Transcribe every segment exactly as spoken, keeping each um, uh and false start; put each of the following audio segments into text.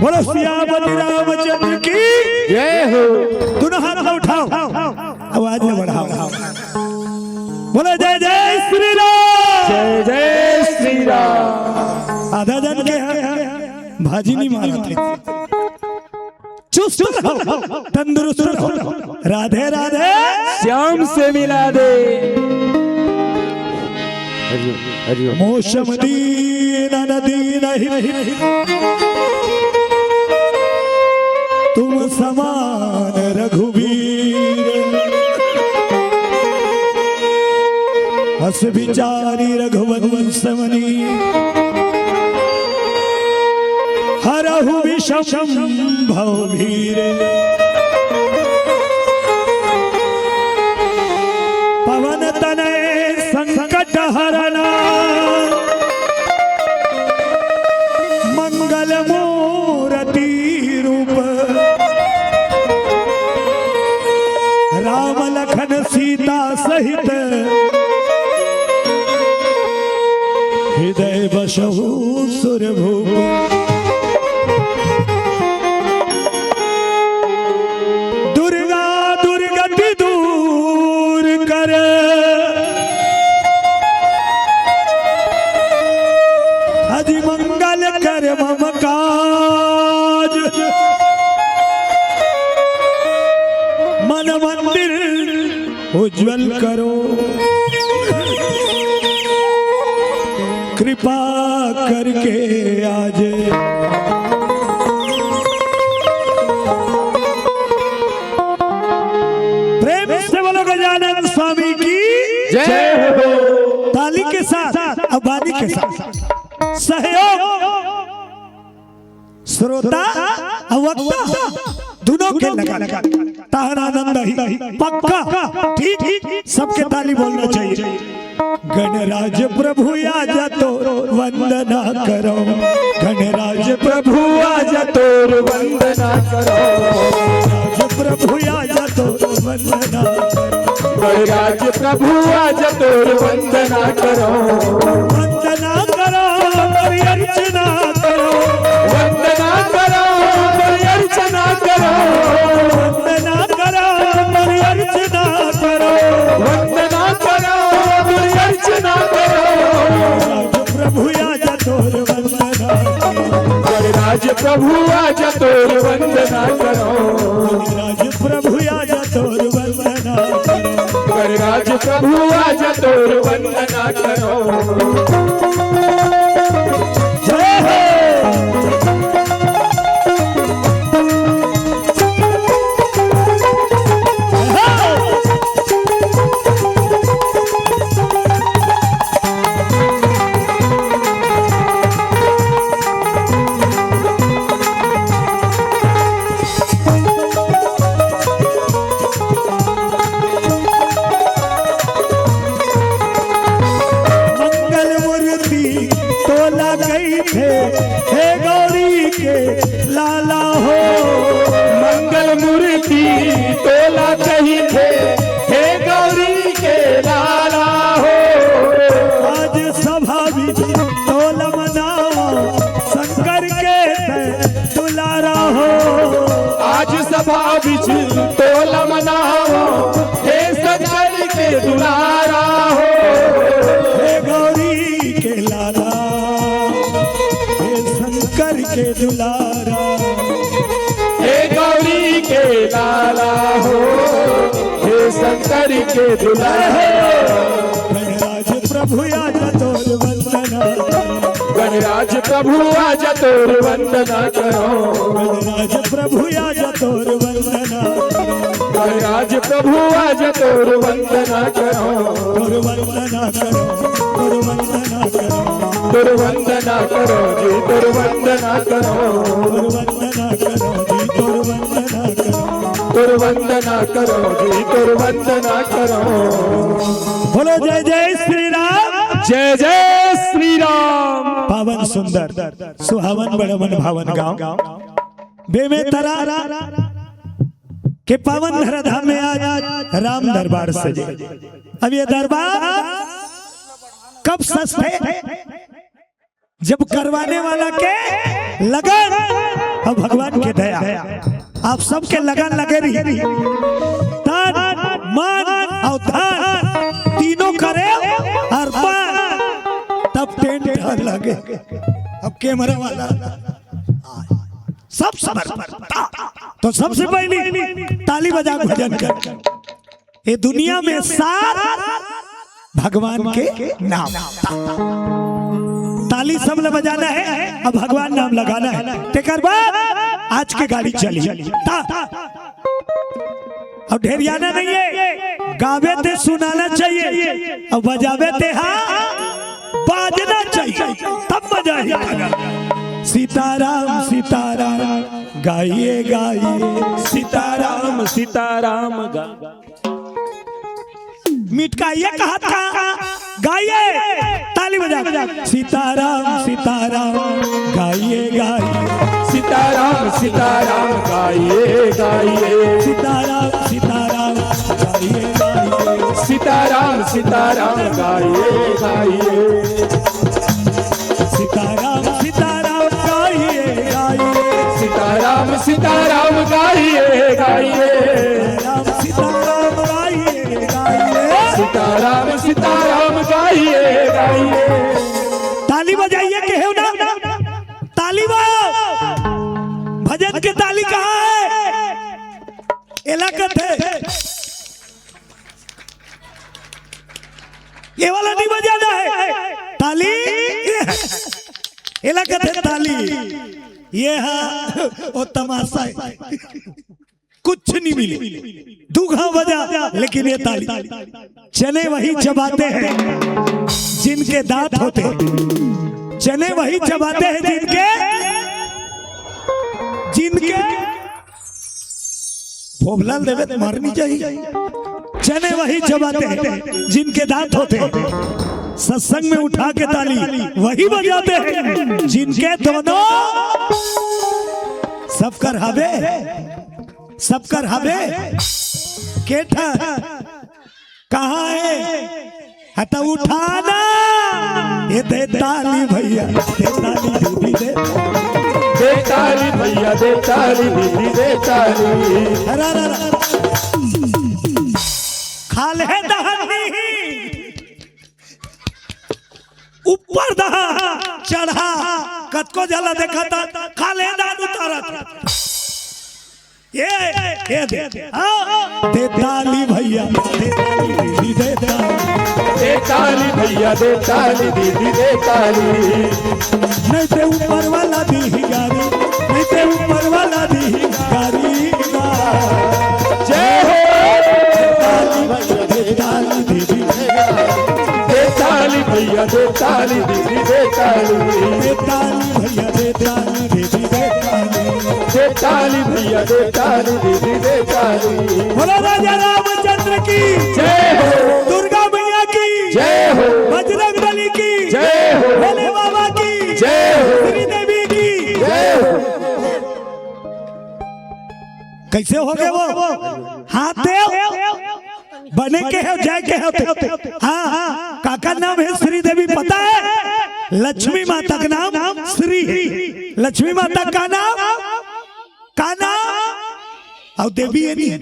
बोलो सियापति रामचंद्र की जय हो। दोनों हाथ ला उठाओ, आवाज ला बढ़ाओ। बोलो जय जय श्री राम। जय जय श्री राम। आधा जन के यहाँ भाजी नहीं मारा थे। चुस्त रहो, तंदुरुस्त रहो। राधे राधे। श्याम से मिला दे। हरिओम, हरिओम। मौसम दीन न दीन ही, तुम समान रघुवीर। अस विचारी रघुवंश मुनि, हरहु विषम भव भीर। पवन तनय संकट हरना, मंगल मूरति रूप। राम लखन सीता सहित, हृदय बसहु सुरभूप। दुर्गा दुर्गति दूर कर, अजि मंगल कर मम काज। मन मंदिर उज्जवल करो, कृपा करके आज। प्रेम से बोलो गजानन स्वामी की जय हो। ताली के साथ, अब बानी के साथ सहयोग। श्रोता अउ वक्ता दोनों के लगन, तहन आनंद ही पक्का। ठीक, सबके ताली बोलना चाहिए। गणराज प्रभु आजा तोर वंदना करो, गणराज प्रभु आजा तोर वंदना करो, गणराज प्रभु आजा तोर वंदना करो, गणराज प्रभु आजा तोर वंदना करो, वंदना करो, अर्चना करो, वंदना करो, अर्चना करो, वंदना करो, अर्चना करो, वंदना करो, अर्चना करो। प्रभु आजा तोर वंदना, गणराज प्रभु आजा तोर वंदना करो, गणराज प्रभु आजा तोर वंदना करो, गणराज प्रभु आजा तोर वंदना करो। जय हो। मंगल मूर्ति तोला कहिथे, हे गौरी के लाला हो। मंगल मूर्ति तोला कहिथे, हे गौरी के लाला हो। आज सभा बीच तोला मनावा, शंकर के तैं दुलारा हो। आज सभा बीच तोला मनावा, हे शंकर के दुलारा हो। हे गौरी के लाला, हे शंकर के दुलारा, हे गौरी के लाला हो, हे शंकर के दुलारा हो। गणराज प्रभु आजा तोर वंदना, गणराज प्रभु आजा तोर वंदना करो, गणराज प्रभु आजा तोर वंदना, गणराज प्रभु आजा तोर वंदना करो, तोर वंदना करो, तोर वंदना करो, तोर वंदना करो जी, तोर वंदना करो, तोर वंदना करो जी, तोर वंदना करो, तोर वंदना करो जी, तोर वंदना करो। बोलो जय जय श्री राम। जय जय श्री राम। पावन सुंदर सुहावन बड़ मन भावन गांव बेमेतरा के पावन धराधाम में आज राम दरबार सजे। अब ये दरबार कब सजथे? जब करवाने वाला के लगन और भगवान के दया। आप सबके लगन लगे रही, तन मन और धन तीनों करे अर्पण, तब टेंट लगे। अब कैमरा वाला सब समर्पण। तो सबसे पहली ताली बजा के भजन कर। ये दुनिया में सार भगवान के नाम। ताली सब ल बजाना है, अब भगवान नाम लगाना है। तेकर बाद आज के गाड़ी चली। ता। अब ढेरियाना नहीं है, गावे ते सुनाना चाहिए, अब बजावे ते हाँ बाजना चाहिए, तब मजा ही आएगा। सीताराम सीताराम गाइए गाइए, सीताराम सीताराम गा मिटकाइए कहत का गाइए, ताली बजा। सीताराम सीताराम गाइए गाइए, सीताराम सीताराम गाइए गाइए, सीताराम सीताराम गाइए गाइए, सीताराम सीताराम गाइए गाइए, सीताराम सीताराम गाइए गाइए, सीताराम सीताराम गाइए गाइए, राम सीताराम गाइए गाइए, सीताराम सीताराम गाइए गाइए। ताली बजाइए, कहो ना, ताली बजाओ। भजन के ताली कहाँ है? एला कथे, ये वाला नहीं बजाना है। ताली, एला कथे ताली। ये है वो तमाशा है, कुछ नहीं मिली। दू घाव बजा, लेकिन ये ताली। चने वही चबाते हैं जिनके दांत होते हैं। चने वही चबाते हैं जिनके, जिनके ओबला ल देबे त मर नइ जाही। चने वही चबाते हैं जिनके दांत होते हैं, सत्संग में उठा के ताली वही बजाते हैं जिनके दोनों। सब कर हावे, सब कर हावे। के ठा कहाँ है? हटा उठाना। ये दे ताली भैया, दे ताली दीदी, दे। दे ताली भैया, दे ताली दीदी, दे ताली। अरे, अरे, अरे। खाल्हे दहन नहीं, ऊपर दहा चढ़ा, कतको झन ला देखत खाल्हे दहन उतारत। ये, ये दे। हाँ। दे ताली भैया, दे ताली दीदी, दे ताली। दे ताली भैया, दे ताली दीदी, दे ताली। नहीं ते ऊपर वाला दीही गारी, नहीं ते ऊपर वाला दीही गारी। जय हो। दे ताली भैया, दे ताली दीदी, दे ताली। दे ताली भैया, दे ताली दीदी, दे ताली। दे ताली भैया, दे ताली दीदी, दे ताली। दे ताली भैया, दे ताली दीदी, दे ताली। बोलो राजा रामचंद्र की जय हो। दुर्गा मैया की जय हो। बजरंग बली की जय हो। भोले बाबा की जय हो। श्री देवी की जय हो। कैसे हो गए वो? हाथ दे। बने के हो, जाए के हो। हाँ, हाँ। काका नाम है श्री देवी, पता है? लक्ष्मी माता का नाम श्री है। लक्ष्मी माता का नाम, का नाम? अउ देवी है नहीं।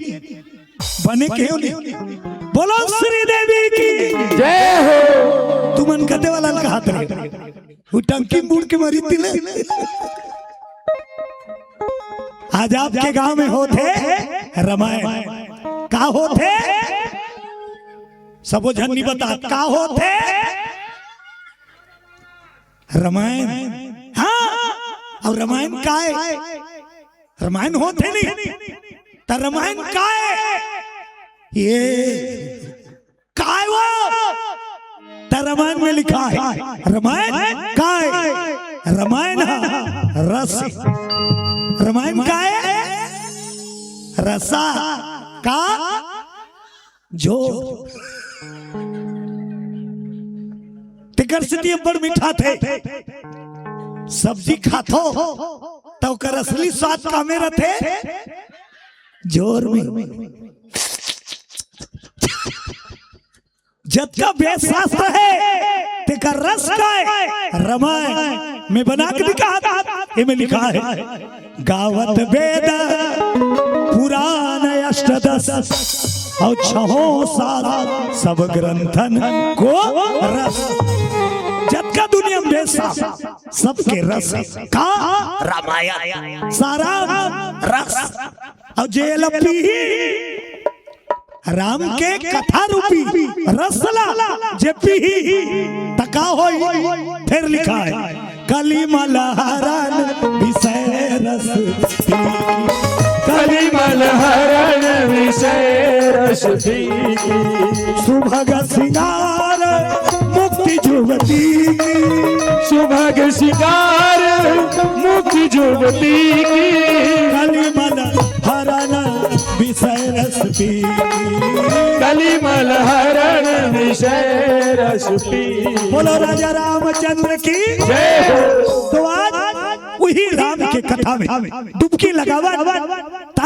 बने के हो नहीं। बोलो श्री देवी की जय हो। तुमन कते वाला का हाथ रे। वो टंकी मुड़ के मारी तिले। आज आपके गांव में होत हे रामायण। का होत हे? सबो झन नहीं बता, का होत हे? रामायण। हाँ, अउ रामायण काय? रामायण होत हे नहीं, त रामायण काय? ये काय वो? त रामायण में लिखा है, रामायण काय? रामायण ह रस। रामायण काय? रसा। का? झोर। तेकर सेती अब्बड़ मिठाथे। सब्जी खाथो, त ओकर असली स्वाद कामे रथे? झोर में। जतका वेद शास्त्र हे, तेकर रस काय? रामायण में बना के दिखा, एमे लिखा हे, गावत वेद पुराण अष्टदस, अउ छहों सात सब ग्रंथन को रस। जतका दुनिया में वेद शास्त्र, सबके रस हे। का? रामायण। सारा रस। अउ जे एला पीही, राम के कथा रूपी रस ला जे पीही, त का होई? फेर लिखा हे, कलिमल हरण विषय रस पी। कलिमल हरण विषय रस पी। सुभग सिंगार मुक्ति जुगति की। सुभग सिंगार मुक्ति जुगति की। कलिमल हरण विषय रस पी। कलिमल हरण विषय रस पी। बोलो राजा रामचंद्र की जय हो। तो आज उही राम के कथा में डुबकी लगावन, त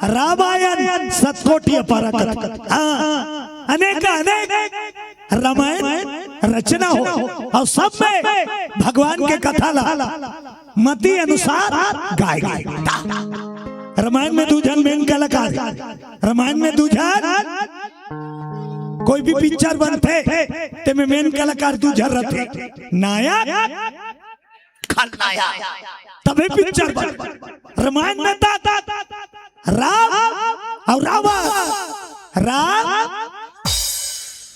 रामायण सतकोटि अपार कथा। हाँ, अनेक अनेक रामायण रचना हो अउ सब में भगवान के कथा ला मति अनुसार गाय गे। रामायण में दू झन main कलाकार, रामायण में दू झन, कोई भी picture बनथे तेमे main कलाकार दू झन रथे, नायक खलनायक, तभे picture बन। रामायण में त राम अउ रावण, राम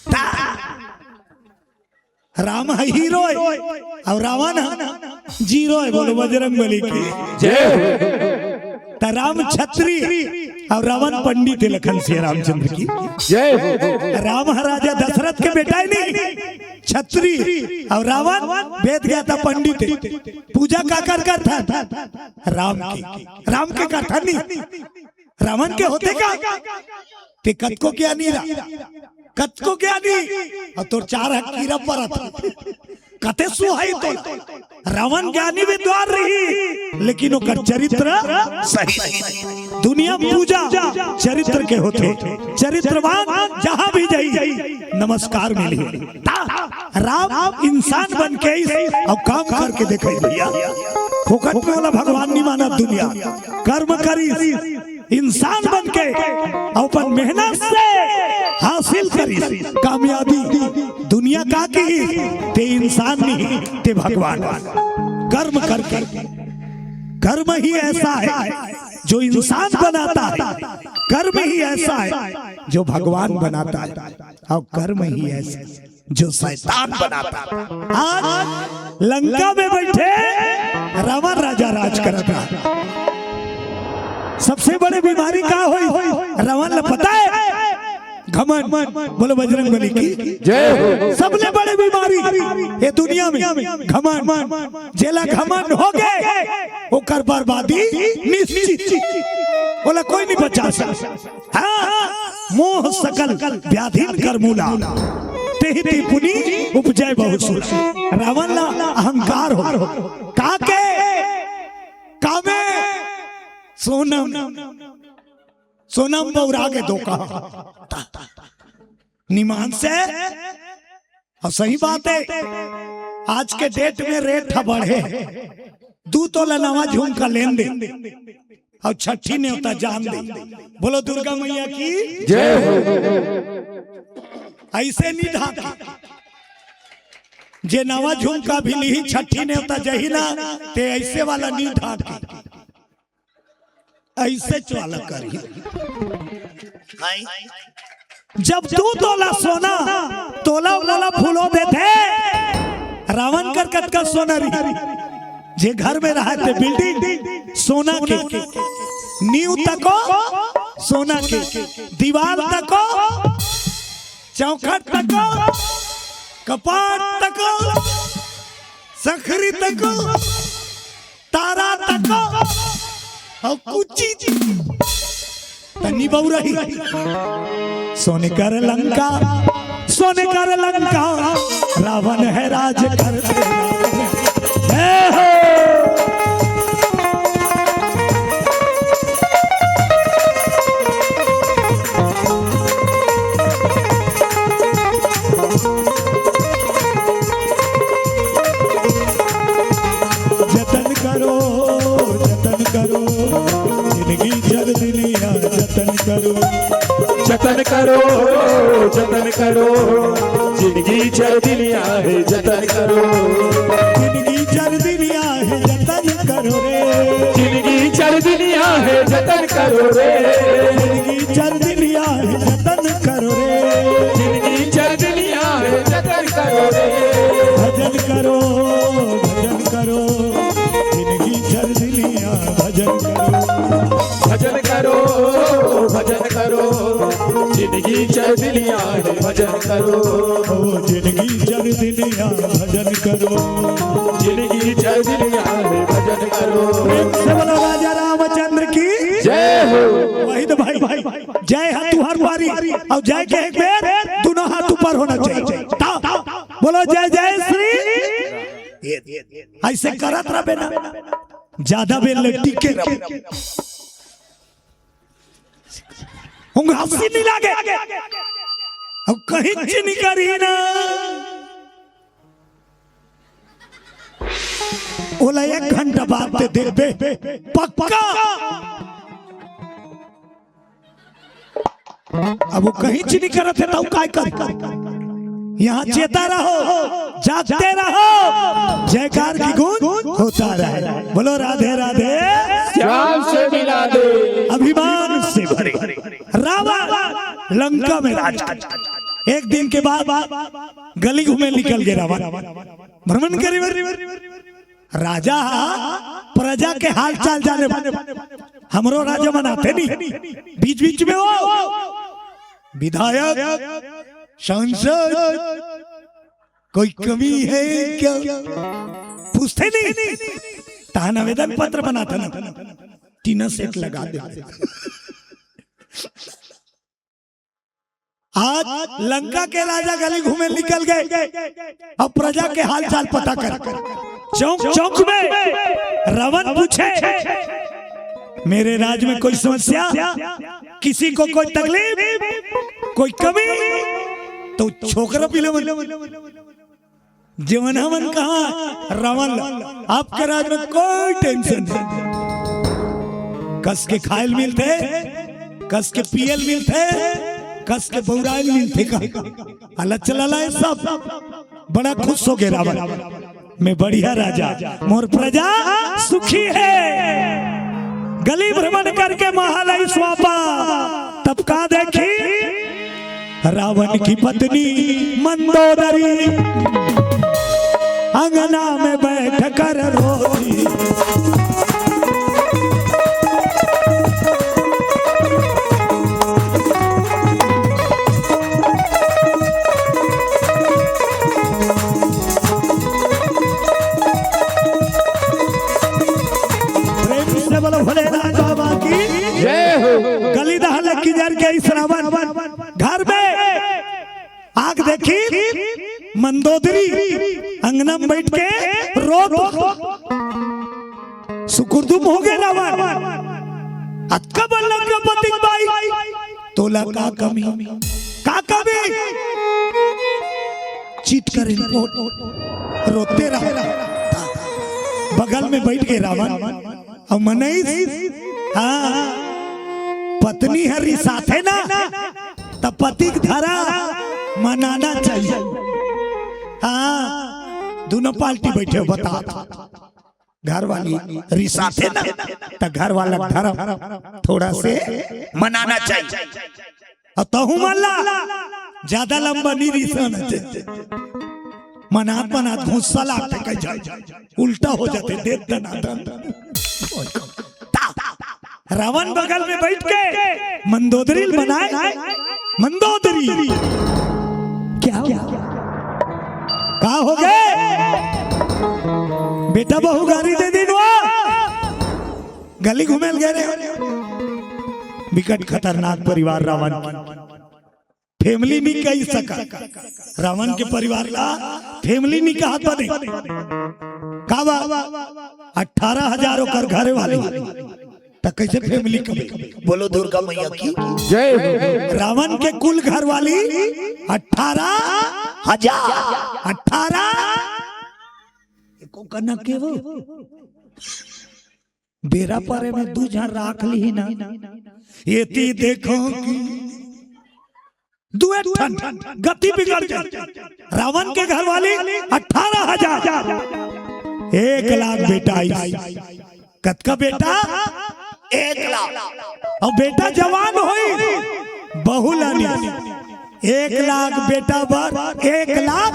त राम ह hero हे अउ रावण ह zero हे। बोलो बजरंग बली की जय हो। त राम छत्री अउ रावण पंडित हे, लखन सिया रामचंद्र की जय हो। राम ह राजा दशरथ के बेटा हे नहीं, छत्री, अउ रावण वेद ज्ञाता पंडित हे। पूजा काकर करथन? राम के। राम के करथन नहीं, रावण के होथे का? ते कतको ज्ञानी रहा, कतको ज्ञानी, अउ तोर चार हक कीरा परत, कते सुहाई तो। रावण ज्ञानी विद्वान रही, लेकिन ओकर चरित्र सही। दुनिया पूजा चरित्र के होथे, चरित्रवान जहां भी जाई, नमस्कार मिली। राम इंसान बन के अउ काम करके देखे भैया, फोकट में वाला भगवान नहीं मानत दुनिया। कर्म करिस, इंसान बन के अपन मेहनत से हासिल करिस कामयाबी। दुनिया का कही, ते इंसान नहीं, ते भगवान। कर्म करके, कर्म ही ऐसा है जो इंसान बनाता है, कर्म ही ऐसा है जो भगवान बनाता है, और कर्म ही ऐसा जो शैतान बनाता। आज लंका में बैठे रावण राजा राज करता। सबसे बड़े बीमारी का होई? रावण ला पता है? घमंड। बोलो बजरंग बली की जय हो। सबले बड़े बीमारी ये दुनिया में घमंड। जेला घमंड हो गए, ओकर बर्बादी निश्चित। ओला कोई नहीं बचा सकता। हाँ, मोह सकल व्याधिन कर मूला, तेहि ते पुनि उपजै बहु सूला। रावण ला अहंकार हो, काके कामे सोनम, सोनम बौरा के धोखा निमान से। और सही बात है, आज के डेट में रेट ह बढ़े, दू तोला नवा झुमका लेन दे और छठी नेवता जान दे। बोलो दुर्गा मैया की जय हो। ऐसे नहीं ढांकी, जे नवा झुमका भी ली छठी नेवता जही ना, ते ऐसे वाला नहीं ढांकी। ऐसे चाला करी। जब तू तोला सोना, तोला मोला फूलो देथे, रावण कर कतका सोना रही, जे घर में रहा ते बिल्डिंग सोना के, नींव तको सोना के, दीवार तको, चौखट तको, कपाट तको, सखरी तको, तारा तको, और कुची तनी बहू रही। सोने कर लंका, सोने कर लंका, रावण है राज करते। जय हो। जतन करो, जतन करो, जिंदगी चर दिनिया, जतन करो। जतन करो, जतन करो, जिंदगी चर दिनिया हे, जतन करो। जिंदगी चर दिनिया हे, जतन करो रे। जिंदगी चर दिनिया हे, जतन करो रे। जिंदगी चर दिनिया हे, जतन करो रे। जिंदगी चर दिनिया हे, जतन करो रे। भजन करो, भजन करो, जिंदगी चर दिनिया, भजन करो। भजन करो, भजन करो, जिंदगी चर दिनिया हे, भजन करो। ओ जिंदगी चर दिनिया, भजन करो। जिंदगी चर दिनिया हे, भजन करो। प्रेम से बोलो राजा रामचंद्र की जय हो। वही तो भाई, भाई, जय है तुहर बारी, और जय के एक बेर दोनों हाथ ऊपर होना चाहिए। ता, बोलो जय जय श्री। ऐसे करत रहबे ना, ज्यादा बेर ले टिके रहबे। उंग हंसी नहीं लागे, अब कहीं चिनी करी ना। ओला एक घंटा बाद ते देखबे, पक्का। अब वो कहीं चिनी करत हे, तब काय कर? यहाँ चेता रहो, जागते रहो, जयकार की गूंज होता रहे। बोलो राधे राधे। श्याम से मिला दे। अभिमान से भरे रावण लंका में राज। एक दिन के बाद गली घूमे निकल गए रावण, भ्रमण करे। राजा हा प्रजा के हाल चाल जाने, हमरो राजा मन आथे नहीं बीच बीच में, वो विधायक, सांसद, कोई कमी है क्या पूछते नहीं, तहन आवेदन पत्र बनाते ना, टीना सेट लगा दे। आज लंका के राजा गली घूमे निकल गए। अब प्रजा के हालचाल पता कर। चौक चौक में रावण पूछे, मेरे राज में कोई समस्या, किसी को कोई तकलीफ, कोई कमी? तो छोकरा पिले मन, जेवन हमन कहा रावण ला, आपके राज में कोई टेंशन नहीं। कस के खायल मिलथे, कस के पियल मिलथे, कस के बौरायल मिलथे। का अलग चला लाए सब, बड़ा खुश हो गए रावण। मैं बढ़िया राजा, मोर प्रजा सुखी है। गली भ्रमण करके महालय स्वापा, तब का देखी? रावण की पत्नी मंदोदरी अंगना में बैठ कर रोती। प्रेम से बोलो भोलेनाथ बाबा की। जय हो। गली दहा लक्की जर के इस रावण घर में आग देखी, मंदोदरी अंगना में बैठ के रोत। सुकुरदुम हो गए रावण। अतका बल्लम का पतिक बाई, तोला का कमी, का कमी? चित कर इनको रोते रहा। बगल में बैठ के रावण अउ मनई, हाँ, पत्नी हर रिसाथे ना, त पति के धरा मनाना चाहिए। हाँ, दोनों पार्टी बैठे हो, बता, घर वाली रिसाथे ना, त घर वाला के धरा थोड़ा से मनाना चाहिए। अउ तहु मन ला ज्यादा लंबा नहीं रिसाना चाहिए। मनात मनात गुस्सा लागथे, कह जाए उल्टा हो जाथे, देत दनादन। रावण बगल में बैठ के मंदोदरी बनाए, मंदोदरी। क्या हो? का हो गए? बेटा बहू गारी दे दिन वो गली घूमे गए रहे। बिकट खतरनाक परिवार रावण की। फैमिली नहीं कही सका। रावण के परिवार ला फैमिली नहीं कहा बने। का बा? अठारह हजार ओकर घर वाली, त कैसे फैमिली कहे? बोलो दुर्गा मैया की। जय हो। रावण के कुल घर वाली अठारह हजार। अठारह। एको कनक के वो बेरा परे में दू झन राख ली ना। ये ती देखो कि दुए ठन गति बिगड़ गए। रावण के घर वाली अठारह हजार, एक लाख बेटा आई। कतका बेटा? एक लाख। अब बेटा जवान होई, बहू लानी। एक लाख बेटा बर एक लाख,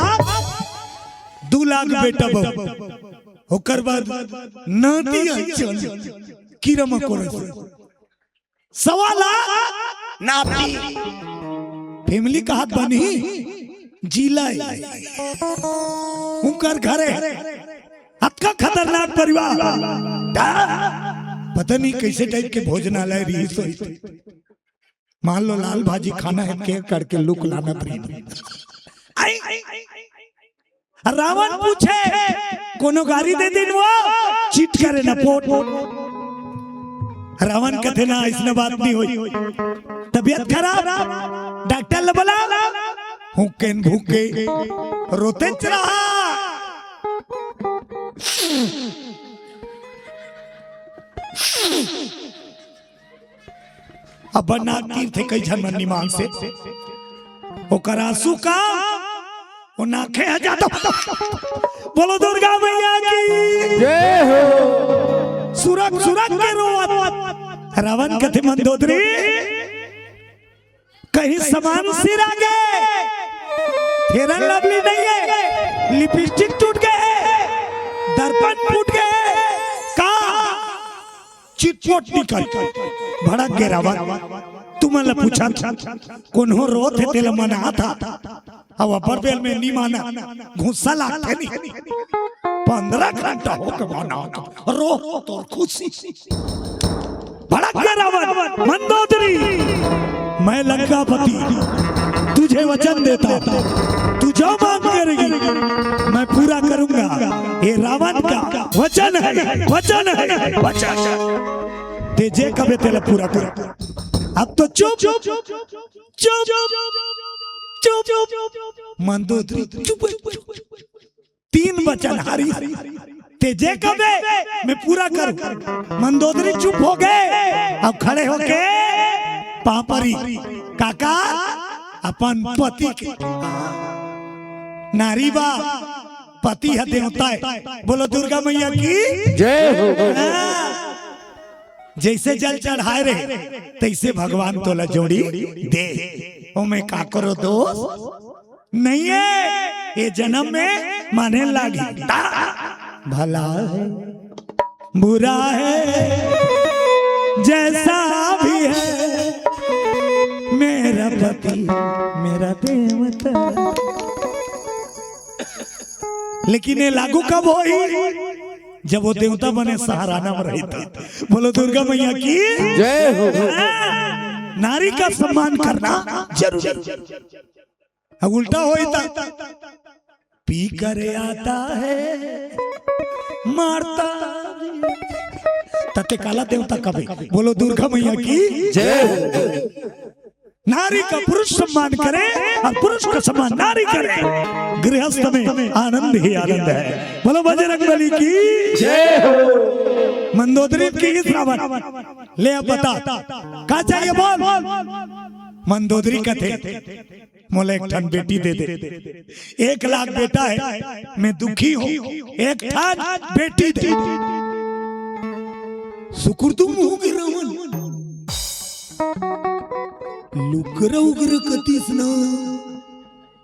दू लाख बेटा बहू। ओकर बाद नाती अंचल कीरा मकोरा से। सवा लाख नाती। फैमिली कहात बनी जिला है। उनकर घर है। अतका खतरनाक परिवार। पता नहीं कैसे टाइप के भोजनालय रही सोई। मान लो लाल भाजी खाना है, के करके लुक लाना प्रेम। आई। रावण पूछे, कोनो गारी दे दिन वो? चित करे ना पोट। रावण कथे ना, इसने बात नहीं हुई। तबीयत खराब, डॉक्टर ले बोला। हुकेन भूके रोते रहा। अब नाक तीर थे कई झन मन निमान से। ओकर आंसू का, वो नाखे ह जाता। बोलो दुर्गा मैया की। जय हो। सुरक सुरक के रोवत रावण कथे मंदोदरी, कहीं सामान सिरा गए, फेयर एंड लवली नहीं है, लिपस्टिक टूट गए, दर्पण फूट गए, का चिटपोट निकल भड़क गे रावण। तुमन ला पूछा था, कोनो रोत हे तेला मना था। अब अपर बेल में नी माना, गुस्सा लागथे नी। पंद्रह घंटा हो गए मना, रो तोर खुशी। भड़क गे रावण, मंदोदरी, मैं लंकापति। तुझे वचन देता हूँ, तू जो मांग करेगी, मैं पूरा करूंगा। ये रावण का वचन है, वचन है, वचन। ते जे कबे तेला पूरा कर। अब तो चुप, चुप, चुप, चुप। मंदोदरी चुप, चुप। तीन वचन हारी, ते जे कबे मैं पूरा करूं। मंदोदरी चुप हो गए। अब खड़े होके पापरी काका अपन पति के, नारी बा, पति ह देवता है। बोलो दुर्गा मैया की जय हो। हाँ। जैसे जल चढ़ाए रहे, तैसे भगवान तोला जोड़ी दे। ओमे काकरो दोष नहीं है, ये जन्म में माने लागी। भला है, बुरा है, जैसा भी है, मेरा पति, मेरा देवता। लेकिन ये लागू कब होई? जब वो देवता बने सहाराना में रही था। बोलो दुर्गा मैया की जय हो। नारी का सम्मान करना जरूरी। अब उल्टा होई था, पी कर आता है मारता भी। तते काला देवता कबे। बोलो दुर्गा मैया की जय हो। नारी का पुरुष सम्मान करे और पुरुष का सम्मान नारी करे, गृहस्थ में आनंद ही आनंद है। बोलो बजरंग बली की जय हो। मंदोदरी की इस रावण ले अब बता, का चाहिए बोल। मंदोदरी कथे, मोला एक ठन बेटी दे दे। एक लाख बेटा है, मैं दुखी हूँ, एक ठन बेटी दे। सुकुर तू मुंह के रावण, लुकरा उगरा कतीस ना,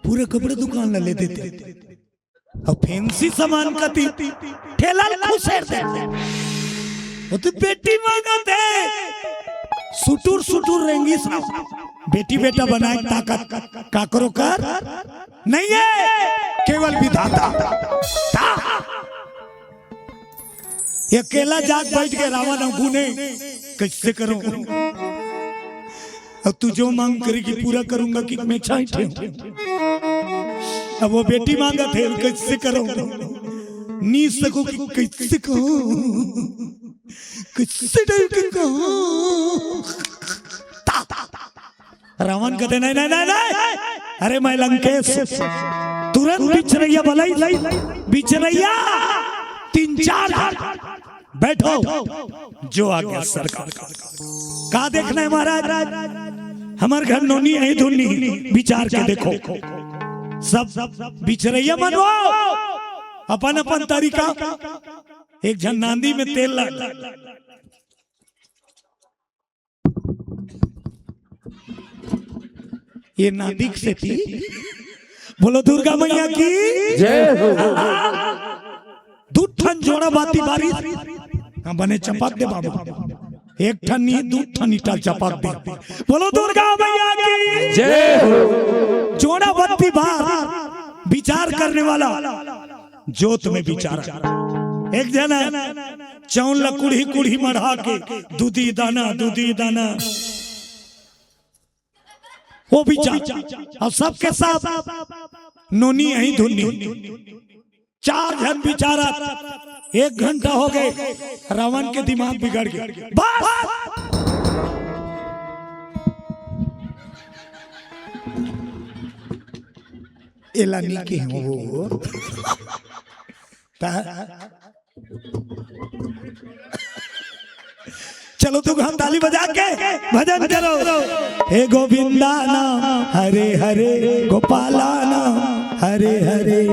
पूरा कपड़ा दुकान ला ले देते। अब फैंसी सामान कती ठेला ल खुसेर दे। वो तो बेटी मांगत है, सुटुर सुटुर रेंगिस ना। बेटी बेटा बनाए ताकत काकरो कर नहीं है, केवल विधाता। ता। ये अकेला जाग बैठ के रावण गुने कैसे करूं? अब तू जो मांग करेगी पूरा करूंगा कि मैं छाई थे। अब वो बेटी मांगा थे, कैसे करो? नी सको कि कैसे कहो, कैसे टाइप के कहो। रावण कहते, "नहीं, नहीं, नहीं, नहीं, अरे मैं लंकेश।" तुरंत बिचरैया बलाई, बिचरैया तीन चार, "बैठो, जो आ गया सरकार।" का देखना है महाराज? हमर घर नोनी है धुनी, विचार के देखो। सब बिचरैया मन हो, अपन अपन तरीका। एक झन नांदी में तेल लग, ये नांदी के सेती। बोलो दुर्गा मैया की जय हो। दू ठन जोड़ा बाती बारी। हाँ, बने चपाक दे बाबू। एक ठन नहीं, दू ठन ईटा चपाक दे। बोलो दुर्गा मैया की जय हो। जोड़ा बाती बार विचार करने वाला जोत में विचार। एक जना चाउन ला कुढ़ी कुढ़ी मढ़ा के दूधी दाना, दूधी दाना, वो विचार। और सबके साथ नोनी यही धुनी। चार झन बिचारा, एक घंटा हो गए, रावण के दिमाग बिगड़ गए। बस, एला नी के हो। ता-, चलो तुम हम ताली बजा के भजन करो। हे गोविंदा नाम हरे हरे, गोपाला नाम हरे हरे।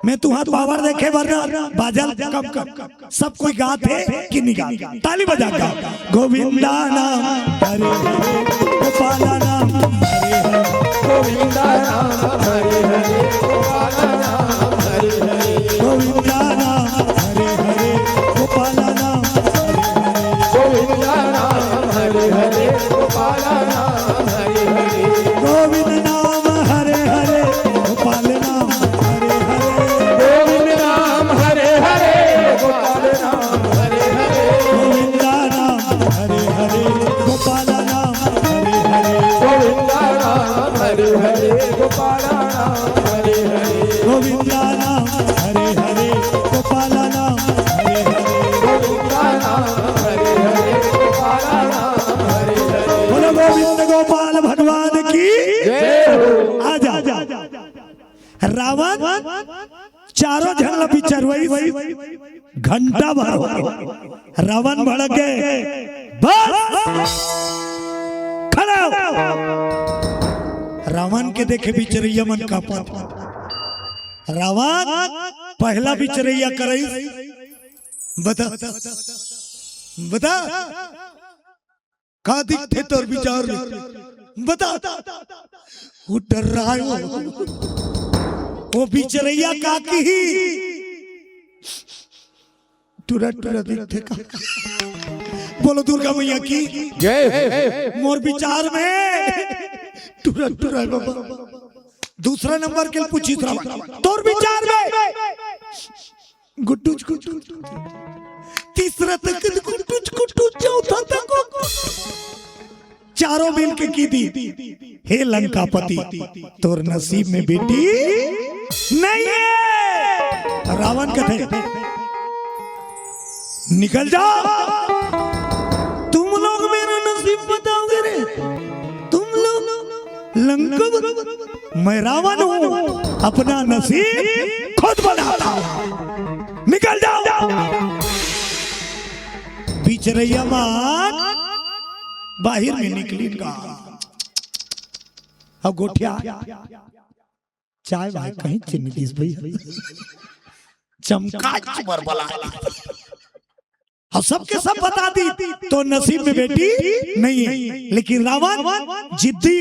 मैं तुहार पावर देखे बर ना बाजल कम कम, सब कोई गात है कि नहीं गात? ताली बजा के। गोविंदा नाम हरे हरे, गोपाला नाम हरे हरे। गोविंदा नाम हरे हरे, गोपाला नाम हरे हरे। गोविंदा नाम हरे हरे, गोपाला नाम हरे हरे। गोविंदा नाम हरे हरे, गोपाला नाम हरे हरे। गोविंद नाम हरे हरे, गोपाल नाम हरे हरे। गोविंद नाम हरे हरे, गोपाल नाम हरे हरे। गोविंदा नाम हरे हरे, गोपाल नाम हरे हरे गोविंदा नाम, हरे हरे गोपाला नाम, हरे हरे गोविंदा नाम, हरे हरे गोपाला नाम, हरे हरे। बोलो गोविंद गोपाल भगवान की। जय हो। आजा, आजा। रावण चारों झन ला बिचरवई, घंटा भर हो। रावण भड़क गे। बस, खड़ा हो। रावण के देखे बिचरइया मन कांपत। रावण पहला बिचरइया करई। बता, बता, का दिखथे तोर बिचार में? बता। वो डर्राय हो। वो बिचरइया का किही? टुरा टुरा दिखथे का? बोलो दुर्गा मैया की। जय। मोर बिचार में टुरा टुरा हे बाबा। दूसरा नंबर के पूछी था, तोर बिचार में गुड्डूच गुड्डूच, तीसरा तक गुड्डूच गुड्डूच, चौथा तक। चारों मिल के किही, हे लंकापति, तोर नसीब में बेटी नहीं है। रावण कथे, निकल जाओ, तुम लोग मेरा नसीब बताओगे रे, तुम लोग लंका, मैं रावण हूँ, अपना नसीब खुद बनाता हूँ, निकल जाओ। बिचरइया मन बाहिर में निकलिन गा। अब गोठिया चाय भाई कहीं चीनी दिस भाई, चमका चुबर बला। और सबके सब बता दी, तोर नसीब में बेटी नहीं है। लेकिन रावण जिद्दी,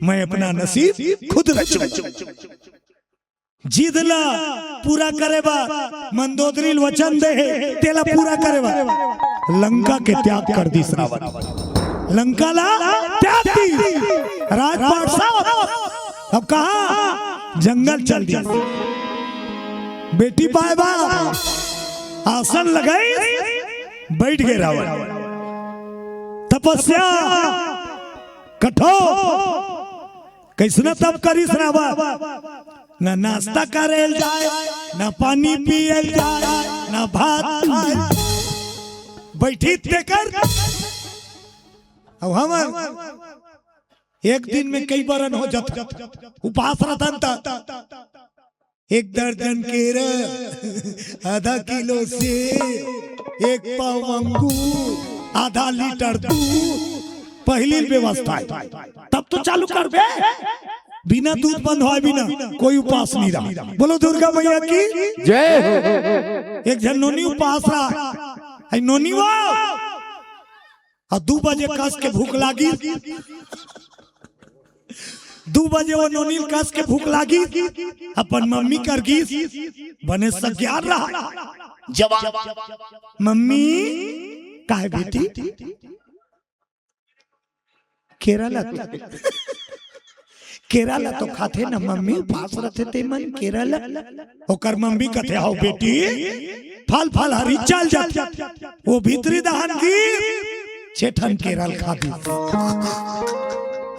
मैं अपना नसीब खुद रचूं। जिद ला पूरा करे बर मंदोदरी ल वचन दे हे, तेला पूरा करे बर लंका के त्याग कर दिस रावण। लंका ला त्याग दिस। राजपाट साहब अब कहा, जंगल चल दिस। बेटी पाए बर आसन लगाइस, बइठ गे रावण। तपस्या कठोर, कइसना तप करिस रावण, ना नाश्ता करे ल जाय, ना पानी पिए ल जाय, ना भात खाय। बइठिस तेकर। अब हमन एक दिन में कई बरन हो जात, उपास रथन त एक दर्जन केरा, आधा किलो सेब, एक पाव अंगूर, आधा लीटर दूध, पहिली व्यवस्था हे। तब तो चालू करबे, बिना दूध बंद होय बिना कोई उपास नहीं रहा। बोलो दुर्गा मैया की जय हो। एक झन नोनी उपास रहा, आई नोनी वो, अउ दू बजे कस के भूख लागिस। दू बजे वो नोनी ल कस के भूख लागिस, अपन मम्मी कर गिस, बने सगियार रहा। जवाब, मम्मी, काहे बेटी? केरा ला तो, केरा ला तो खाथे ना मम्मी, उपास रथे ते मन केरा ला। ओकर मम्मी कथे, "हव बेटी, फल फलहारी चल जाथे।" वो भीतरी दहन गिस, छे ठन केरा ल खा दिस।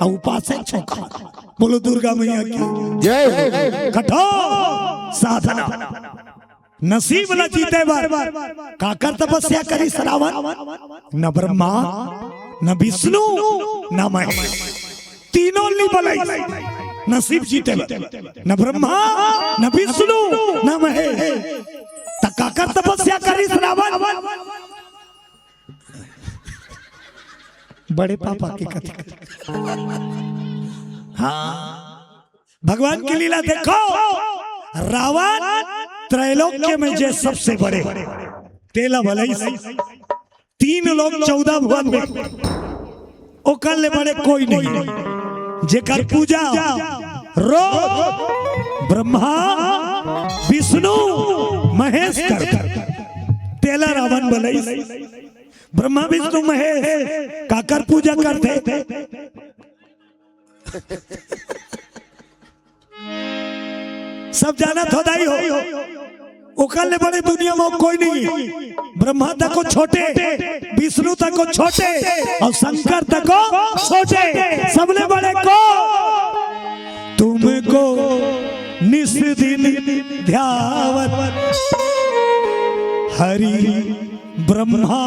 अउ उपासे छोका। बोलो दुर्गा मैया की जय हो। कठोर साधना। नसीब ल जीते बर काकर तपस्या करिस रावण? न ब्रह्मा, न विष्णु, न महेश। तीनों ल नइ बलाइस नसीब जीते बर। न ब्रह्मा, न विष्णु, न महेश। त काकर तपस्या करिस रावण? बड़े पापा के कथे। हाँ, भगवान की लीला देखो। रावण त्रैलोक्य में जे सबसे बड़े, तेला बलाइस। तीन लोक चौदह भुवन में ओकर ले बड़े कोई नहीं, जेकर पूजा रोज ब्रह्मा, विष्णु, महेश करथे, तेला रावण बलाइस। ब्रह्मा, विष्णु, महेश काकर पूजा करथे? सब जानत हो दाई हो, ओकर ले बड़े दुनिया में कोई नहीं। ब्रह्मा तको छोटे, विष्णु तको छोटे अउ शंकर तको छोटे, सबले बड़े को तुम को निस दिन ध्यावत, हरि ब्रह्मा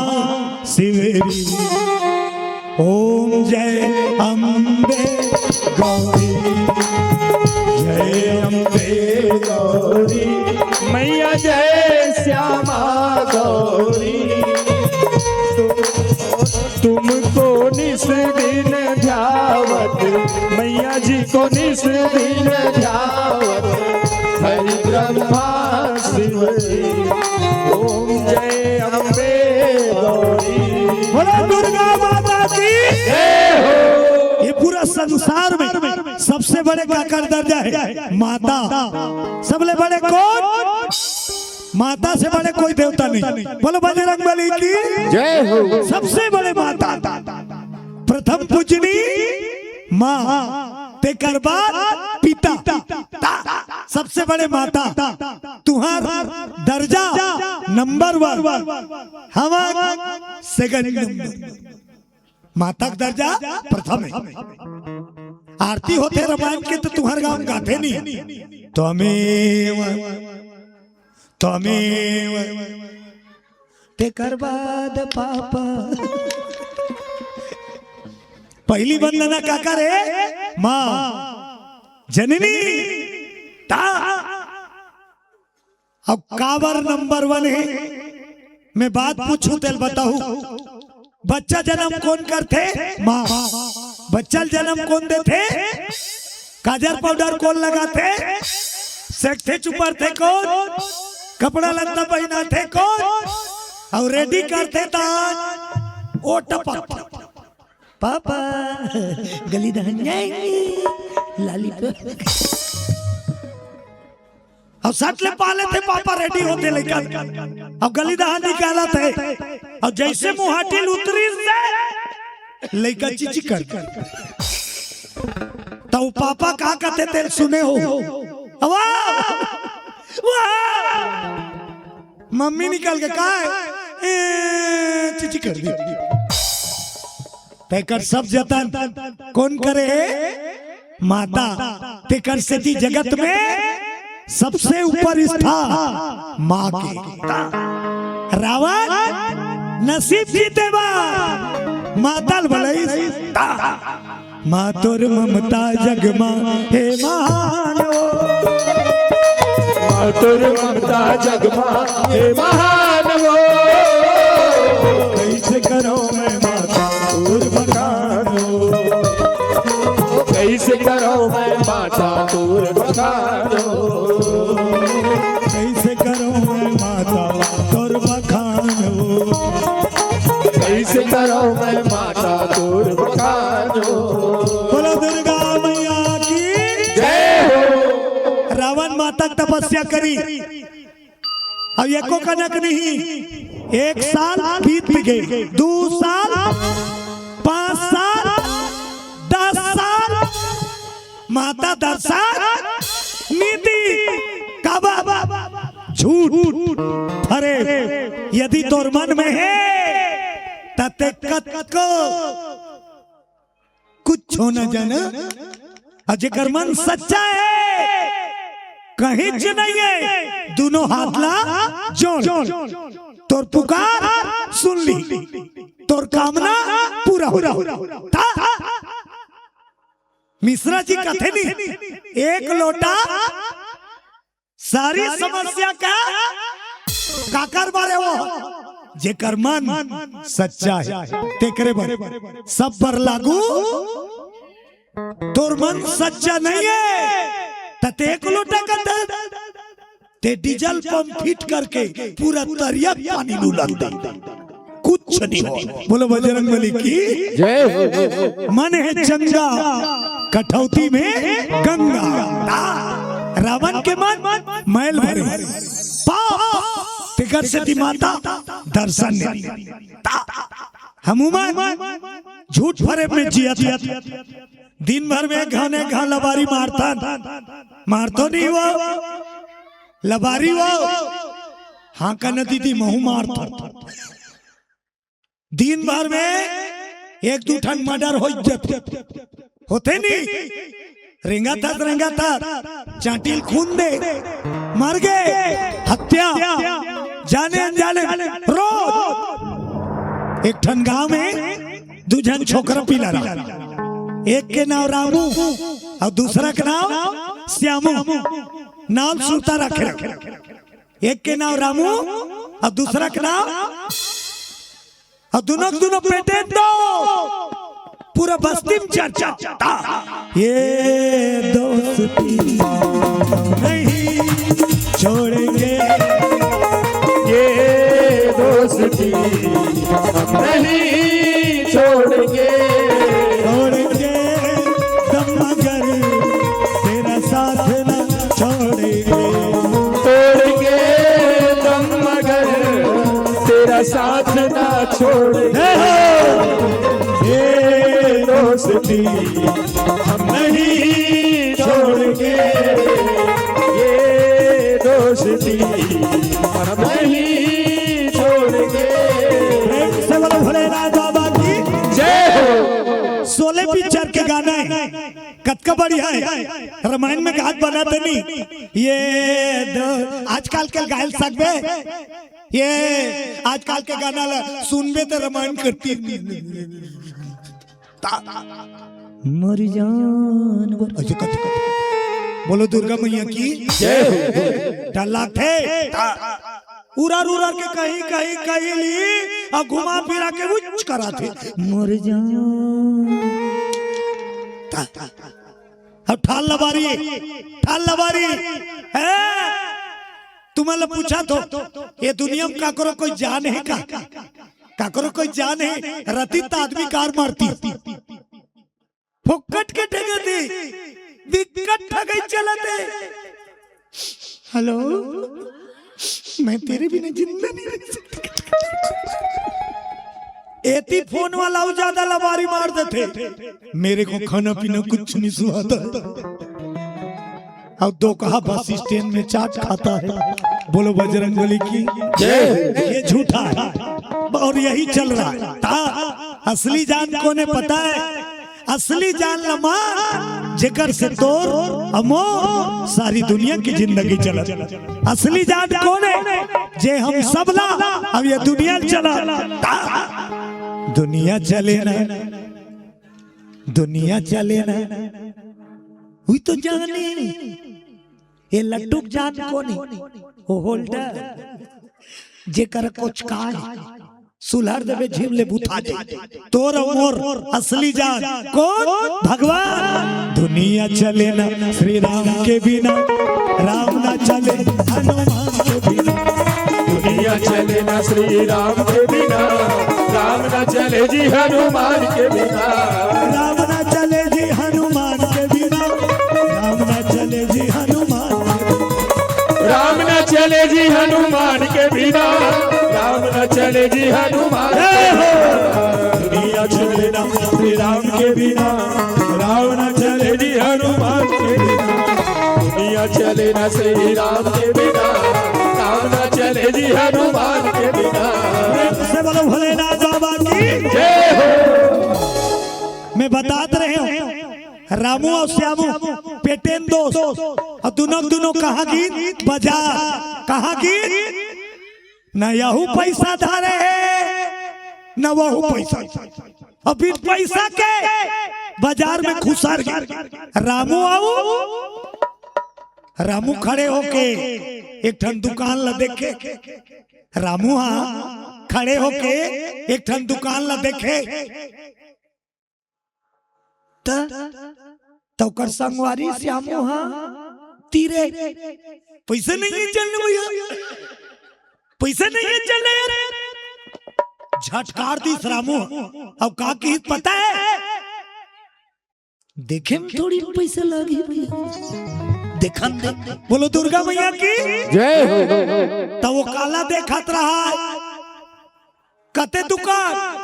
शिवेरी। ओम जय अम्बे गौरी, जय अम्बे गौरी, मैया जय श्यामा गौरी। तुमको निस दिन ध्यावत, मैया जी को निस दिन ध्यावत, हरि ब्रह्मा शिव जी। ओम जय अम्बे गौरी। बोलो दुर्गा माता की जय हो। ये पूरा संसार में सबसे बड़े काकर दर्जा है माता। सबले बड़े कौन? माता से बड़े कोई देवता नहीं। बोलो बजरंग बली की जय हो। सबसे बड़े माता, प्रथम पूजनी माँ, तेकर बाद पिता। सबसे बड़े माता, तुहार दर्जा नंबर वन, हमर सेकंड नंबर। माता के दर्जा प्रथम है। आरती होथे रामायण के तो तुहार गाँव गाथे नहीं, त्वमेव त्वमेव। तेकर बाद पापा। पहली वंदना काकर हे? माँ जननी। ता अब काबर नंबर वन हे? मैं बात पूछूं तेल बताहू। बच्चा जन्म कोन करथे? माँ। बच्चा ल जन्म कोन देथे? काजर पाउडर कोन लगाथे? सेकथे चुपरथे कोन? कपड़ा लत्ता पहिनाथे कोन? अउ रेडी करथे त ओ टपक, पापा गली दहन जाएंगे, लॉलीपॉप। अउ सट ले पा लेथे पापा, रेडी होथे लइका, अउ गली दहन निकालत हे, अउ जइसे मुहाटी ल उतरिस हे लइका चिची कर दे। त ओ पापा का कथे तेल सुने हो? वाह! वाह! मम्मी निकल के का हे? ए, चिची कर दे। तेकर सब जतन कोन करे हे? माता। तेकर सेती जगत में सबसे ऊपर स्थान माँ के। रावण नसीब जीते बर माता ल बलइस। माँ तोर ममता जग मा हे महान ओ। माँ तोर ममता जग मा हे महान ओ। कइसे करंव मैं माता तोर बखान ओ। कइसे करंव मैं माता तोर बखान ओ। कइसे करंव मैं माता तोर बखान ओ। कइसे करंव मैं माता तोर बखान ओ। बोलो दुर्गा मैया की जय हो। रावण माता के तपस्या करिस, अउ एको कनक नहीं। एक साल बीत गे, दू साल, पाँच साल, दस साल, माता दर्शन नइ दिस। काबर? झूठ। अरे, यदि तोर मन में हे, त तें कतको कुछ हो न जान, अउ जेकर मन सच्चा हे, कहींच नइ हे, दूनों हाथ ला जोड़, तोर पुकार सुन लिही, तोर कामना पूरा हो जाही। त मिश्रा जी कथे नहीं, एक लोटा सारी समस्या का काकर बर हे ओ? जेकर मन सच्चा हे, तेकरे बर। सब बर लागू। तोर मन सच्चा नइ हे, त तें एक लोटा का दे, तें डीजल पंप फिट करके पूरा तरिया पानी लुला दे। कुछ नइ हो। बोलो बजरंग बली की जय हो। मन हे चंगा, कठौती में गंगा। रावण के मन मैल भरे, पाप, तेकर सेती माता दर्शन नइ दिस। हमू मन झूठ फरेब में जियत हन। दिन भर में एक घांव न एक घांव लबारी मारथन, मारथन नहीं ओ, लबारी ओ, हाँ कन दीदी महू मारथन। दिन भर में एक दू ठन मर्डर हो जाथे, होथे नहीं? रेंगत हस, रेंगत हस, चांटी ल खून दे, मर गे, हत्या, जाने अनजाने, रोज एक ठन गांव में दू झन छोकरा पिला रहा। एक के नाव रामू अउ दूसरा के नाव श्यामू। नाव सुरता रखे रहो। एक के नाव रामू अउ दूसरा के नाव, अउ दुनों के दुनों पेटे दो। पूरा बस्ती में चर्चा। ये दोस्ती नहीं छोड़ेंगे, ये दोस्ती हम नहीं छोड़ेंगे। छोड़ेंगे दम मगर तेरा साथ ना छोड़ेंगे। तोड़ेंगे दम मगर तेरा साथ ना छोड़ेंगे। हे हो। ये दोस्ती हम नहीं छोड़ेंगे, ये दोस्ती हम नहीं छोड़ेंगे। प्रेम से बोलो भोलेनाथ बाबा की। जय हो। शोले पिक्चर के गाना हे, कतका बढ़िया हे। रामायण में गात बना तो नहीं, ये दो आजकल के गायल सकबे, ये आजकल के गाना ला सुनबे तो रामायण करती। ता- मर जान बर। अच्छा, कत-, कत-, बोलो दुर्गा मैया की जय हो। डर लागथे। ता- उरर उरर के कहीं कहीं कहीं ली अउ घुमा फिरा के उच कराथे। मर जान। ता- अब ठाल लबारी, ठाल लबारी। हैं? तुमन ला पूछत हों, ये दुनिया में काकरो कोई जान हे का? काकरो कोई जान हे? रतित आदमी कार मारती, फोकट के ठगथे, बिकट ठगई चलत हे। हेलो, मैं तेरे बिना जिंदा नहीं रह सकती। एती फोन वाला अउ ज्यादा लबारी मार देथे, मेरे को खाना पीना कुछ नहीं सुहाता। अब दोकहा बस स्टैंड में चाट खाता है। बोलो बजरंग बली की जय। ये झूठा है अउ यही चल रहा है। ता असली जान कोन हे पता हे? असली जान ल मान, जेकर से तोर अउ मोर सारी दुनिया के जिंदगी चलत। असली जान कोन हे? जे हम सब ला अब ये दुनिया चला। दुनिया चले ना, दुनिया चले ना, उही तो जाने। ये लट्टू के जान कोन हे? वो होल्डर, जेकर कुछ का हे, सुलहर देबे, झिम ले बुता जाही। तोर अउ मोर असली जान कोन? भगवान। दुनिया चले ना श्री राम के बिना, राम ना चले हनुमान के बिना। दुनिया चले ना श्री राम के बिना, राम ना चले जी हनुमान के बिना। राम ना चले जी हनुमान के बिना, राम ना चले जी हनुमान के बिना। राम ना चले जी हनुमान के बिना, राम ना चले जी हनुमान के बिना। दुनिया चले ना श्री राम के बिना, राम ना चले जी हनुमान के बिना। दुनिया चले ना श्री राम के बिना, राम ना चले जी हनुमान के बिना। प्रेम से बोलो भोलेनाथ बाबा की जय हो। मैं बतात रहे हों, रामू अउ श्यामू पेटेन दोस्त, अउ दुनों दुनों कहाँ गिन? बजार। कहाँ गिन? न यहू पैसा धरे हे, न वहू पैसा। अउ बिन पैसा के बजार में खुसर गे रामू। अउ रामू खड़े होके एक ठन दुकान ला देखे। रामू हा खड़े होके एक ठन दुकान ला देखे। त, त ओकर संगवारी श्यामू हा तीरे, पैसा नहीं हे, चल ना भैया, पैसा नहीं हे, चल ना यार। झटकार दिस रामू। अब का किहिस पता हे? देखे में थोड़ी पैसा लागी भैया, देखन दे। बोलो दुर्गा मैया की जय हो। त वो काला देखत रहा, कते दुकान?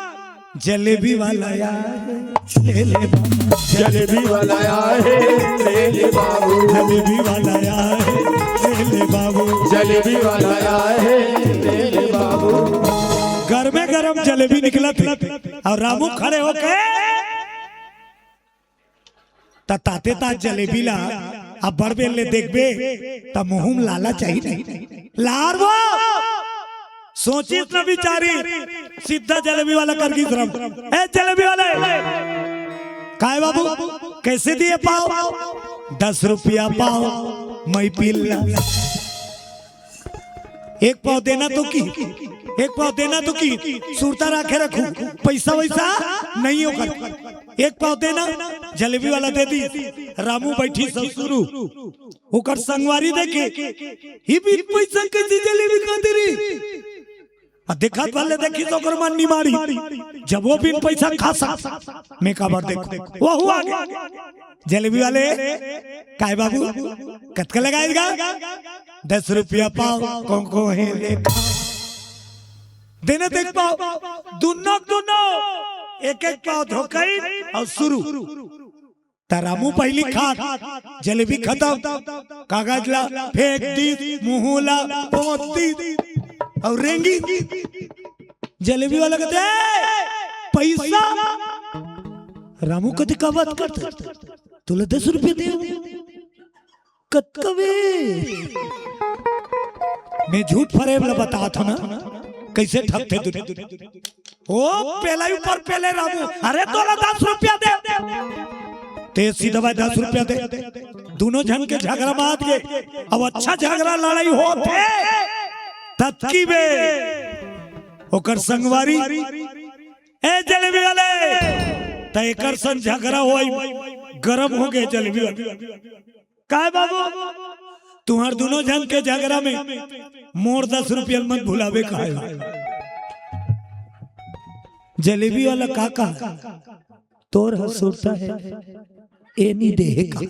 जलेबी वाला आया है, ले ले बाबू। जलेबी वाला आया है, ले ले बाबू। जलेबी वाला आया है, ले ले बाबू। जलेबी वाला आया है, ले ले बाबू। गरमे गरम जलेबी निकलत हे अउ रामू खड़े होके त ताते तात जलेबी ला अब्बड़ बेर ले देखबे, त मुहूं म लाला चाही नहीं। लार वो सोचिस न बिचारी, सीधा जलेबी वाला कर गिस रम। ए जलेबी वाले, काय बाबू, कैसे दिए पाव? दस रुपया पाव, मैं पी ला। एक पाव देना तो की, एक पाव देना तो की, सुरता राखे रखू, पैसा वैसा नहीं होकर। एक पाव देना, जलेबी वाला दे दी। रामू बैठी ससुरू, ओकर संगवारी देखे, ही बिन पैसा कैसे जलेबी खा दे रही? आ देखत वाले देखी तो ओकर मन निमारी, जब वो बिन पैसा खा सक, मैं काबर देखो, वो हुआ गया। जलेबी वाले, काय बाबू, कतका लगाएगा? दस रुपया पाव, कौन को है ले? देने देख पाव, दुनो दुनो एक एक पाव धोकई और सुरू। त रामू पहली खात, जलेबी खतम, कागज ला फेंक दी, मुहूं ला पोंछ दी और रेंगी। जलेबी वाला कहते, "ए, पैसा।" रामू कहते, "का बात करते? तोला दस रुपया दे।" कतका बे? मैं झूठ फरेब ला बतात हंव ना, कैसे ठगथे तू? ओ पेला ऊपर पेले रामू, "अरे तोला दस रुपया दे।" ते सीधा भाई दस रुपया दे। दुनो झन के झगरा मात गे। अब अच्छा झगरा लड़ाई होत हे। ततकी बे ओकर संगवारी, "ए जलेबी वाले, त एकर संग झगरा होई, गरम हो गए जलेबी वाले।" काय बाबू, तुंहर दुनो झन के झगरा में मोर दस रुपया मत भुलावे कहे। जलेबी वाला का कहा, "तोर ह सुरता हे, ए नी दे हे का?"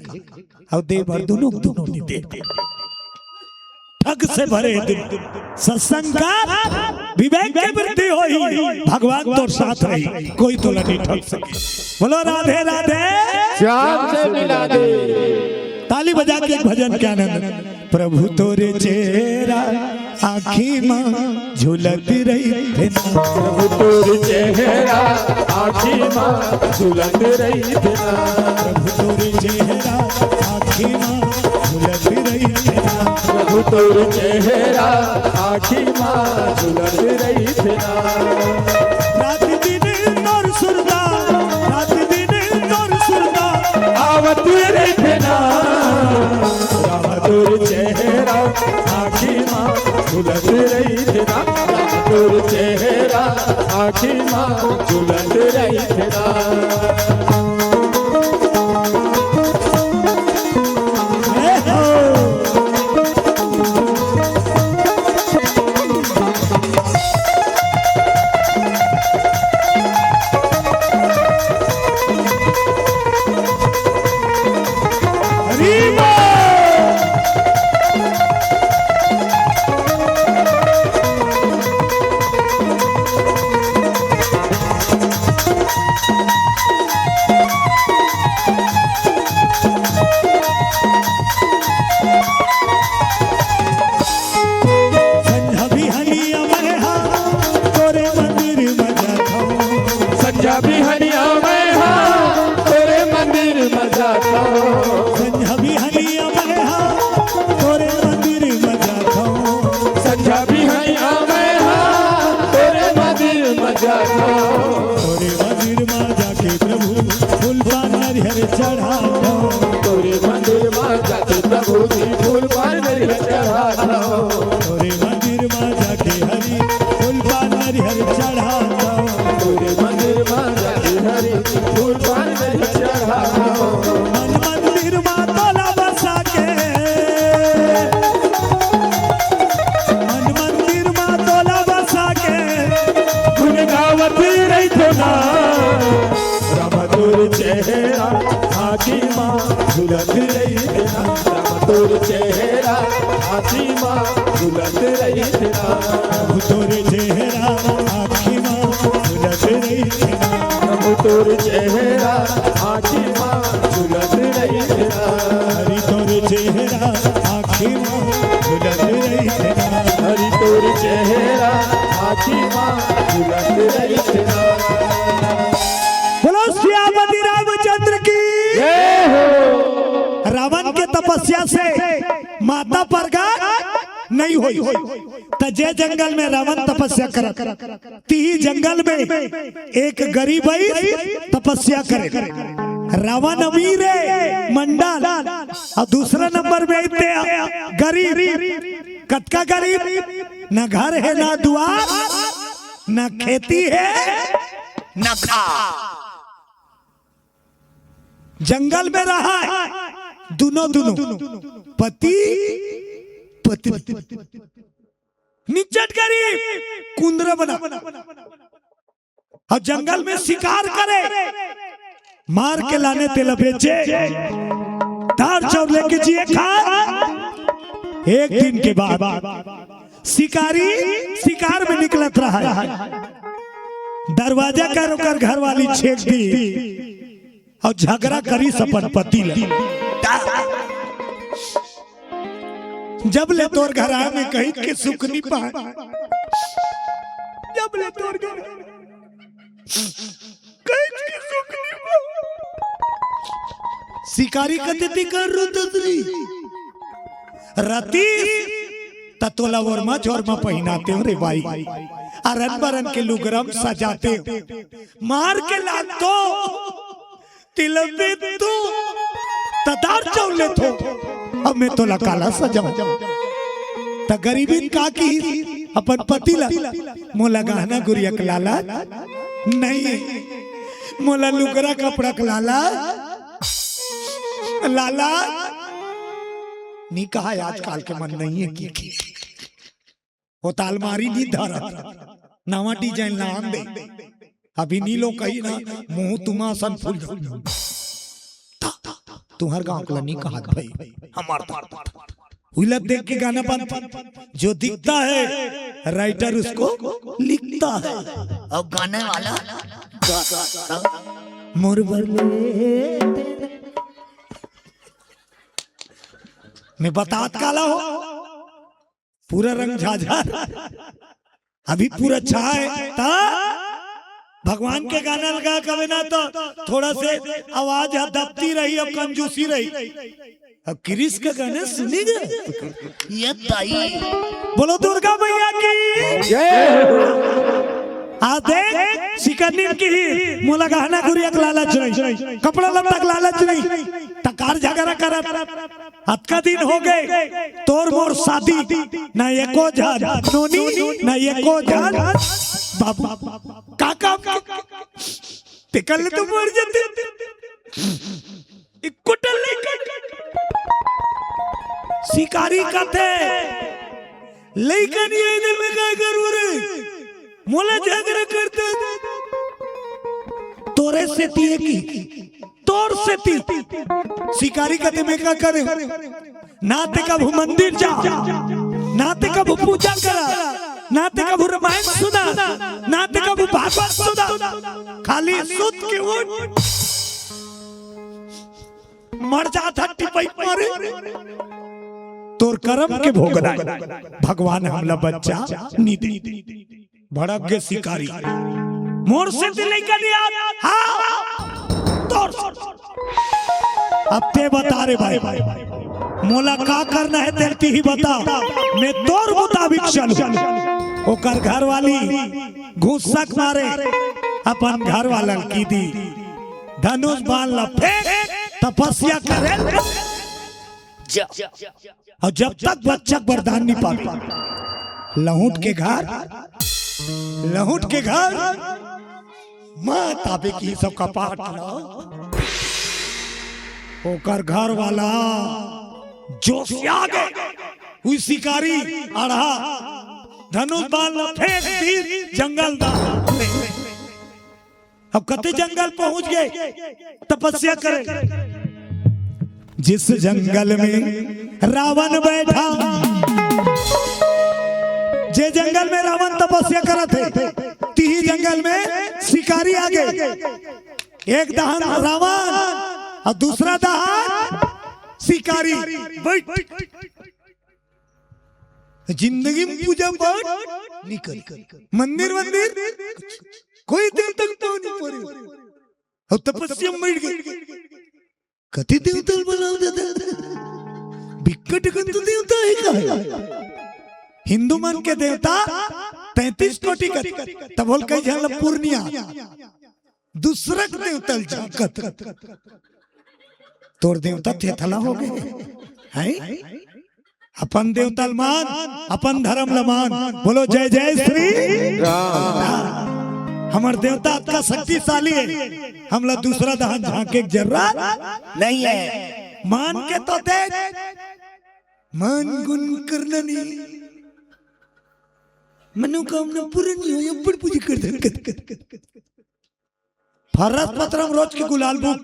अउ दे बर दुनो, दुनो नी दे। ठग से भरे दिन सत्संग का विवेक के वृद्धि होही, भगवान तोर साथ रही, कोई तोला नहीं ठग सके। बोलो राधे राधे। चांद से मिला दे। ताली बजा के एक भजन के आनंद। प्रभु तोरे चेहरा आँखी मा झुलत रहिथे ना। प्रभु तोर चेहरा आँखी मा झुलत रहिथे ना। प्रभु तोर चेहरा आँखी मा झुलत रहिथे ना। प्रभु तोर चेहरा आँखी मा झुलत रहिथे ना। रात दिन तोर सुरता, रात दिन तोर सुरता आवत रहिथे ना। राम तोर चेहरा आँखी मा झुलत रहिथे ना। राम तोर चेहरा आँखी मा झुलत रहिथे ना। संझा बिहनिया मैं हा तोरे मंदिर म जाथंव। संझा बिहनिया मैं हा तोरे मंदिर म जाथंव। संझा बिहनिया मैं हा तोरे मंदिर म जाथंव। संझा बिहनिया मैं हा तोरे मंदिर म जाथंव। तोरे मंदिर म जाके प्रभु फूल पान नरियर चढ़ाथंव। तोरे मंदिर म जाके प्रभु जी फूल पान नरियर चढ़ाथंव। तोरे मंदिर म जाके हरि फूल पान नरियर चढ़ाथंव। तोरे मंदिर म जाके हरि फूल पान नरियर चढ़ाथंव। मन मंदिर म तोला बसा के, मन मंदिर म तोला बसा के गुन गावत रहिथंव ना। राम तोर चेहरा आँखी मा झुलत रहिथे ना। राम तोर चेहरा आँखी मा झुलत रहिथे ना। प्रभु तोर चेहरा आँखी मा झुलत रहिथे ना। प्रभु तोर चेहरा आँखी मा झुलत रहिथे ना। हरि तोर चेहरा आँखी मा झुलत रहिथे ना। हरि तोर चेहरा आँखी मा झुलत रहिथे ना। बोलो सियापति रामचंद्र की जय हो। माता प्रगट नहीं होई। त जे जंगल में रावण तपस्या करत, तिही जंगल में एक गरीब आई तपस्या करे। रावण अमीर है मंडल, अउ दूसरा नंबर में ते गरीब। कतका गरीब? न घर है, न दुआर, न खेती है, न खा। जंगल में रहा है दुनों दुनों, पति पत्नी। निचट गरीब कुंदरा बना, अउ जंगल में शिकार करे, मार के लाने तेला बेचे, दार चाउर लेके जिए खाए। एक दिन के बाद शिकारी शिकार में निकलत रहा है, दरवाजा कर ओकर घरवाली छेक दी अउ झगड़ा करिस अपन पति ल। जब ले तोर घर आए में कहित के सुख नी पाए, जब ले तोर घर कहित के सुख नी पाए। शिकारी कते ती कर रो ददरी रतीस, त तोला ओरमा झोरमा पहिनाते हो रे बाई, अरन बरन के लुगरम सजाते हो, मार के लातो तिलबे तू तदार चौले थो, अब मैं तोला काला सजाऊं। त गरीबिन का की अपन पति ला, मोला गहना गुरिया के लालच नहीं, मोला लुगरा कपड़ा के लालच, लालच नी कहा, आजकल के मन नहीं है की, की। वो त अलमारी नी धरत, नवा डिजाइन ला आन दे। अभी नी लो कही ना, मुंह तुमा असन फूल जाऊ। तुहर गांव के ला नी कहत भाई, हमार तो उलट देख के गाना बनता। जो दिखता है राइटर उसको लिखता है, और गाने वाला गाता। मोर बरले मैं बतात काला हो, पूरा रंग झाझर, अभी पूरा छाए ता भगवान के गाना लगा कबे ना तो थोड़ा से आवाज ह दबती रही, अब कंजूसी रही। अब क्रिस के गाने सुनी गे ये ताई। बोलो दुर्गा मैया की। आ देख, सिकन्नी की ही मोला गहना गुरिया के लालच नहीं, कपड़ा लत्ता के लालच नहीं, तकार झगड़ा करत। अतका दिन हो गए तोर मोर शादी, ना एको झन नोनी, ना एको झन बाबू। का काम तेकर ले तो मर जाते। इक्को टल लइका शिकारी कथे, लइका नहीं है इधर में काय करू रे, मोला झगड़ा करता। तोरे सेती है की तोर सेती। शिकारी कथे मैं का करे, ना ते कभू मंदिर जा, ना ते कभू पूजा करा, ना ते कभू रामायण सुना, ना ते कभू भागवत सुना, खाली सुत के उठ मर जात ह टिपई मारे। तोर करम के भोगना है, भगवान हमला बच्चा नी दे। भड़क गे शिकारी, मोर सेती लइका नहीं आत। हाँ, तोर से। अब ते बता रे भाई, मोला का करना है, तेल ती ही बता, मैं तोर मुताबिक चलूं। ओकर घरवाली घुसक मारे अपन घरवाला ल की दी, धनुष बाण ला फेंक, तपस्या करे। जा। और जब तक बच्चा के वरदान नहीं पावे, लहुट के घर, लहुट के घर, माँ ताबे की सब कपाट ला। ओकर घर वाला जोशिया गे, हुई शिकारी अड़हा, धनुष बाण ला फेंक, तीर जंगल दा। अब कते जंगल पहुंच गए तपस्या करे। जिस जंगल में रावण बैठा, जे जंगल में रावण तपस्या करत हे, तिही जंगल में शिकारी आ गे। एक दहान रावण और दूसरा दहान शिकारी। बैठ। जिंदगी में पूजा पाठ नहीं करी, मंदिर वंदिर कोई देवता के पाँव नहीं पड़े, और तपस्या में बैठ गए। कति देवता ल बुलाओ दादा, बिकट कन तो देवता हे का हे? हिंदू मन के देवता तैंतीस कोटि के, तब बोल कई झन ल पूर्णिया, दूसरा के देवता ल झांकत। तोर देवता थेथला हो गे, हैं? अपन देवता ल मान, अपन धर्म ल मान। बोलो जय जय श्री राम। हमर देवता अतका शक्तिशाली हे, हमला दूसरा डहन झांके के जरूरत नहीं हे। मान के तो दे, मान गुण करना नहीं, मनोकामना पूरा नहीं हो, ये बड़ पूजा कर दे। फर्रस पतरम रोज के गुलाल बुक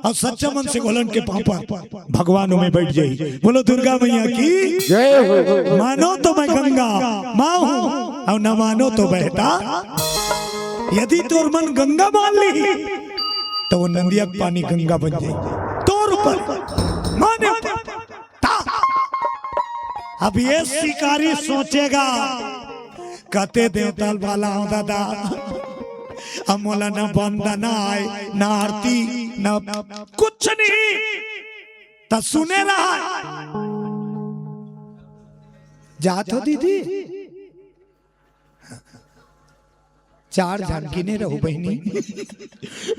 अउ सच्चा मन से घोलन के पाँव पर भगवान ओमे बइठ जाही। बोलो दुर्गा मैया की जय हो। मानो तो मैं गंगा माँ हूँ अउ न मानो तो बहता। यदि तोर मन गंगा मान ली तो वो नंदिया के पानी गंगा बन जाही। तोर ऊपर, माने ऊपर। ता। अब ये शिकारी सोचेगा, कते देवता ल बलाओं दादा, अब मोला न बंदना आय, न आरती, न कुछ नहीं। त सुने रहा, जात हो दीदी, चार झन गिने रहू बहिनी।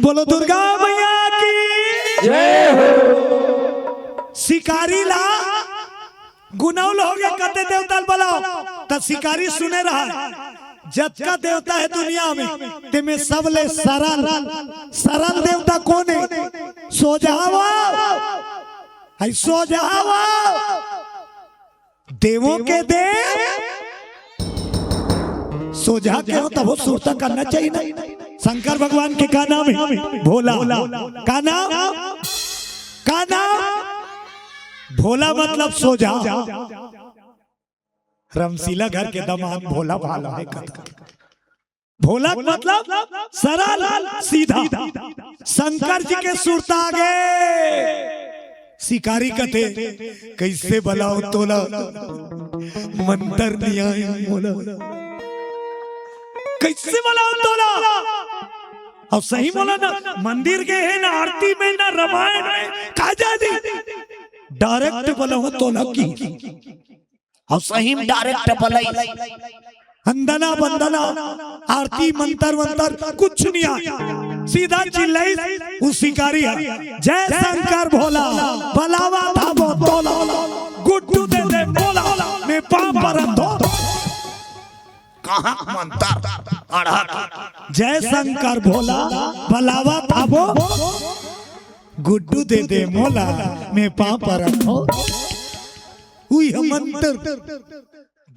बोलो दुर्गा मैया की जय हो। शिकारी ला गुनौल हो गे, कते देवता ल बलाओ, त शिकारी सुने रहा, जतका देवता हे दुनिया में, तेमे सबले सरल, सरल देवता कोन हे? सोझा आओ, है सोझा आओ। देवों के देव सोझा के हो, तब वो सुरता करना चाहिए ना। शंकर भगवान के का नाम हे? भोला। का नाम? का नाम? भोला मतलब सोझा। रमशीला घर के दामाद भोला भाला हे कथा। भोला के मतलब सरल, सीधा। शंकर जी के सुरता आगे शिकारी कथे, कैसे बलाओ तोला, मंतर नइ आय मोला, कैसे बलाओ तोला। अउ सही मोला ना मंदिर गे हे, ना आरती में, ना रामायण में, का जानी, डायरेक्ट बलाओ तोला कि अउ सही में डायरेक्ट बलई। अंदना बंदना, आरती, मंतर वंतर कुछ नइ आय। सीधा चिल्लई उ शिकारी हे, जय शंकर भोला, बलावा थाबो तोला, गुड्डू दे दे मोला, मैं पाँव परत हों। कहाँ मंतर अड़हक? जय शंकर भोला, बलावा थाबो, गुड्डू दे दे मोला, मैं पाँव परत हों। उही मंतर।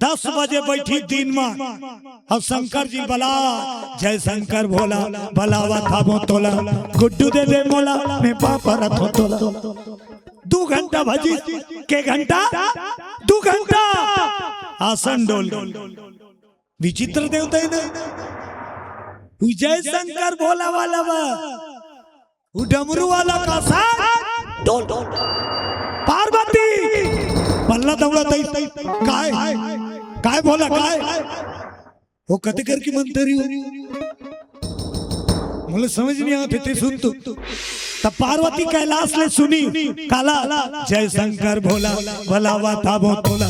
दस बजे बइठी दिन मा, अउ शंकर जी बला, जय शंकर भोला, बलावा थाबो तोला, गुड्डू दे दे मोला, मैं पाँव परत हों तोला। दू घंटा भजी, के घंटा? दू घंटा। आसन डोल। विचित्र देवता हे ना। उ जय शंकर भोला वाला बा। उ डमरू वाला का साथ डोल, डोल। पार्वती, पल्ला दौड़ा तई, काय? काय भोला, काय? वो कते करके मंतर हे वो? मोला समझ नइ आत हे, ते सुन तो। तब पार्वती कैलाश ले सुनी, काला, जय शंकर भोला, बलावा थाबो तोला,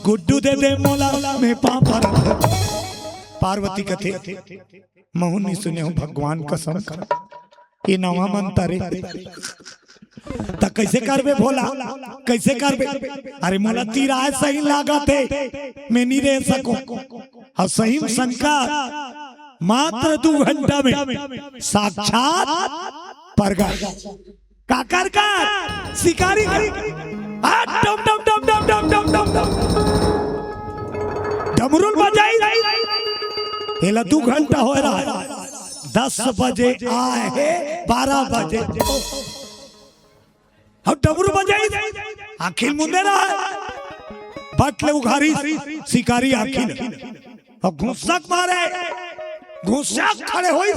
गुड्डू दे दे मोला, मैं पाँव परत हों। पार्वती कथे, महूँ नइ सुने हों भगवान कसम कर। ये नवा मंतर हे। त कैसे करबे भोला, कैसे करबे? अरे मोला तिराय सही लागत हे, मैं नइ रह सकों। अउ सही में शंकर मात्र दू घंटा में साक्षात प्रगट। काकर का? शिकारी का। आ, डम, डम, डम। डमरू ल बजाई। एला दू घंटा होय रहा हे। दस बजे आय हे, बारह बजे। अब डमरू बजाई, आँखी ल मुंदे रहा हे। बट ले उघारी शिकारी आँखी ल। अउ घुसक मारे, घुसक खड़े होई।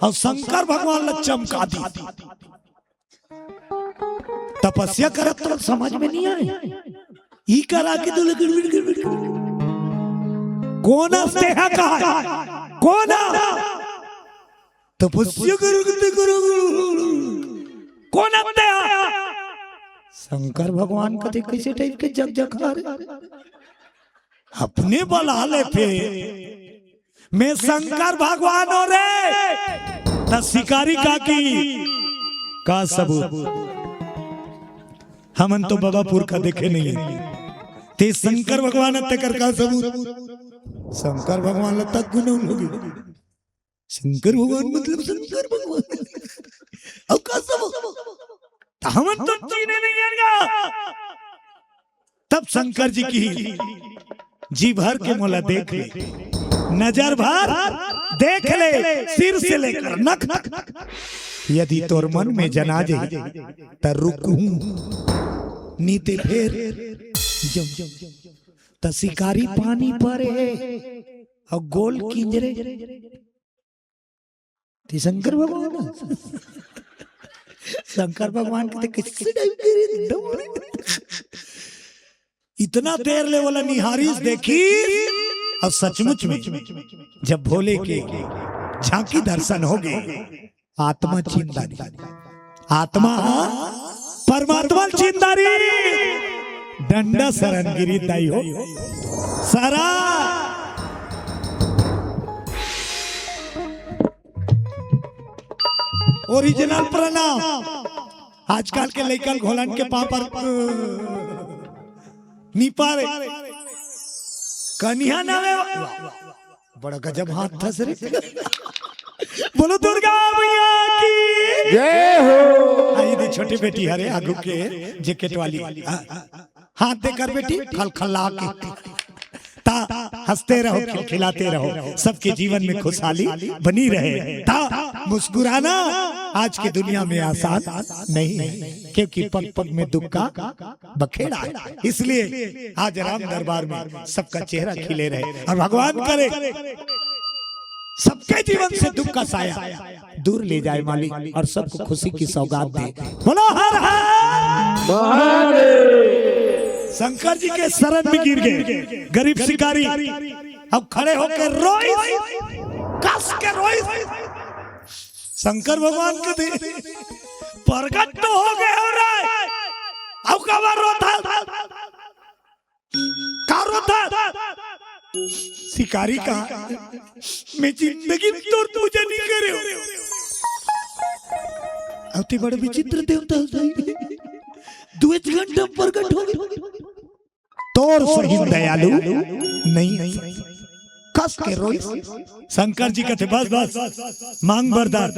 अउ शंकर भगवान ल चमका दी। तपस्या करत तो समझ में नइ आय। ई करा के तू लगे, कोन हस तेहा कहा? कोन? तपस्या करत ते करा। कोन हस तेहा? शंकर भगवान कथे, "कइसे टाइप के जकजकहा रे?" अपने बला ले फेर, "मैं शंकर भगवान हो रे।" त शिकारी कहा कि, "का सबूत? हमन तो बबा पुरखा देखे नहीं है, ते शंकर भगवान हस तेकर का सबूत?" शंकर भगवान ला तक गुनौन होगे। शंकर भगवान मतलब शंकर भगवान। अब का सबूत? त हमन तो चीने नहीं हन गा। तब शंकर जी कही, "जी भर के मोला देख ले, नजर भर देख ले, सिर से लेकर नख तक। यदि तोर मन में जना जाही, त रुकहूं, नी ते फेर जम।" त शिकारी पानी परे हे अउ गोल किंजरे, ते शंकर भगवान हे। शंकर भगवान कथे, "कइसे टाइप के रे, एकदम रे।" इतना देर ले ओला निहारिस, देखिस, अउ सचमुच में जब भोले के झांकी दर्शन होगे, आत्मा चिंता नहीं, आत्मा परमात्मा चिंता नहीं, डंडा सरन गिरी दाई हो। सारा ओरिजिनल प्रणाम। आजकल के लइका घोलन के पापर निपारे कनिहा नामे। बड़ा गजब हाथ थस रे। बोलो दुर्गा मैया की। जय हो। आई दे छोटी बेटी हरे आगू के जैकेट वाली। हाँ। हाथ देकर बेटी खलखला के। ता हंसते रहो, खिलखिलाते रहो, सबके जीवन में खुशहाली बनी रहे। ता मुस्कुराना आज की दुनिया में आसान नहीं है, क्योंकि पग पग में दुख का बखेड़ा है। इसलिए आज राम दरबार में सबका चेहरा खिले रहे और भगवान करे सबके जीवन से दुख का साया दूर ले जाए मालिक, और सबको खुशी की सौगात दे। बोलो हर हर महादेव। शंकर जी के शरण में गिर गए गरीब शिकारी। अब खड़े होकर रोई, कस के रोई। शंकर भगवान कथे, "प्रगट तो हो गए हो रे, अब काबर रोथा?" का रोथा? शिकारी कहा, "मैं जिंदगी में तोर पूजा नहीं करे हो। अउ ते बड़ विचित्र देवता हो, दू एक घंटा प्रगट हो गए, तोर सही दयालु नहीं।" कस के रोई। शंकर जी कथे, "बस बस, मांग वरदान,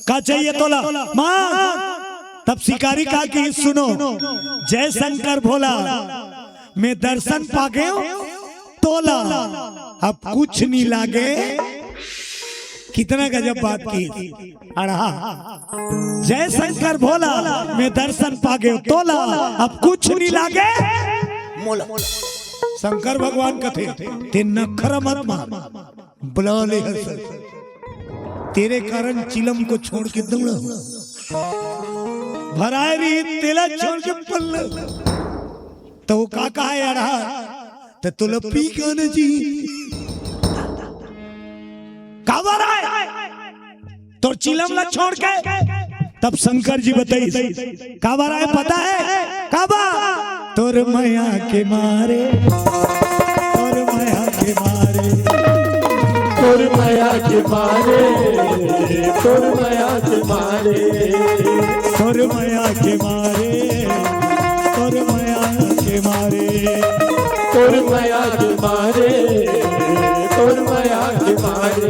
का चाहिए तोला, मांग।" तब शिकारी कहा कि सुनो, "जय शंकर भोला, मैं दर्शन पागेंव तोला, अब कुछ नहीं लागे।" कितना गजब बात की। अड़हा, "जय शंकर भोला, मैं दर्शन पागेंव तोला, अब कुछ नहीं लागे मोला।" शंकर भगवान कथे, "ते नखरा मत मार।" बुला ले हर सर। तेरे कारण चिलम को छोड़ के दौड़ा हूँ। भराए रही तेला छोड़ के पल्ला। तो वो का कहा यार? तो तुला पी के आना जी। काबर आए? तोर चिलम ला छोड़ के। तब शंकर जी बताइस, काबर आए पता है? काबर? तोर मया के मारे, तोर मया के मारे, तोर मया के मारे, तोर मया के मारे, तोर मया के मारे, तोर मया के मारे, तोर मया के मारे, तोर मया के मारे।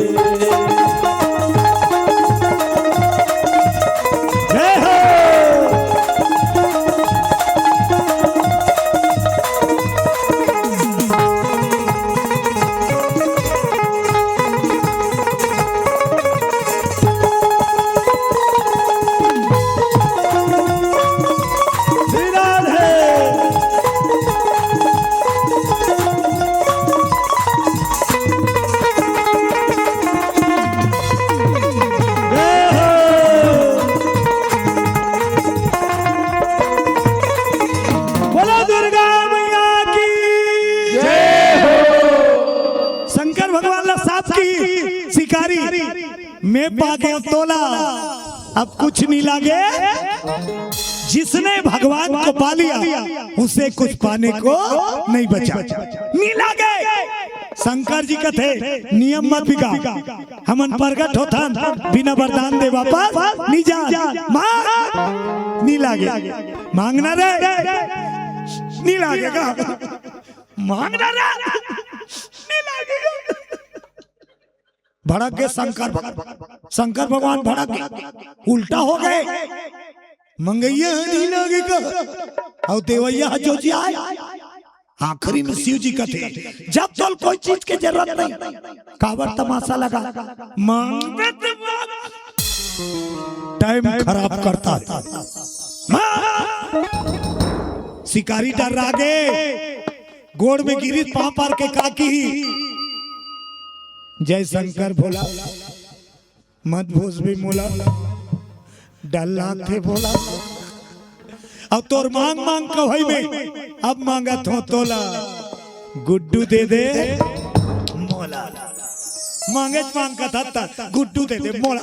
जय हो। श्री राधे। बोलो दुर्गा मैया की जय हो। शंकर भगवान ला साफ की शिकारी, मैं पागेंव तोला, अब कुछ नहीं लागे। जिसने भगवान को पा लिया, उसे कुछ पाने को नहीं बचा। नी लागे। शंकर जी कथे, नियम मत बिगाड़। हमन प्रगट होथन, बिना वरदान दे वापस नी जा। मांग, नी लागे। मांगना रे, नी लागेगा। मांगना रे, नी लागेगा। भड़क गए शंकर भगवान, शंकर भगवान भड़क गए, उल्टा हो गए। मंगइया ह नी लागे का, अउ देवइया ह जोजियाय। आखिरी में शिव जी कथे, जब तोल कोई चीज के जरूरत नहीं, काबर तमाशा लगा, मांगबे त मांग। टाइम खराब करता है। मांग। शिकारी डर्रा गे, गोड़ में गिरिस, पांव पर के का किही, जय शंकर भोला, मत भोजबे मोला, डर लागथे भोला। अब तोर मांग मांग कहोई में, अब मांगत हों तोला, गुड्डू दे दे मोला। मांगेच मांग कथस त गुड्डू दे दे मोला।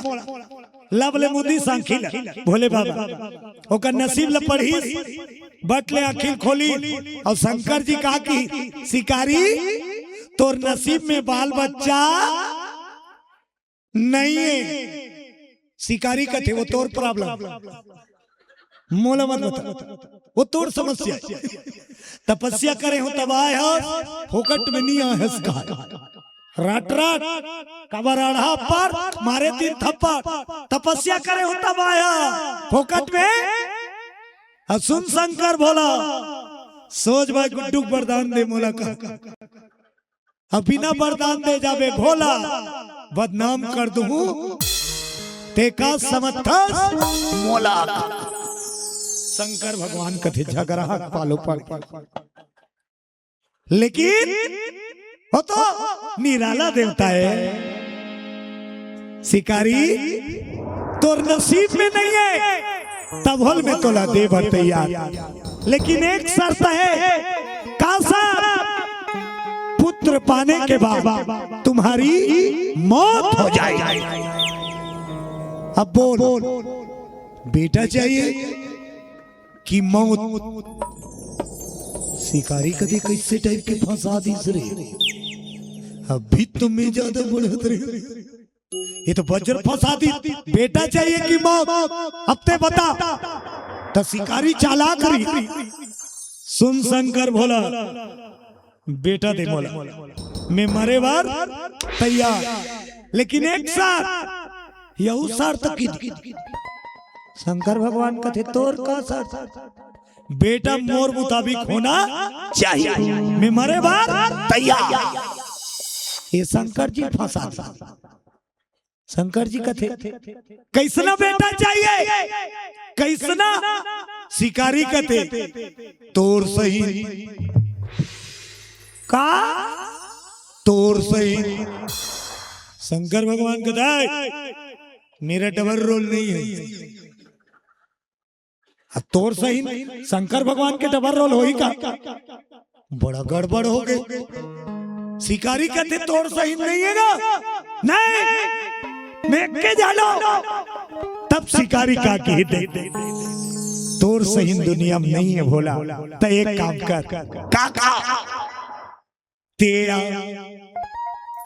लब ले मुंदी सांखी ल भोले बाबा, ओकर नसीब ल पढ़िस, बट ले आंखी ल खोलिस, अउ शंकर जी का किही, शिकारी, तोर नसीब में बाल बच्चा नहीं है। शिकारी कथे, वो तोर प्रॉब्लम, मोला मत बता, वो तोर समस्या। तपस्या करे हों तब आय हस, फोकट में नी आय हस कहा। राट राट, काबर अड़हा पर मारे तीन थप्पड़। तपस्या करे हों तब आय हस, फोकट में। अउ सुन शंकर भोला, सोज भाई गुड्डू के वरदान दे मोला का। अब बिना वरदान दे जाबे भोला, बदनाम कर दूहूं, ते का समझथस मोला। शंकर भगवान कथे, झगरा पालो पड़। लेकिन वो तो निराला देवता है। शिकारी, तोर नसीब में नहीं है, तब होल में तोला दे बर तैयार। लेकिन एक शर्त है, का शर्त? पुत्र पाने के बाद तुम्हारी मौत हो जाएगी। अब बोल, बेटा चाहिए कि मौत? शिकारी कथे, कैसे टाइप के फंसा दिस रे, अभी तो मैं ज्यादा बढ़त रहे। ये तो वज्र फंसा दिस, बेटा चाहिए कि मौत? अब ते बता। त शिकारी चालाक रही, सुन शंकर भोला, बेटा दे मोला, मैं मरे बर तैयार, लेकिन एक शर्त, यहू शर्त की। शंकर भगवान कथे, तोर का शर्त? बेटा मोर मुताबिक होना चाहिए, मैं मरे बर तैयार। ये शंकर जी फंसा दिस। शंकर जी कथे, कैसना बेटा चाहिए, कैसना? शिकारी कथे, तोर सही। का? तोर सही। शंकर भगवान कथे, मेरा डबल रोल नहीं है। अब तोर सही, शंकर भगवान के डबल रोल होही का? बड़ा गड़बड़ हो गए। शिकारी कथे, तोर सही नहीं है ना? नहीं, मैं के जानो। तब शिकारी का किही, देख, तोर सही दुनिया में नहीं है भोला, त एक काम कर। का, का? ते आ,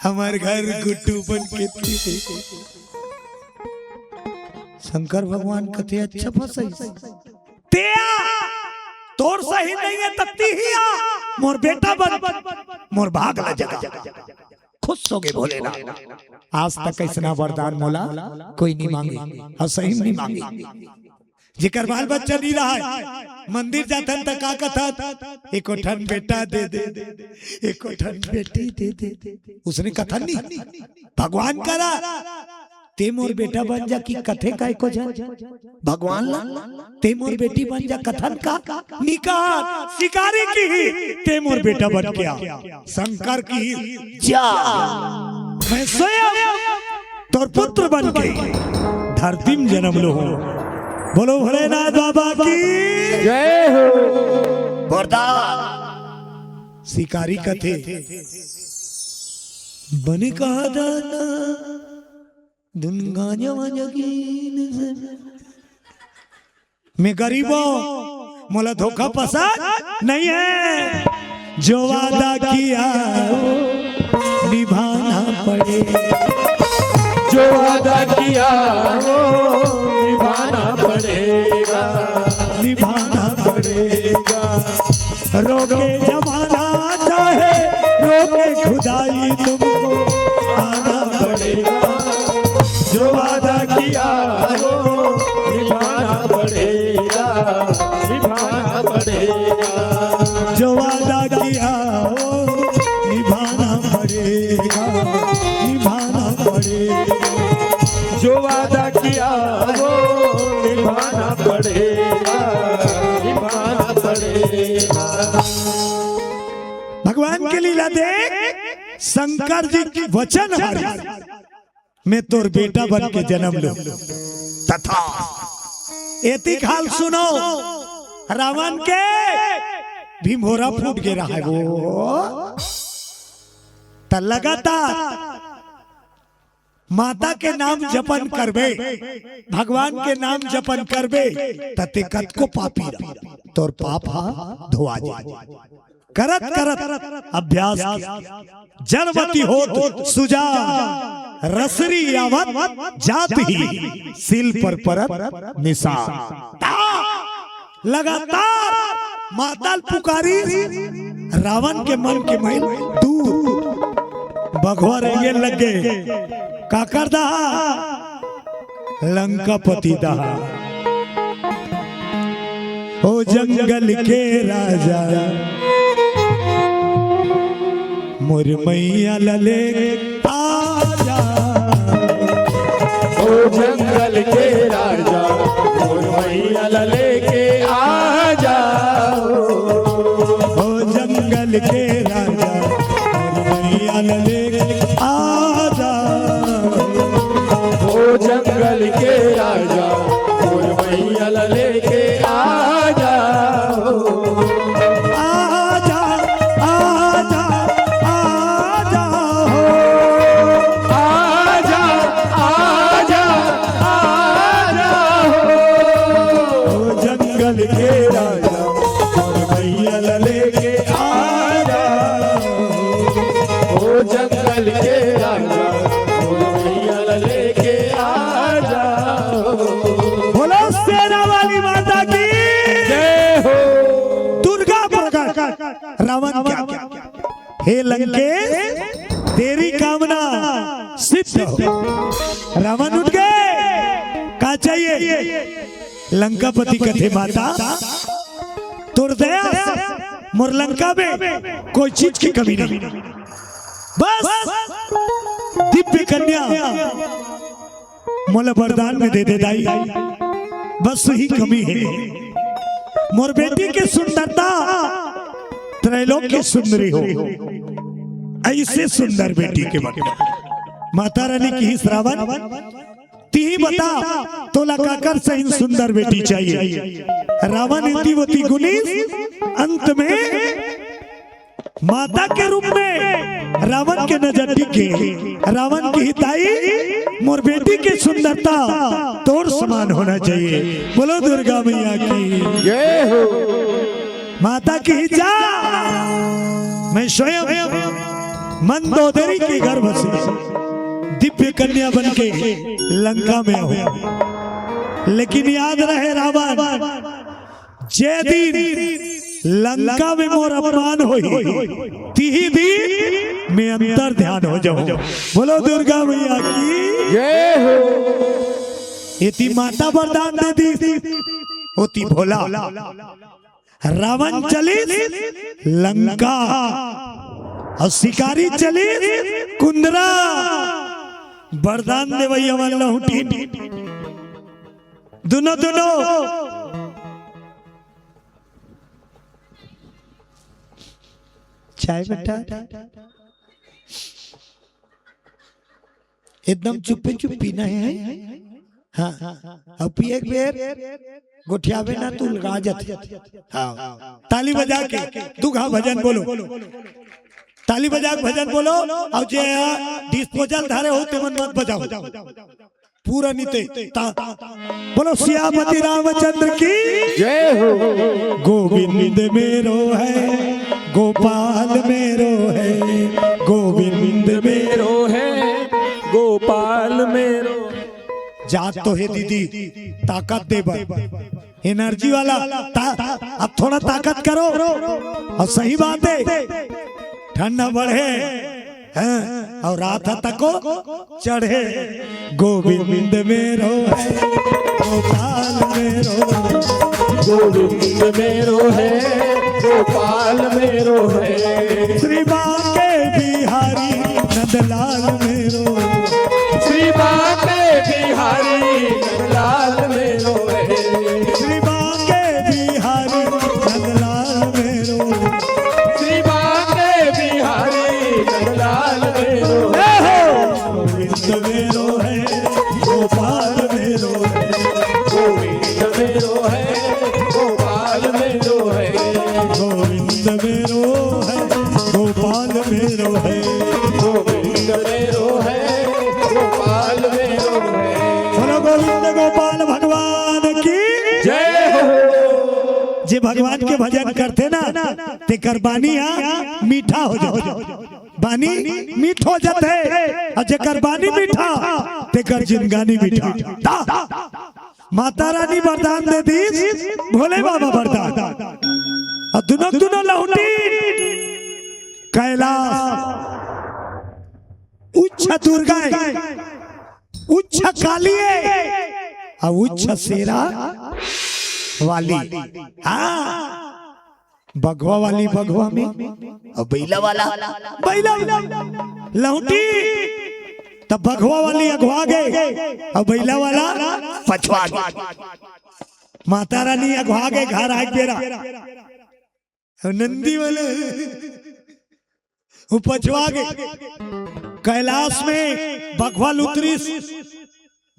हमर घर गुड्डू बन के ती। शंकर भगवान कथे, अच्छा फंसई। ते आ, तोर सही नहीं है, त तिही आ, मोर बेटा बन, मोर भाग ला जगा। खुश हो गए भोलेनाथ। आज तक ऐसना वरदान मोला कोई नहीं मांगे, अउ सही नहीं मांगे। जेकर बाल बच्चा नहीं रहा है, मंदिर जाथन त का कथन, एको ठन बेटा दे दे, एको ठन बेटी दे दे। उसने कथन नहीं, भगवान करा, ते मोर बेटा बन जा कि कथे का एको झन? भगवान ला, ते मोर बेटी बन जा कथन का? निकार, शिकारी किही, ते मोर बेटा बन के आ। शंकर किही, जा, मैं स्वयं तोर पुत्र बन के धरती में जन्म लूं। बोलो भोलेनाथ बाबा की जय हो। वरदान। शिकारी कथे, बने कहा दादा, धुन गांजा वांजा कीन से। मैं गरीब हूँ, मोला धोखा पसंद नहीं है। जो वादा किया वो निभाना पड़ेगा। जो वादा किया वो निभाना पड़ेगा। निभाना पड़ेगा। रोके जमाना चाहे रोके खुदाई, तुमको आना पड़ेगा। जो वादा किया वो निभाना पड़ेगा। निभाना पड़ेगा। जो वादा किया वो निभाना पड़ेगा। निभाना पड़ेगा। जो वादा किया वो निभाना पड़ेगा। निभाना पड़ेगा। भगवान के लीला देख, शंकर जी के वचन हरे, मैं तोर बेटा बन के जन्म लूं। तथा एतिक हाल सुनो, रावण के भीमोरा फूट गे रहा है वो। त लगातार माता के नाम जपन करबे, भगवान के नाम जपन करबे, त ते कतको पापी रह, तोर पाप हा धोआ जाए। करत करत अभ्यास किया। जड़मति होत सुजान, रसरी आवत जात ही, सील पर परत निशान। लगातार माता ल पुकारी, रावण के मन के मैल दूर। बघवा रेंगे लग गे, काकर दहा, लंकापति दहा। ओ जंगल के राजा, मोर मैया ल ले आजा। ओ जंगल के राजा, मोर मैया ल लेके आजा। ओ जंगल के राजा, मोर मैया ल लेके आजा। ओ जंगल के राजा, मोर मैया ल लेके आजा। आजा, आजा, आजा हो। आजा, आजा, आजा हो। ओ जंगल के राजा, मोर मैया ल लेके आजा। ओ जंगल के राजा, मोर मैया ल लेके आजा। बोलो शेरा वाली माता की जय हो। दुर्गा प्रकट। रावण क्या, क्या? हे लंकेश, तेरी कामना सिद्ध हो। रावण उठ गए, का चाहिए? लंकापति कथे, माता, तोर दया से मोर लंका में कोई चीज की कमी नहीं, बस दिव्य कन्या मोला वरदान में दे दे दाई, बस वही कमी है। मोर बेटी के सुंदरता त्रैलोक के सुंदरी हो, ऐसे सुंदर बेटी के बन। माता रानी किहिस, रावण, तिही बता, तोला काकर सही सुंदर बेटी चाहिए? रावण इतिवती गुनीस, अंत में माता के रूप में रावण के नजर टिके। रावण किहिस, ताई, मोर बेटी के सुंदरता तोर समान होना चाहिए। बोलो दुर्गा मैया की जय हो। माता किहिस, जा, मैं स्वयं मंदोदरी के गर्भ से दिव्य कन्या बन के लंका में आऊं। लेकिन याद रहे रावण, जे दिन लंका में मोर अपमान होही, तिही दिन मैं अंतर ध्यान हो जाऊं। बोलो दुर्गा मैया की जय हो। एती माता वरदान दे दी, ओती भोला। रावण चलिस लंका, अउ शिकारी चलिस कुंदरा। वरदान देवइया मन लहुटी, दुनो दुनो। चाय बेटा, एकदम चुप्पे चुप पीना है। हाँ, अब पिए एक बेर गोठियावे ना, तू लगा जाथे। हाँ, ताली बजा के दू घा भजन बोलो, ताली बजा के भजन बोलो। अउ जे डिस्पोजल धारे हो, ते मन मत बजाओ। पूरा निते ता। बोलो सियापति रामचंद्र की। जय हो। गोविंद मेरो है, गोपाल मेरो है, गोविंद मेरो। मेरो है, गोपाल मेरो। जात तो हे दीदी, ताकत दे बर, एनर्जी वाला। ता, अब थोड़ा ताकत करो। और सही बात है, ठंडा बढ़े, हैं, और रात तको चढ़े। गोविंद मेरो है, गोपाल मेरो। गोविंद मेरो है, गोपाल मेरो है। श्री बांके बिहारी नंदलाल मेरो। श्री बांके बिहारी नंदलाल मेरो है। श्री बांके बिहारी नंदलाल मेरो। श्री बांके बिहारी नंदलाल मेरो। हे हो। गोविंद मेरो है, गोपाल मेरो है। गोविंद मेरो है, गोपाल मेरो है। गोविंद मेरो है, गोपाल मेरो है। गोविंद मेरो है, गोपाल मेरो है। बोलो गोविंद गोपाल भगवान की। जय हो। जे भगवान के भजन करथे ना, तेकर बानी हा मीठा हो जाथे। बानी मीठ हो जाथे, अउ जेकर बानी मीठा, तेकर जिंदगानी मीठा। ता, माता रानी वरदान दे दीस, भोले बाबा वरदान। अउ दुनो दुनो लहुटी कैलाश, उच्च दुर्गा हे, उच्च काली हे, अउ उच्च शेरा वाली। हाँ, बघवा वाली बघवा में, अउ बइला वाला बइला में। लहुटी, तब बघवा वाली अघवा गे, अउ बइला वाला पछवा गे। माता रानी अघवा गे घर आए बेरा, अउ नंदी वाला वो पछवा गे। कैलाश में बघवा ल उतरिस,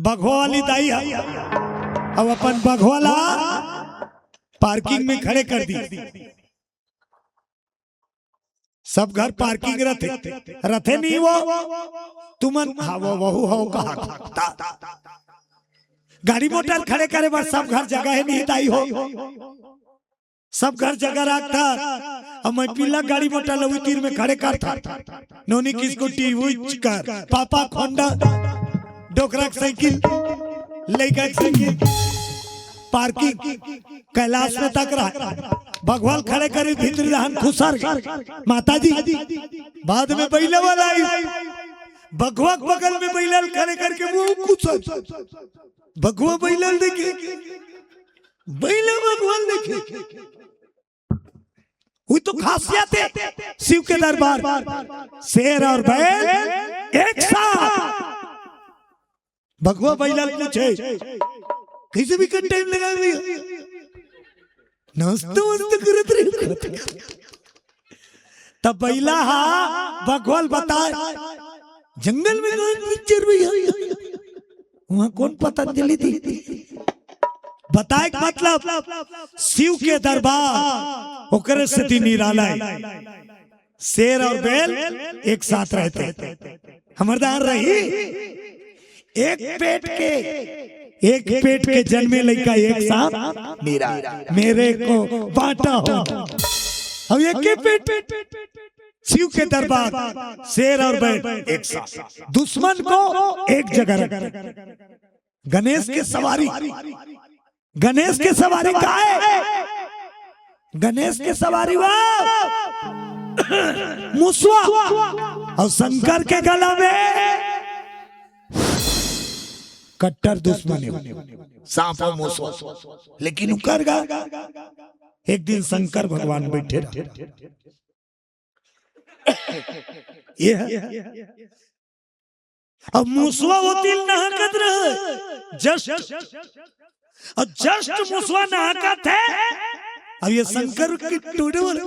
बघवा वाली दाई ह, अब अपन बघवा ला पार्किंग में खड़े कर दी। सब घर पार्किंग रथे, रथे नहीं वो? तुमन, हाँ, वो, वहू हो कहा। गाड़ी मोटर खड़े करे बर सब घर जगह हे नहीं दाई हो? सब घर जगह रखता, अब मैं पिल्ला गाड़ी मोटर लवी तीर में खड़े करता। नोनी की स्कूटी उच कर, पापा खोंडा, डोकरा के साइकिल, लइका के साइकिल, पार्किंग। कैलाश में तक रहा, बघवा ल खड़े करे भीतरी रहन खुसर। माता जी, बाद में बइला वाला आई, बघवा के बगल में बइला ल खड़े करके वो खुसर। बघवा बइला ल देखे, बइला बघवा ल देखे। वो तो खासियत हे शिव के दरबार, शेर और बैल एक साथ। बघवा बइला ल पूछे, "कइसे भी कर टाइम लगा भैया, नाश्ता वास्ता करत रहे।" तब बइला हा बघवा ल बताए, "जंगल में कौन पिक्चर भैया, वहाँ कौन पतंजलि थी?" बताए के मतलब शिव के दरबार, ओकरे सेती निराला हे। शेर और बैल एक साथ रहते, हमर दान रही। एक पेट के, एक पेट के जन्मे लइका एक साथ निरा, मेरे को बांटा हो। अब एक ही पेट, शिव के दरबार, शेर और बैल एक साथ, दुश्मन को एक जगह रख। गणेश के सवारी, गणेश के सवारी काय? गणेश के सवारी वो मुसवा, और शंकर के गला में कट्टर दुश्मन हे सांप और मुसवा। लेकिन उकर गा, एक दिन शंकर भगवान बैठे रहा। ये हे। अब मुसवा ओती ल नहाकत रहे, just, अब just मुसवा नहाकत हे। अब ये शंकर के टूडे वाले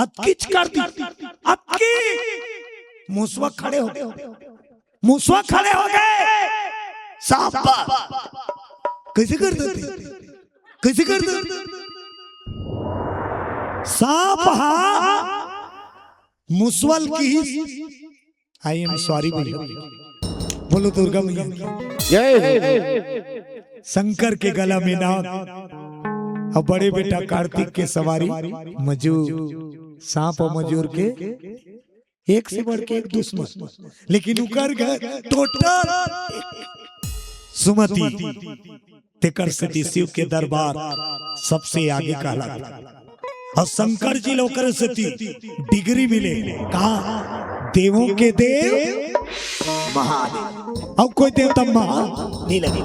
अतकिच कर दी, अतकी। मुसवा खड़े हो गए, मुसवा खड़े हो गए। सांप कइसे कर देते, कइसे कर देते? सांप हा मुसवा ल किहिस, "I am sorry भैया, बोलो दुर्गा मैया की। जय हो। शंकर के गला में नाग और बड़े बेटा कार्तिक के सवारी मजूर, सांप और मजूर के एक से बढ़ के एक दुश्मन, लेकिन उकर घर टोटल सुमति। तेकर सेती शिव के दरबार सबसे आगे कहला। और शंकर जी ला ओकर सेती डिग्री मिले, कहा देवों के देव महादेव। और कोई देवता महा नहीं लगे,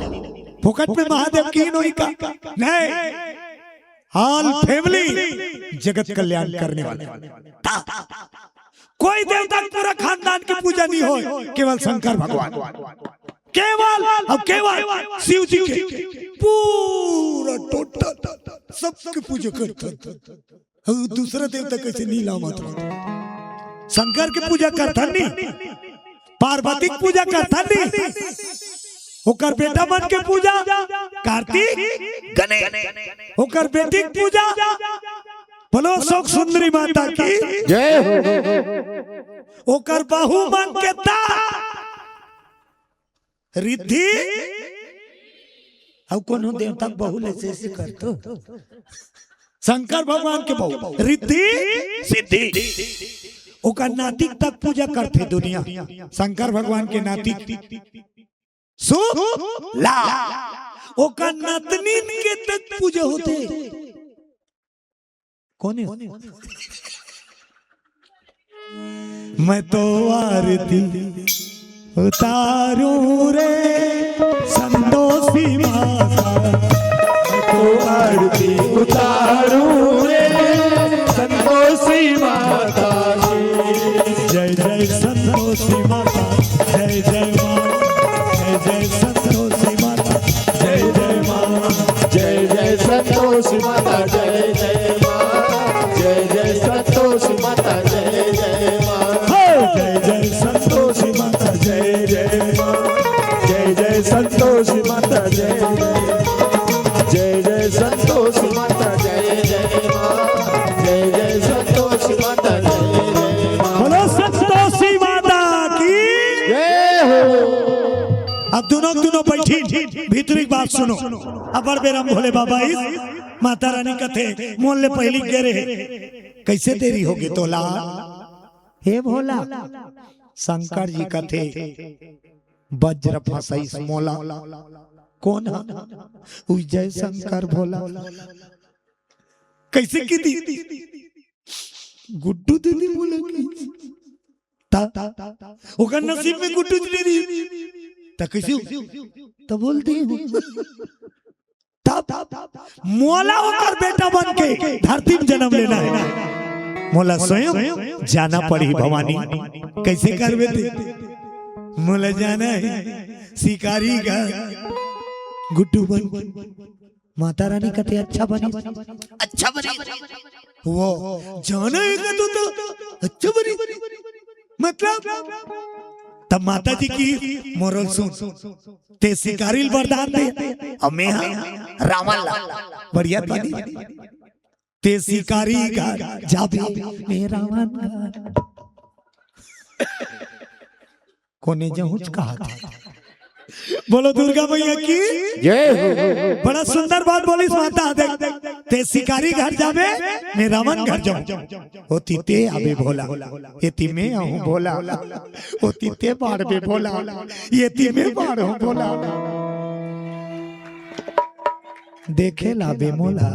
फोकट में महादेव की नहीं का नहीं, ऑल फैमिली जगत कल्याण करने वाले। कोई देवता के पूरा खानदान की पूजा नहीं हो, केवल शंकर भगवान, केवल और केवल शिव जी के पूरा टोटल सबके पूजा करता। और दूसरा देवता कैसे नहीं लावत? शंकर के पूजा करता नहीं, पार्वती के पूजा करता नहीं, ओकर बेटा मन के पूजा कार्तिक गणेश, ओकर बेटी के पूजा बोलो शोक सुंदरी माता की, जय हो। ओकर बहू मन के ता रिद्धि। अब कोनो देवता के बहू ले से, से कर तो शंकर भगवान के बहू रिद्धि सिद्धि। ओकर नातिक तक पूजा करथे दुनिया, शंकर भगवान के नातिक सुला, ओकर नतनीन के तक पूजा होथे। कोने? मैं तो आरती उतारूं रे संतोषी माता, मैं तो आरती उतारूं रे संतोषी माता की। जय जय संतोषी माता, जय जय माँ, जय जय संतोषी माता, जय जय माँ। जय जय संतोष माता, जय जय माँ। जय जय संतोष माता, जय जय माँ। हो जय जय संतोषी माता, जय जय माँ। जय जय संतोष माता, जय जय। जय जय संतोष माता, जय जय माँ। जय जय संतोष माता, जय जय माँ। बोलो संतोषी माता की। जय हो। अब दोनों दोनों बैठी भीतरी बात सुनो। अब बड़ बेरम भोले बाबा इस माता रानी कथे मोल ले पहली गे रहे, कैसे देरी होगे तोला? हे भोला, शंकर जी कथे वज्र फंसाइस मोला। कौन ह? उइ जय शंकर भोला। कैसे की दी? गुड्डू दीदी बोला कि ता ओकर नसीब में गुड्डू दीदी, त कैसे हो? त बोल दी हूँ। तब मोला ओकर बेटा बन के धरती में जन्म लेना है। मोला स्वयं जाना पड़ी भवानी। कैसे करबे ते? मोला जाना है शिकारी का गुड्डू बन। माता रानी कथे अच्छा बनी, अच्छा बनी। वो जाना है का तू तो अच्छा बनी। मतलब तब माता जी की मोरल सुन, ते शिकारी ल वरदान दे, अब मैं हा रावण ला। बढ़िया था नहीं? ते शिकारी घर जाबे, मैं रावण घर। कोने जहुच कहा था। बोलो दुर्गा मैया की। जय हो। बड़ा सुंदर बात बोलिस माता। देख, ते शिकारी घर जाबे, मैं रावण घर जाऊं। होती ते आबे भोला, एती मैं आहूं भोला। होती ते बाढ़बे भोला, एती मैं बाढ़हूं भोला। देखे लाबे मोला,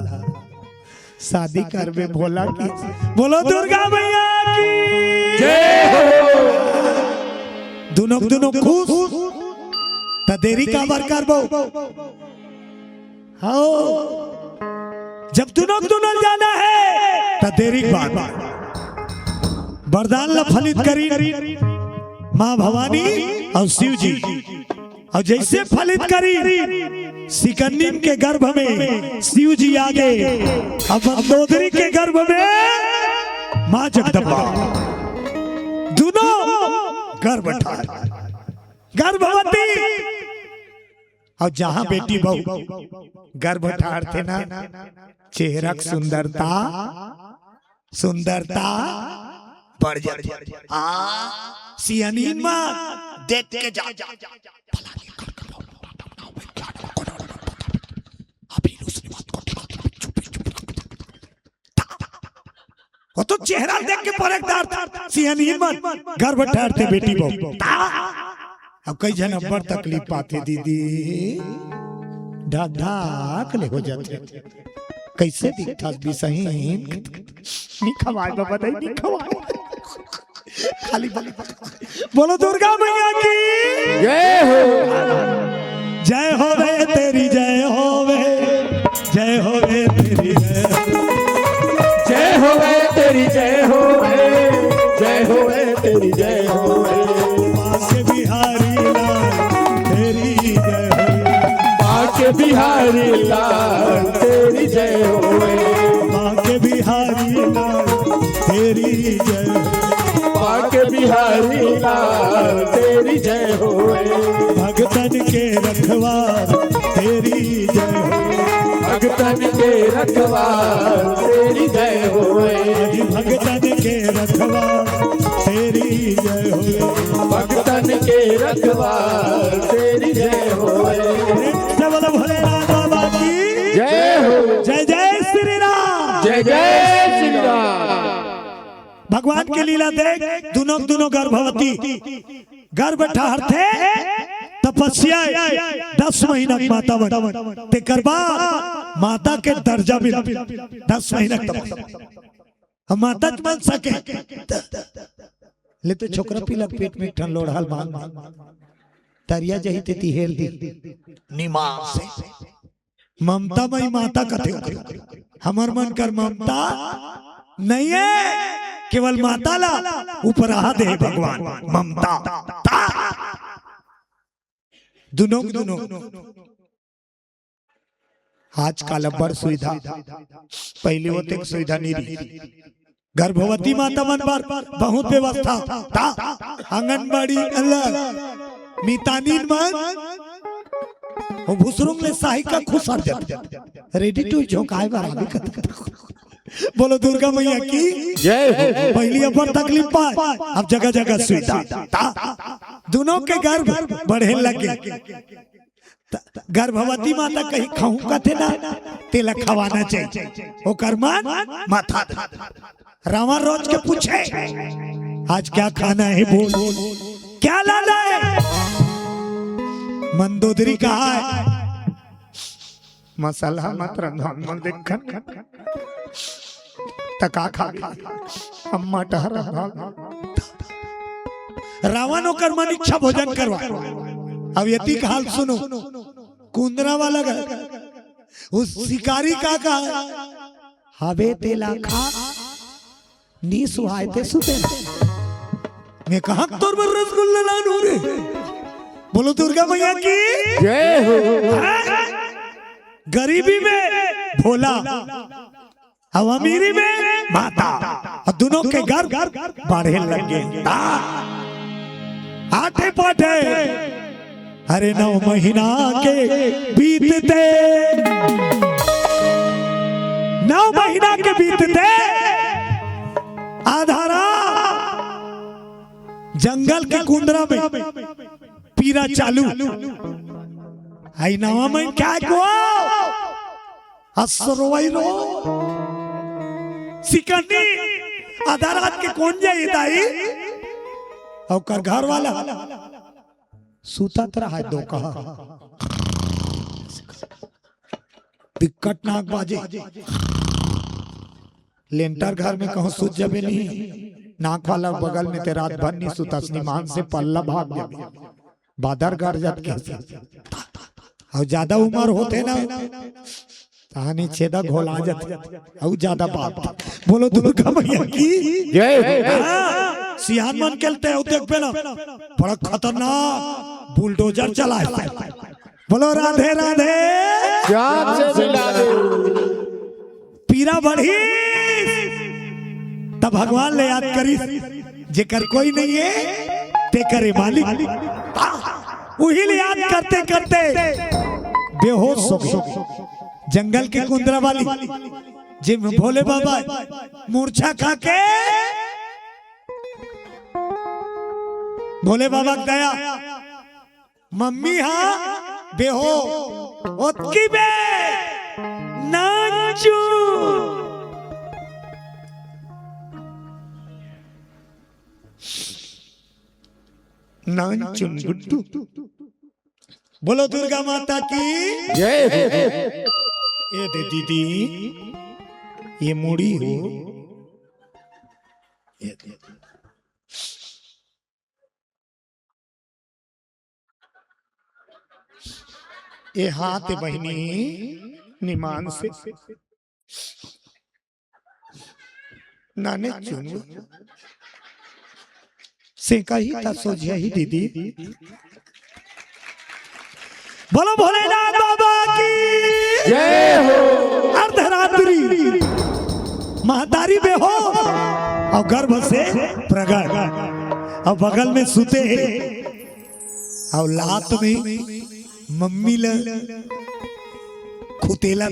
शादी करबे भोला की। बोलो दुर्गा मैया की। जय हो। दुनों दुनों खुश, त देरी काबर करबो? हाओ, जब दुनों दुनों जाना है त देरी के बात। वरदान ला फलित करी माँ भवानी और शिव जी। और जैसे फलित करी सिकन्निन के गर्भ में शिव जी आगे, अब मंदोदरी के गर्भ में माँ जगदम्बा, दोनों गर्भ ठार, गर्भवती। और जहां बेटी बहू गर्भ ठार थे ना, चेहरा के सुंदरता, सुंदरता बढ़ जाती। हाँ, सियानी माँ देख के जा। वो तो चेहरा देख के परखदार था। सियानी मन घर बैठारथे बेटी बहू। अब कई झन अब्बड़ तकलीफ पाथे दीदी, ढाक ढाक ले हो जाथे। कैसे दिखथस बिसहीन? नी खवाए बाबा, नहीं, नी खवाए। खाली बोल। बोलो दुर्गा मैया की। जय हो। जय होवे तेरी, जय होवे, जय होवे तेरी, जय होवे। जय होवे तेरी, जय होवे, जय होवे तेरी, जय होवे। बांके बिहारी लाल तेरी जय होवे। बांके बिहारी लाल तेरी जय होवे। बांके बिहारी लाल तेरी जय होवे। बांके बिहारी लाल तेरी जय होवे। भगतन के रखवार तेरी जय होवे। भगतन के रखवार तेरी जय होवे। अरे भगतन के रखवार तेरी जय होवे। भगतन के रखवार तेरी जय होवे। प्रेम से बोलो भोलेनाथ बाबा की। जय हो। जय जय श्री राम। जय जय श्री राम। भगवान के लीला देख, दुनों दुनों गर्भवती, गर्भ ठहरथे, तपस्या, दस महीना के माता बन, तेकर बाद माता के दर्जा मिल, दस महीना के तपस्या। हम माता के बन सके, ले तो छोकरा पीला पेट में एक ठन लोढ़ा ल बांध, तरिया जही तेती हेल दी, निमान से। ममता मई माता कथे, हमर मन कर ममता नहीं है, केवल माता ला उपराहा दे भगवान ममता। ता दुनों के दुनों आजकल अब्बड़ सुविधा, पहली वो तक सुविधा नहीं रही। गर्भवती माता मन बर बहुत व्यवस्था था, आंगनबाड़ी अलग, मितानिन मन वो भुसरुंग ले सहायिका खुसर जाथे, ready to झोंकाए बर आगे कथे। बोलो दुर्गा मैया की। जय हो। पहली अब्बड़ तकलीफ पाए, अब जगह जगह सुविधा। दुनों के गर्भ बढ़े लगे। त-, गर्भवती माता कहीं खाहूं कथे ना, तेला खवाना चाहिए। ओकर मन माथा दे। रावण रोज के पूछे, "आज क्या खाना है?" बोल, "क्या लाना है?" मंदोदरी कहा है, "मसाला मत रंधन मन देखन, त का खाबे? अम्मा टहरा भाग।" रावण ओकर मन इच्छा भोजन करवा। अब यति के हाल सुनो, कुंदरा वाला घर, उस शिकारी का कहा, "हवे तेला खा, नी सुहाय ते सुते।" मैं कहा तोर बर रसगुल्ला लानू रे। बोलो दुर्गा मैया की। जय हो। गरीबी में भोला, अब अमीरी में माता, और दुनों के गर्भ बढ़े लगे। ता आठे पाठे, अरे नौ महीना के बीतते, नौ महीना के बीतते आधा रात जंगल के कुंदरा में पीरा चालू। आई नवा में क्या को असरवाई रो सिकंडी आधा रात के कोन जाई दाई? ओकर घर वाला सुतत रहा दो कहा। बिकट नाक बाजे। लेंटर घर में कहूं सुत जबे नहीं, नाक वाला बगल में ते रात भर नहीं सुतस, निमान से पल्ला भाग जाबे। बादर गरजत के। अउ ज्यादा उमर होथे ना, तहानी छेदा घोला जाथे। अउ ज्यादा बात। बोलो दुर्गा मैया की। जय हो। हाँ, सियान मन के ते अउ देखबे ना, बड़ा खतरनाक बुलडोजर चलाए। बोलो राधे राधे। जान से मिला दे। पीरा बढ़ी, तब भगवान ले याद करी, जेकर कोई नहीं है, ते करे मालिक। उही ले याद करते करते बेहोश हो गए। जंगल के कुंदरा वाली, जे भोले बाबा मूर्छा खा के भोले बाबा के दया। मम्मी हा बेहो, ओतकी बे नानचुन। नानचुन गुड्डू। बोलो दुर्गा माता की। जय हो। ये दे दीदी, ये मुड़ी हो। ये दे। ए हाथ बहिनी निमान से नाने चुन से कही ता सोझिया ही दीदी। बोलो भोलेनाथ बाबा की। जय हो। अर्धरात्रि महतारी में हो और गर्भ से प्रगट और बगल में सुते हैं और लात में मम्मी ल खुतेला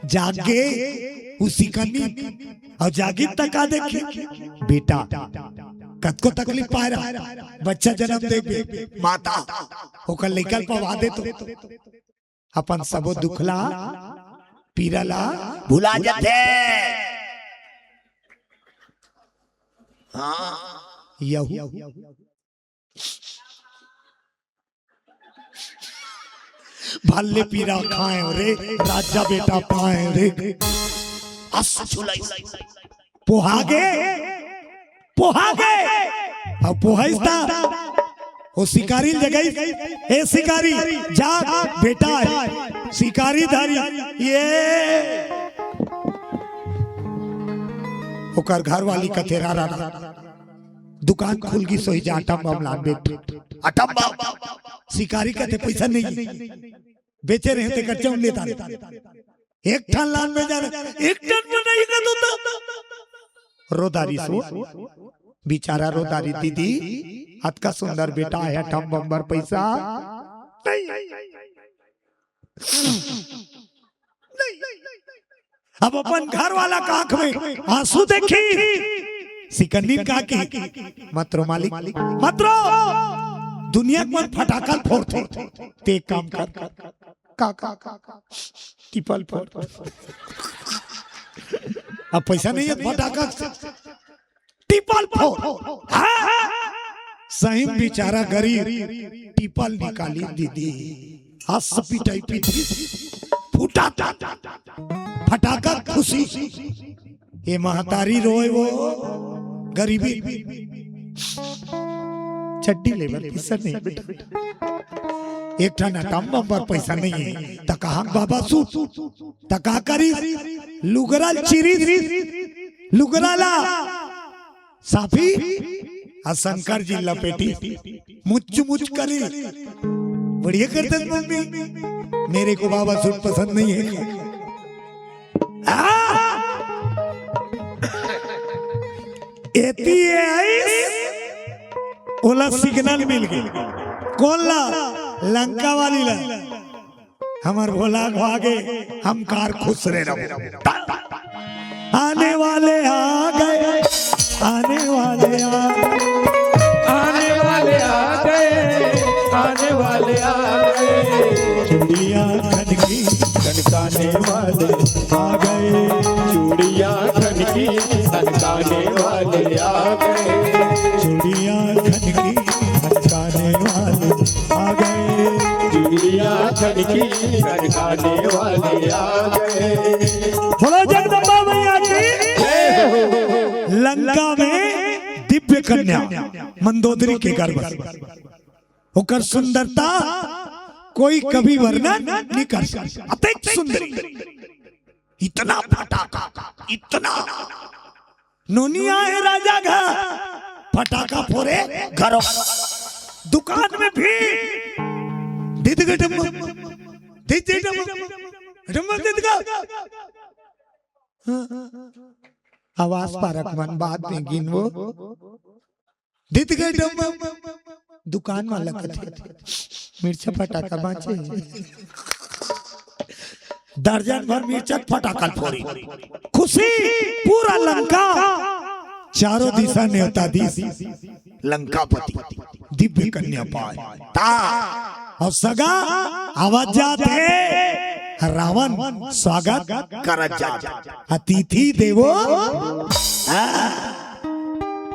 जागे उसी कनी और जागी तका देखी बेटा कतको तकलीफ पाए रहा बच्चा जन्म दे बे, माता ओकर लेकर पवा दे तो अपन सबो दुखला पीरा ला भुला जाथे। हाँ, यहू भल्ले पीरा खाए रे राजा बेटा पाए रे। अस झुलाई पोहागे, पोहागे। अब पोहाइस ता ओ शिकारी जगई, ए शिकारी जा बेटा है शिकारी धारी। ये ओकर घर वाली कथेरा रहा दुकान खुल गई सोई जा अटम बम लान बेट। अटम बम शिकारी कहते पैसा नहीं बेचे रहे थे कच्चा उन लेता एक ठन लान में जा रहे एक टन में नहीं कर दूता। रोदारी सो बेचारा रोदारी दीदी अतका सुंदर बेटा है अटम बम्बर पैसा नहीं। अब अपन घर वाला का आंख में आंसू देखी सिकन्नी का की मत रो मालिक मत रो। दुनिया के मन फटाका फोड़थे ते काम कर का का का का टिपल फोड़। अब पैसा नहीं है फटाका टिपल फोड़। हाँ, सही बेचारा गरीब टिपल निकाली दीदी हंस पिटाई पीटी फूटा फटाका खुशी। ये महतारी रोए वो गरीबी चट्टी लेवल पैसा नहीं बेटा। एक ठन अटम बम्बर पैसा नहीं है त कहा बाबा सूत त का करी लुगरा चिरी लुगरा ला साफी आ शंकर जी लपेटी मुच्चु मुच करी। बढ़िया करते मम्मी मेरे को बाबा सूट पसंद नहीं है। आ! एती आइस ओला सिग्नल मिल गई। कौन ला लंका वाली ला हमर भोला भागे हम कार खुश रहे रहो। आने वाले आ गए आने वाले आ गए आने वाले आ गए आने वाले आ गए। चूड़िया खनकी खनकाने वाले आ गए। चूड़िया खनकी खनकाने वाले आ गए। चूड़िया खनकी खनकाने वाले आ गए। चूड़िया खनकी खनकाने वाले आ गए। बोलो जगदम्बा मैया की। लंका में दिव्य कन्या मंदोदरी के गर्भ से ओकर सुंदरता कोई कभी वर्णन नहीं कर सकता। अतिक सुंदरी इतना फटाका इतना नोनिया है राजा घर फटाका फोरे घरों दुकान में भी दिद गटम दिद गटम गटम दिद का आवाज पारक मन बाद में गिनवो। दित गए डम दुकान वाला कथे मिर्चा फटाका बांचे दर्जन भर मिर्चा फटाका फोरी। खुशी पूरा लंका चारों दिशा नेवता दी लंकापति। दिव्य कन्या पाए। ता अउ सगा आवत जात हे, रावण स्वागत करत जात हे। अतिथि देवो, हाँ,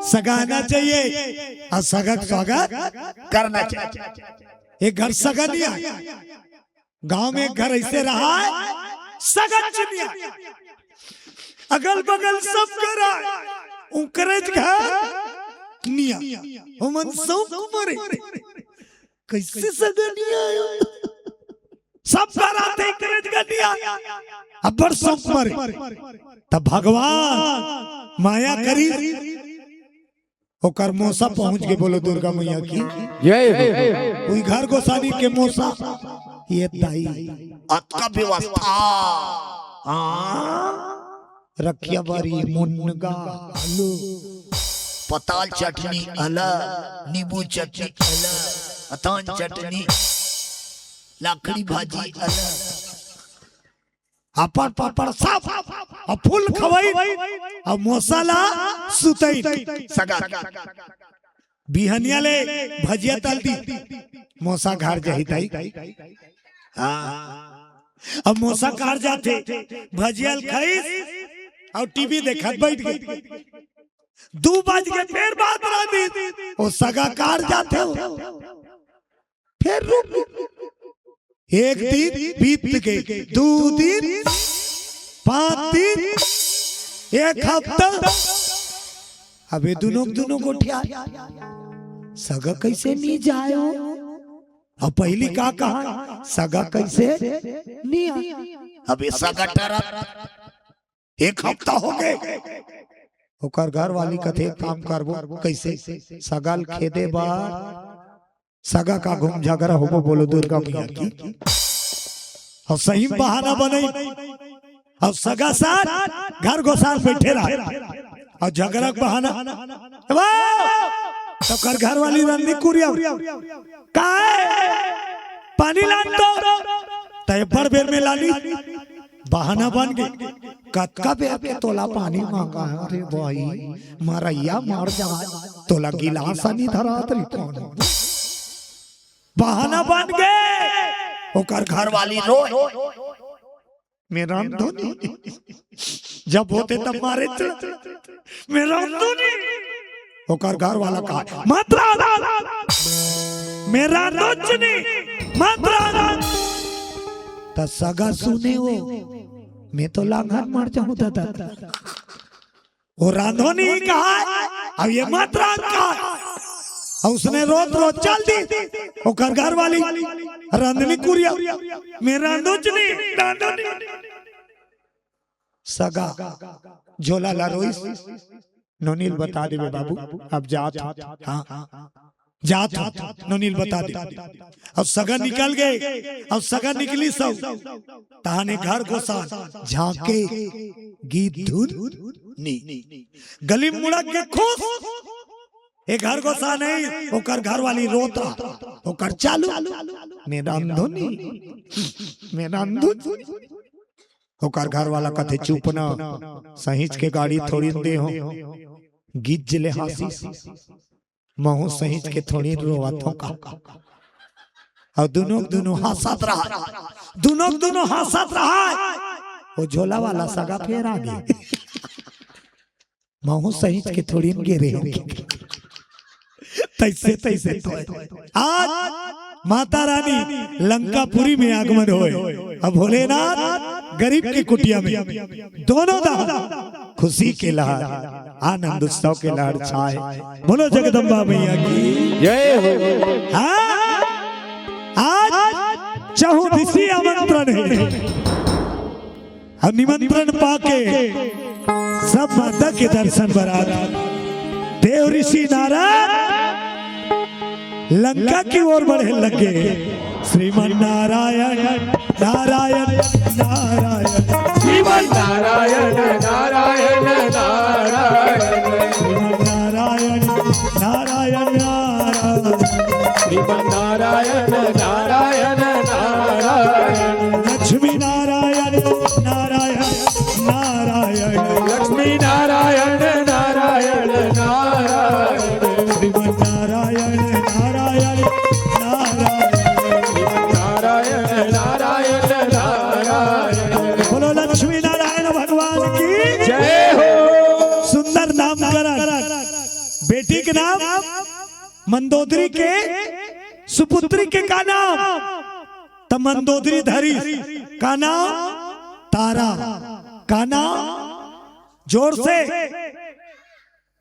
सगा आना चाहिए अउ सगा के स्वागत करना चाहिए। एक घर सगा नहीं आए, गांव में एक घर ऐसे रहा है, सगा नहीं आए, अगल बगल सब घर आए, उंकरेच घर निया, हमन सौंक मरे। कैसे सगा निया आयो? सब घर आते, उंकरेच घर निया, अब्बड़ सौंक मरे। तब भगवान माया करी, ओकर मोसा पहुंच के, बोलो दुर्गा मैया की। जय हो। कोई घर गोसानी के मोसा, ये दाई, अतका व्यवस्था। हाँ, रखिया बारी, मुनगा, आलू, पताल चटनी अलग, नींबू चटनी अलग, अतान चटनी, लकड़ी भाजी अलग, पापड़, पापड़ सब, अउ फूल खवई, अउ मोसा ला सुतई। सगा बिहनिया ले भजिया तल दी, मोसा घर जही तई। हाँ, अब मोसा कार जाथे, भजिया ल खाइस अउ टीवी देखत बैठ गई। दू बज के फेर बात रांधिस, ओ सगा कार जाथे, फेर रुक। एक दिन बीत गए, दू दिन, पांच दिन, एक हफ्ता। अब ये दुनों, दुनों गोठिया, सगा कैसे नहीं जायो? अब पहली का कहा, सगा कैसे नहीं आयो? अब ये सगा टरत एक हफ्ता हो गए। ओकर घर वाली कथे, "काम करबो कैसे?" सगा ल खेदे बर, सगा का घूम झगड़ा होबो, बोलो दुर्गा मैया की। अउ सही बहाना बनई, अउ सगा साथ घर गोसाल बैठे रहा, अउ झगड़ा के बहाना, "ए बा, तो कर घर वाली रंदी कुरिया, काहे पानी लान तो, तय बड़ बेर में लानी।" बहाना बन गे। कतका बेर के तोला पानी मांगा है रे भाई, मरैया मर जाए, तोला गिलास नहीं धरात रही कौन। बहाना बन गे। ओकर घर वाली रोए, "मैं रांधो नहीं।" जब होते तब मारे चल, "मैं रांधो नहीं।" ओकर घर वाला कहा, "मत रांध, मैं रांधो नहीं, मत रांध।" त सगा सुने वो, "मैं तो लांघन मर जाऊं दादा।" वो रांधो नहीं कहा, अब ये मत रांध कहा। अउ उसने रोत रोत चल दी। ओकर घर वाली रंधनी कुरिया, "मैं रांधो नहीं, रांधो नहीं।" सगा झोला ला रोइस, "नोनी ल बता देबे बाबू, अब जात हंव।" हाँ, जात हंव, नोनी ल बता दे। अब सगा निकल गए, अब सगा निकलिस तहाने घर गोसाल झांके, गीत धुन नी। गली मुड़क के खुश, ए घर गोसाल नहीं, ओकर घर वाली रोत रहा, ओकर चालू, "मैं रांधो नहीं, मैं रांधो नहीं।" ओकर घर वाला कथे, "चुप ना, सहिंच के गाड़ी थोड़ी दे हो।" गिज्ज ले हांसिस, "महू सहिंच के थोड़ी रोवत हो का?" अउ दुनों दुनों हांसत रहा, दुनों दुनों हांसत रहा। वो झोला वाला सगा फेर आ गे, "महू सहिंच के थोड़ी न गे रहे हो।" तैसे तैसे तो आज माता रानी लंकापुरी में आगमन होए। अब भोलेनाथ गरीब के कुटिया में दोनों दा खुशी के लहर, आनंद उत्सव के लहर छाए। बोलो जगदम्बा मैया की। जय हो। हाँ, आज चहुदिशी आमंत्रण है। अउ निमंत्रण पाके सब माता के दर्शन बर आत। देव ऋषि नारद लंका की ओर बढ़े लगे। श्रीमन नारायण, नारायण, नारायण। श्रीमन नारायण, नारायण, नारायण। श्रीमन नारायण, नारायण, नारायण। श्रीमन नारायण, नारायण, नारायण। लक्ष्मी नारायण, नारायण, नारायण। लक्ष्मी नारायण, नारायण, नारायण। श्रीमन नारायण, नारायण। नाम? मंदोदरी के सुपुत्री के का नाम? त मंदोदरी धरी का नाम? तारा। का नाम? जोर से,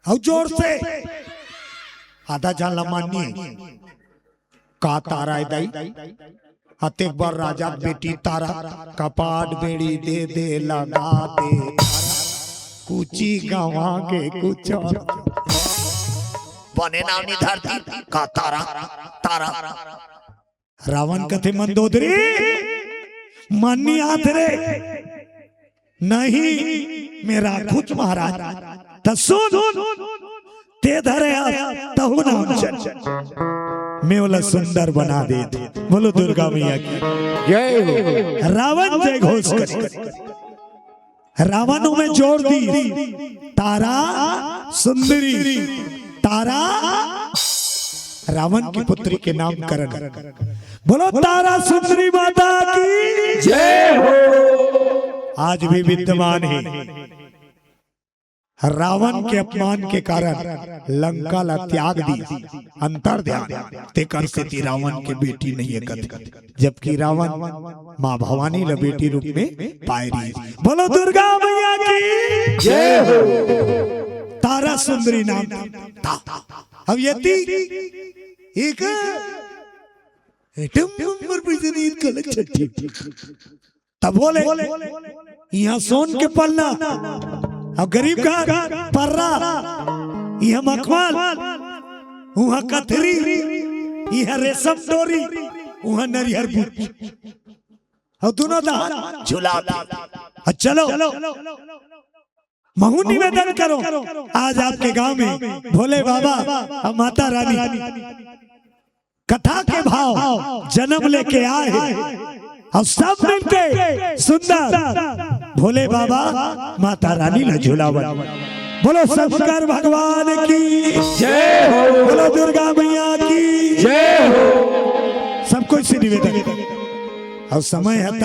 अउ जोर से। आधा झन ला माननी हे। का तारा ए दाई? अतेक बर राजा के बेटी तारा, कपाट बेड़ी दे दे लगा दे तारा, कुची गंवा के कुछ और। बने नाम नी धरती, का तारा, तारा। रावण कथे मंदोदरी, मन नी आत रे, नहीं, मैं राखुच महाराज। त सुन, ते धरे हस, तहू नाम चल। मैं ओला सुंदर बना देत। बोलो दुर्गा मैया की। जय हो। रावण जय घोष करे। रावण में जोर दी, तारा सुंदरी, तारा रावण की पुत्री के नामकरण। बोलो तारा सुंदरी माता की। जय हो। आज भी विद्यमान हे। रावण के अपमान के कारण लंका ला त्याग दी, अंतर ध्यान, तेकर सेती रावण के बेटी नहीं हे कथे, जबकि रावण माँ भवानी ला बेटी रूप में पाए रही। बोलो दुर्गा मैया की। जय हो। तारा सुंदरी नाम था। अब यति एक एटम बम बर पइसा नहीं, कलक छट्ठी। तब बोले, इहाँ सोन के पन्ना, अउ गरीब का पर्रा, इहाँ मखमल, उहाँ कथरी, इहाँ रेशम डोरी, उहाँ नरियर बूच, अउ दूनों डहर झुला दे। अउ चलो, महू निवेदन करो, आज आपके गांव में भोले बाबा अउ माता रानी कथा के भाव जनम लेके आए हे, अउ सब मिलके सुंदर भोले बाबा माता रानी ला झुलावन। बोलो शंकर भगवान की जय हो। बोलो दुर्गा मैया की जय हो। सब कोई से निवेदन, अउ समय हे त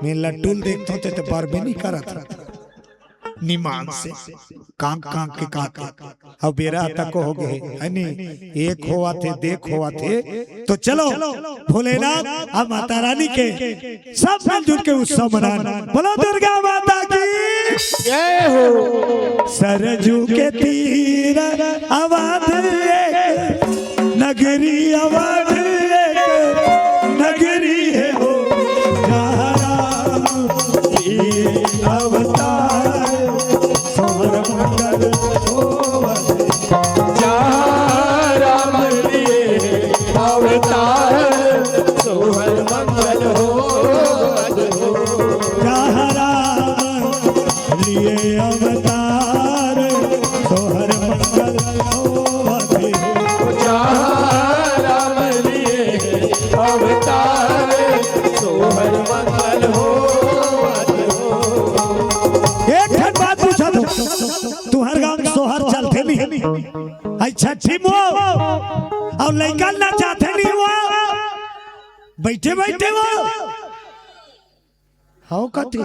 मैं लट्टू ल देखथों ते तो बरबे नहीं करत। निमान से कांक कांक के कांक। अब बेरा तक हो गए, है नी? एक होवत हे, देख होवत हे। तो चलो, भोलेनाथ अउ माता रानी के सब मिलजुल के उत्सव मनान। बोलो दुर्गा माता की जय हो। सरजू के तीर अवध एक नगरी, अवध एक नगरी हे हो, जहाँ राम जी अवतार, सोहर मंगल होवत। जहाँ राम लिए अवतार, सोहर मंगल होवत हो। जहाँ राम लिए अवतार, सोहर मंगल होवत हो। जहाँ राम लिए अवतार, सोहर मंगल होवत हो। एक ठन बात पूछत हों, तुंहर गांव सोहर चलथे नहीं? अई छट्ठी म अउ लइका नचाथे नहीं वो? बइठे बइठे वो हव कथे,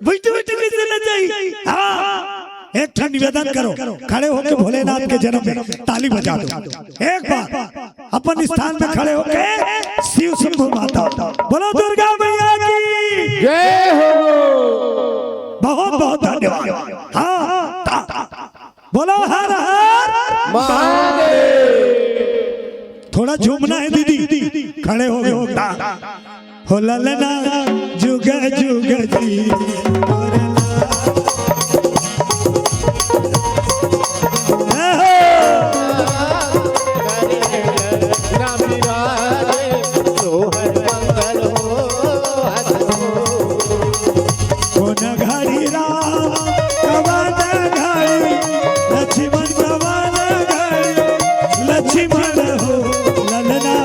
बइठे बइठे कइसे नचाही? हाँ, एक ठन निवेदन करो, खड़े होके भोलेनाथ के जनम में ताली बजा दो। एक बार अपन स्थान में खड़े होके शिव शंभू माता, बोलो दुर्गा मैया की जय हो। बहुत बहुत धन्यवाद। हाँ, बोलो हर हर महादेव। थोड़ा झूमना हे दीदी, खड़े हो गए हो। हो ललना जुग जुग जी। कोन घड़ी राम कवन घड़ी, लक्ष्मण कवन घड़ी, लक्ष्मण हो ललना,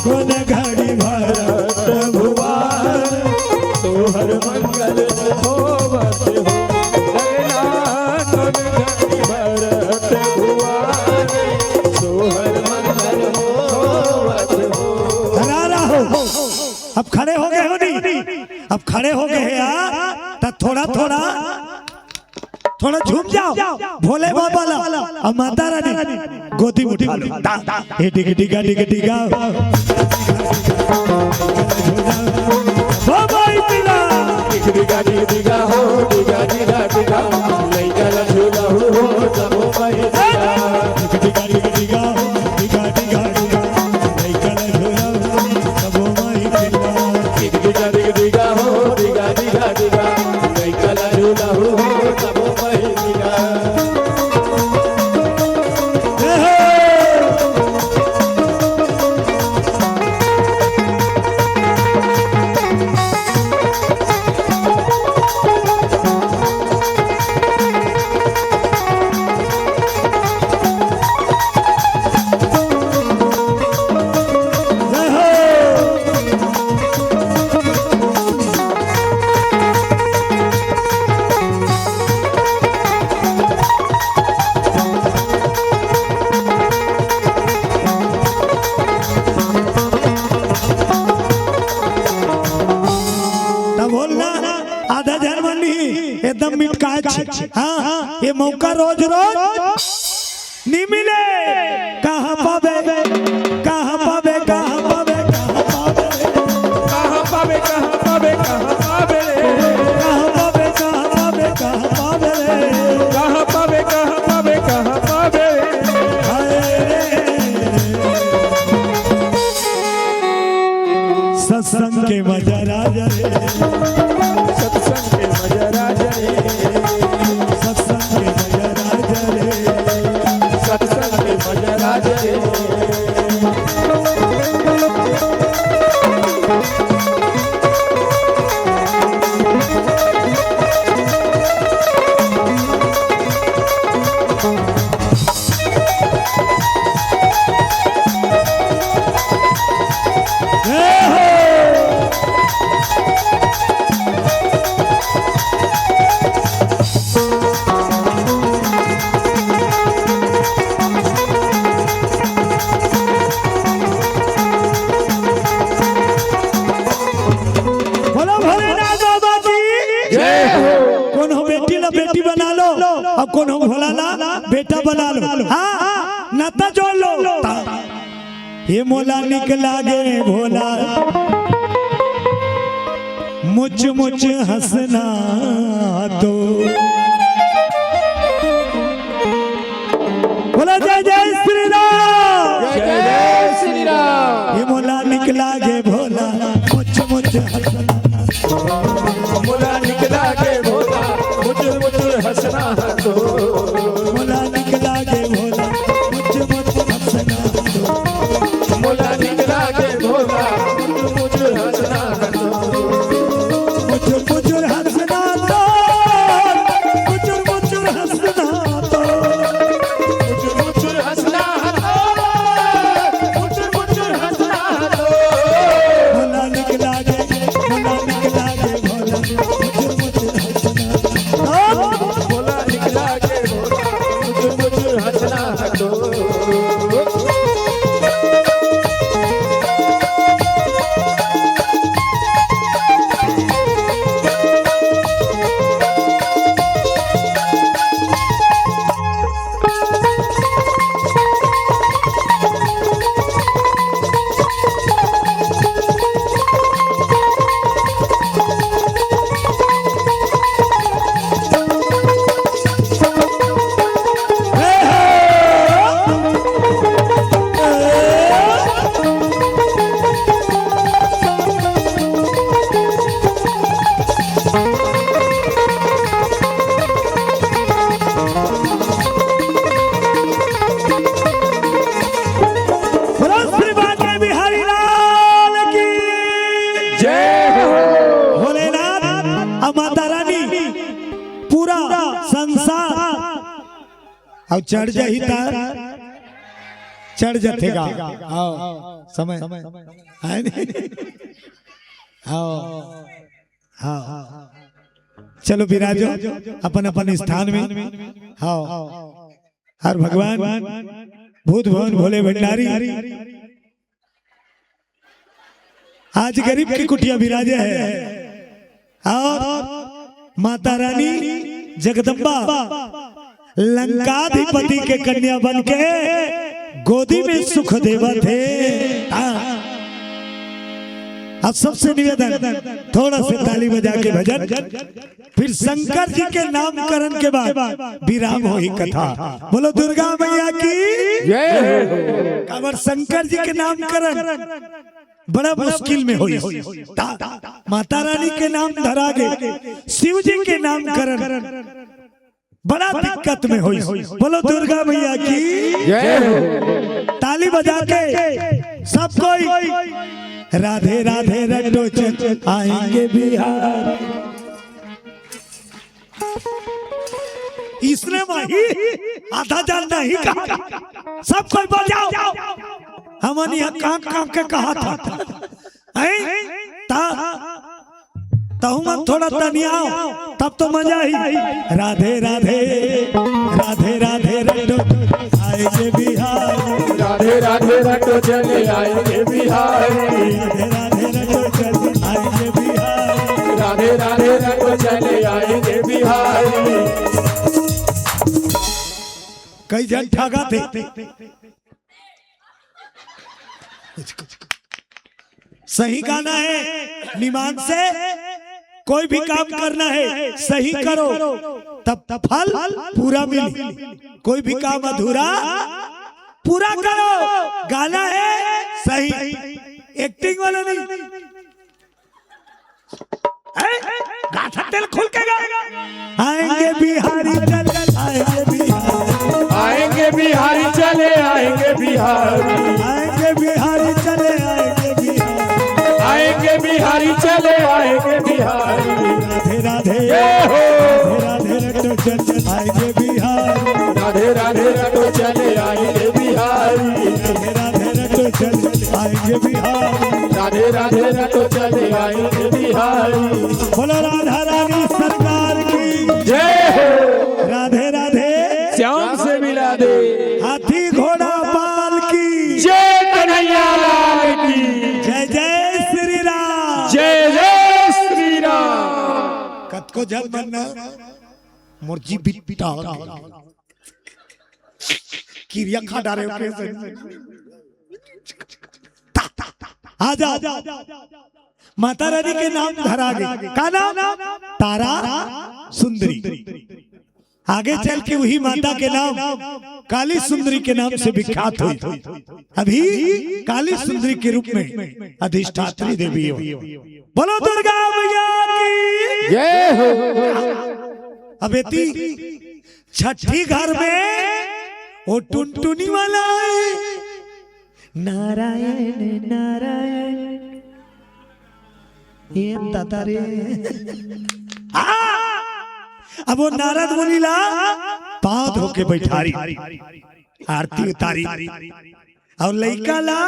कोन घड़ी भरत भुवन, तोहर मंगल होवत हो ललना, कोन घड़ी भरत भुवन, तोहर मंगल होवत हो। हरारा हो। अब खड़े हो गए हो नहीं? अब खड़े हो गए हैं यार, तो थोड़ा थोड़ा थोड़ा झूम जाओ भोले बाबा ला, अउ माता रानी गोदी में उठा लो। ता, ए डिग डिगा डिग डिगा, बाबा इतना। डिग डिगा डिग डिगा हो, डिगा डिगा डिगा, लइका ला झूला हो, हो, सबो भाई डिगा। डिग डिगा डिग डिगा, डिगा डिगा डिगा, लइका ला झूला हो, सबो भाई डिगा। डिग डिगा डिग डिगा हो, डिगा डिगा डिगा, लइका ला झूला हो, हो, सबो भाई डिगा। तब बोलना, आधा झन मन नहीं, एकदम मिटकाच। हाँ, हाँ, ये मौका रोज रोज नहीं मिले। कहाँ पाबे, कहाँ पाबे, कहाँ पाबे, कहाँ पाबे? कहाँ पाबे, कहाँ पाबे, कहाँ पाबे रे? कहाँ पाबे, कहाँ पाबे, कहाँ पाबे रे? कहाँ पाबे, कहाँ पाबे, कहाँ पाबे रे? हाय रे। सत्संग के मजा राजा रे। सत्संग के मजा राजा रे। सत्संग के मजा राजा रे। सत्संग के मजा राजा रे। बोलो भोलेनाथ बाबा की जय हो। कोनो बेटी ला बेटी बना लो, अउ कोनो भोला ला बेटा बना लो। हाँ, हाँ, नाता जोड़ लो। ये मोला निक लागे भोला, मुच मुच हंसना तो। बोला जय जय श्री राम। जय जय श्री राम। ये मोला निक लागे भोला, मुच मुच हंसना। मोला निक लागे भोला, मुचुर मुचुर हंसना तो। मोला निक लागे भोला, मुच मुच हंसना तो। मोला निक लागे भोला, मुचुर मुचुर हंसना तो। मुचुर मुचुर हंसना तो, मुचुर मुचुर हंसना तो। मुचुर मुचुर हंसना तो, मुचुर मुचुर हंसना तो। भोला निक लागे, भोला निक लागे, भोला मुचुर मुचुर हंसना तो। भोला निक लागे, भोला मुचुर मुचुर हंसना तो। बोलो श्री बांके बिहारी लाल की जय हो। भोलेनाथ अउ माता रानी, पूरा संसार अउ चढ़ जाही त चढ़ जथे गा। हाँ, समय है नहीं? हाँ, हाँ। चलो विराजो अपन अपन स्थान में। हाँ, हर भगवान भूत भवन भोले भंडारी आज गरीब की कुटिया विराजे है अउ माता रानी जगदम्बा लंकाधिपति के कन्या बन के गोदी में सुख देवत हे। हाँ। अब सबसे निवेदन, थोड़ा से ताली बजा के भजन, फिर शंकर जी के नामकरण के बाद विराम होही कथा। बोलो दुर्गा मैया की। जय हो। काबर शंकर जी के नामकरण बड़ा मुश्किल में होई। ता-, माता रानी के नाम धरा गे, शिव जी के नामकरण बड़ा दिक्कत में होई। बोलो दुर्गा मैया की। जय हो। ताली बजा के सब कोई राधे राधे रटो चल आएंगे बिहार। इसने वही आधा जान नहीं कहा, सब कोई बजाओ। हमन यहाँ कांक कांक के कहा था, हैं? ता तहु मन थोड़ा तनियाओ, तब तो मजा ही। राधे राधे, राधे राधे रटो आएंगे बिहार। राधे राधे रटो चले आएंगे बिहारी। राधे राधे रटो चले आएंगे बिहार। राधे राधे रटो चले आएंगे बिहारी। कई झन ठगा थे। सही गाना है, निमान से कोई भी काम करना है, सही करो, तब फल पूरा मिले। कोई भी काम अधूरा पूरा करो। गाना है सही, एक्टिंग वाला नहीं। हैं? गाथा तेल खुल के गा। आएंगे बिहारी चल, आएंगे बिहारी। आएंगे बिहारी चले आएंगे बिहारी। आएंगे बिहारी चले आएंगे बिहारी। आएंगे बिहारी चले आएंगे बिहारी। राधे राधे। जय हो। राधे राधे रटो चल चल आएंगे बिहारी। राधे राधे रटो चले आएंगे बिहारी। राधे राधे रटो चल चल आएंगे बिहारी। राधे राधे रटो चले आएंगे बिहारी। बोलो राधा रानी सरकार की। जय हो। राधे राधे। श्याम से मिला दे। हाथी घोड़ा पाल की। जय कन्हैया लाल की। जय जय श्री राम। जय जय श्री राम। कतको जब मन मोर जी बिट्टा किरिया खा डारे ओके से। आजा। माता रानी के नाम धरा गे। का नाम? तारा सुंदरी। आगे चल के वही माता के नाम काली सुंदरी के नाम से विख्यात हुई। अभी काली सुंदरी के रूप में अधिष्ठात्री देवी हो। बोलो दुर्गा मैया की। जय हो। अब एती छठी घर में वो टुनटुनी वाला है। नारायण नारायण। ये दादा रे। आ! अब वो नारद मुनि ला पाँव धो के बैठारी, आरती उतारी, और लइका ला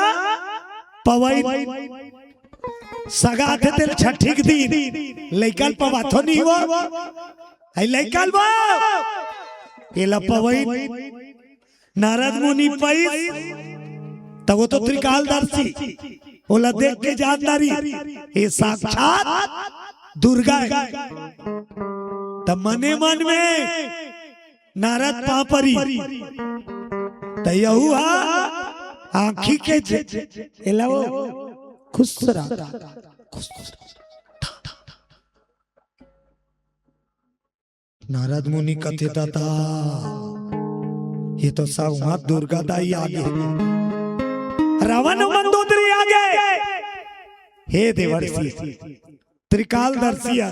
पवई। सगा आथे तेल छठी के दिन लइका ल पवाथो नहीं हुआ। आई लइका ल बा, एला पवई। नारद मुनि पईस, त वो तो त्रिकालदर्शी, ओला देख के जानदारी, ये साक्षात दुर्गा है। त मने मन में नारद पापरी, त यहू हा आँखी के जे-, एला वो खुश रहा, खुश रहा। नारद मुनि कथे, दादा, ये तो साक्षात दुर्गा दाई आ गे, रावण मंदोदरी आ गे। हे देवर्षि, त्रिकालदर्शिया,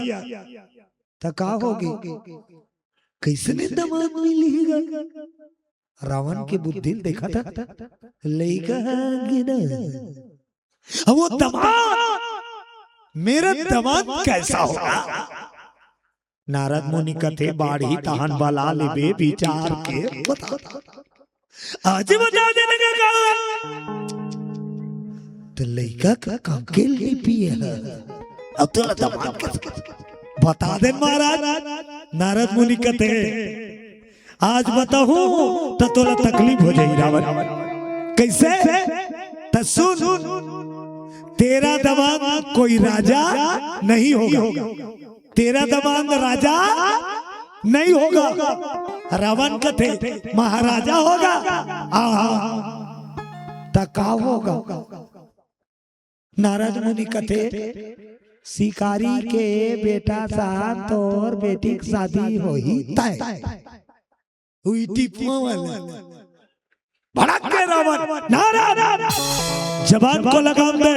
त का होगे? कइसने दमाद मिलही गा? रावण के बुद्धि ल देखा था, लइका गिना। अब वो दमाद, मेरा दमाद कैसा होगा? नारद मुनि कथे, बाढ़ही तहन बला लेबे विचार के बता। आज बता देने का कारण। त लइका का कांकेल लिपि है। अब तोला दमाद कैसे बता दे महाराज। नारद मुनि कथे, आज बताहूं त तोला तकलीफ हो जाही रावण। कइसे? त सुन, तेरा दमाद कोई राजा नहीं होगा, तेरा दमाद राजा नहीं होगा। रावण कथे, महाराजा होगा। आहा, त का होगा? नारद मुनि कथे, शिकारी के बेटा सन तोर बेटी के शादी होही तय। हुई टिपुआ वाला। भड़क के रावण, नारद, जबान को लगाम दे,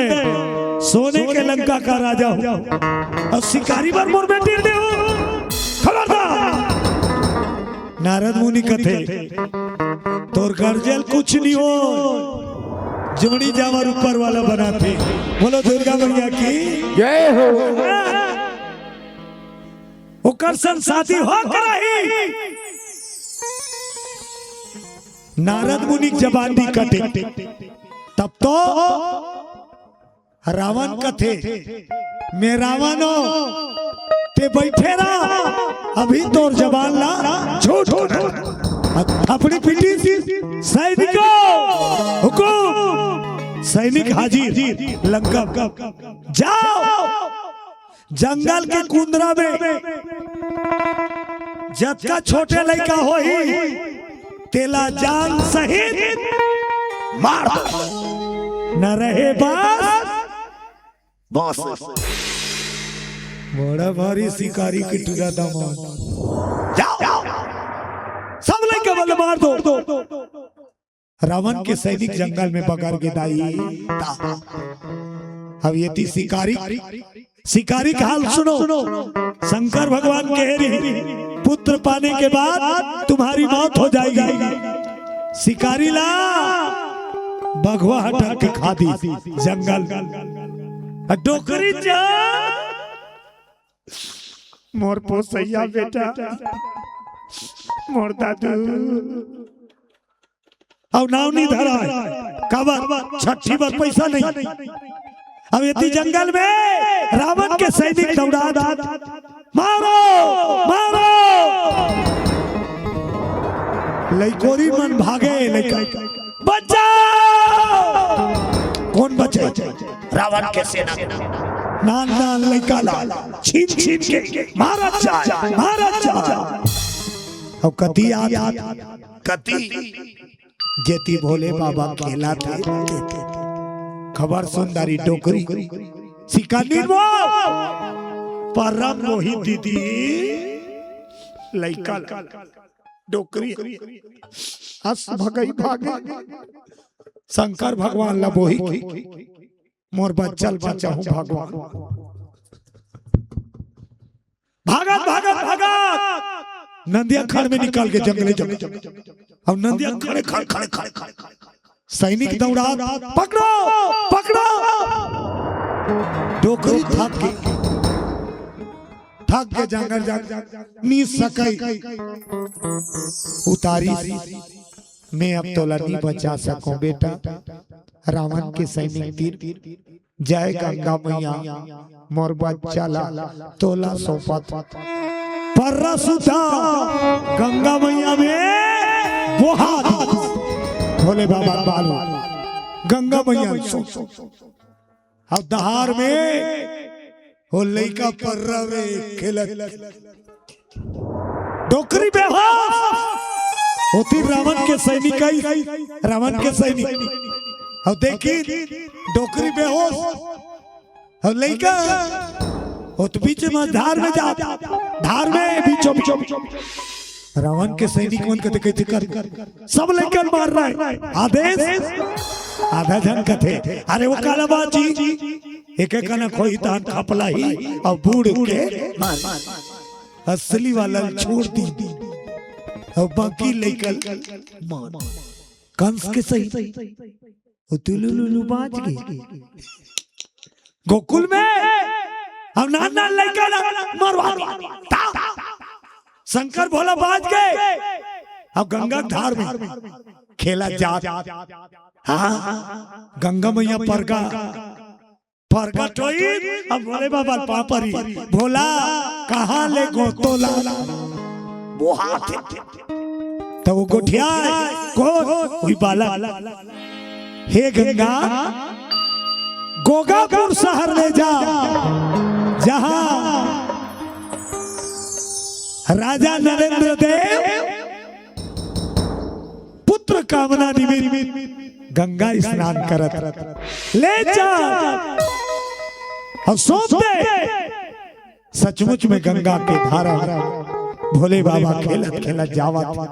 सोने के लंका का राजा हूँ, अउ शिकारी बर मोर बेटी दे हूँ। खबरदार। नारद मुनि कथे, तोर गरजे ले कुछ नहीं हो, जोड़ी जावर ऊपर वाला बनाथे। बोलो दुर्गा मैया की। जय हो। ओकर सन शादी हो के रही। नारद मुनि के जबान नहीं कटे। तब तो रावण कथे, मैं रावण हूँ, ते बैठे रह, अभी तोर जबान ला झूठ। थपड़ी पीटी, सैनिकों, हुकुम, सैनिक हाजिर, लंका जाओ। जंगल के कुंदरा में जतका छोटे लइका होही, तेला जान सहित मार दो। न रहे बस, बस। बड़ा भारी शिकारी के टूरा दामन। जाओ, सब लइका मन ल मार दो। रावण के सैनिक जंगल में बगर गे दाई। अब एती शिकारी, शिकारी का हाल सुनो। शंकर भगवान कहे रही, पुत्र पाने के बाद तुम्हारी मौत हो जाएगी। शिकारी ला बघवा हटा के खा दी जंगल। डोकरी जा, मोर पोसैया बेटा, मोर दादू। अउ नाव नहीं धराय, काबर? छट्ठी बर पैसा नहीं। अब एती जंगल में रावण के सैनिक दौड़ा, मारो, मारो। लइकोरी मन भागे, लइका बचाओ। कौन बचे? रावण के सेना। नान नान लइका ला छीन छीन के मारत जाए, मारत जाए। अब कती आत, कती जेती भोले बाबा खेला थे। खबर सुंदरी डोकरी सिकंदर वो परम मोही दीदी लइका ला डोकरी अस भगई भागे। शंकर भगवान ला बोही, मोर बच्चा ल बचाहूं भगवान। भागत, भागत, भागत। नंदिया खड़ में निकल के जंगले, जंगले। अब नंदिया खड़े, खड़े, खड़े, खड़े, खड़े। सैनिक दौड़ा, पकड़ो, पकड़ो। डोकरी थक के, थक के जांगर जांगर नी सकई। उतारी, मैं अब तोला नी बचा सकूं बेटा। रावण के सैनिक तीर जय गंगा मैया, मोर बच्चा ला तोला सौंपत। पर्रा सुता गंगा मैया में बोहा दी। भोले बाबा बालो गंगा मैया सो। अब दहार में हो लइका पर्रा में खेलत। डोकरी बेहोश होती, रावण के सैनिक आई, रावण के सैनिक। अब देखी, डोकरी बेहोश, अब लइका होत बीच में धार में जा, धार में बीचों बीच। रावण के सैनिक मन कथे, कथे कर, सब लइका मार रहा है। आदेश, आधा झन कथे, अरे वो काला बाजी, एक एक कना खोई तहन खपला ही, अब बूढ़ के मार। असली वाला छोड़ दी, अब बाकी लइका मार। कंस के सही, वो तुलुलुलु बाज गए। गोकुल में हम नान नान लइका ला मरवा दी। ता शंकर भोला बाज गए। अब गंगा धार में खेला जात। हाँ, गंगा मैया परगा, परगट होई, अब भोले बाबा पापरी, भोला कहाँ ले गोतोला? वो हाथ। तो वो गोठिया, कौन? वही बालक। हे गंगा, गोगापुर शहर ले जा, जहाँ राजा नरेंद्र देव पुत्र कामना निमित्त गंगा स्नान करत ले जा अउ सौंप दे। सचमुच में गंगा के धारा भोले बाबा खेलत खेलत जावत हे।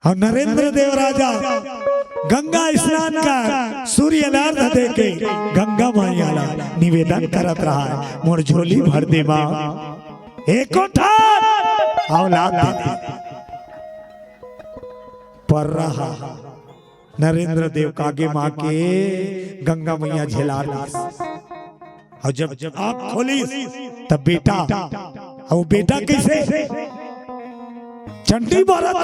अउ नरेंद्र देव राजा गंगा स्नान कर सूर्य अर्घ देके गंगा मैया ला निवेदन करत रहा हे, मोर झोली भर दे माँ, एको ठन औलाद दे दे। पर रहा नरेंद्र देव कागे माँ के गंगा मैया झेला रहिस। अउ जब आँख खोलिस तब बेटा, अउ बेटा कइसे? चंडी बरत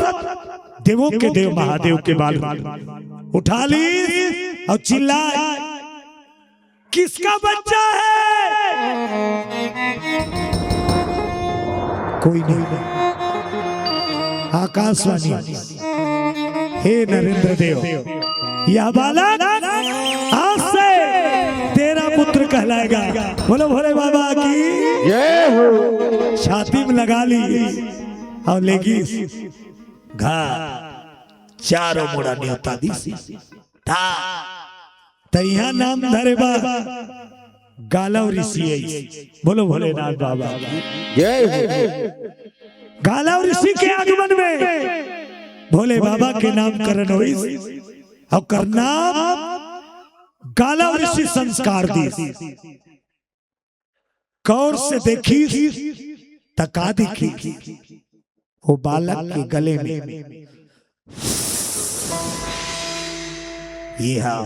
देवों के देव महादेव के बाल उठा लिस अउ चिल्लाए, किसका बच्चा है? कोई नहीं। आकाशवाणी, हे नरेंद्र देव, यह बालक आज से तेरा पुत्र कहलाएगा। बोलो भोले बाबा की। जय हो। छाती में लगा ली अउ लेगिस घर चारों मुड़ा नेवता दिस। त इहाँ नाम धरे बा गालव ऋषि आइस। बोलो भोलेनाथ बाबा की। जय हो। गालव ऋषि के आगमन में भोले बाबा के नामकरण होइस। अउ ओकर नाम गालव ऋषि संस्कार दिस। गौर से देखिस त का देखिस? वो बालक के गले में ये हा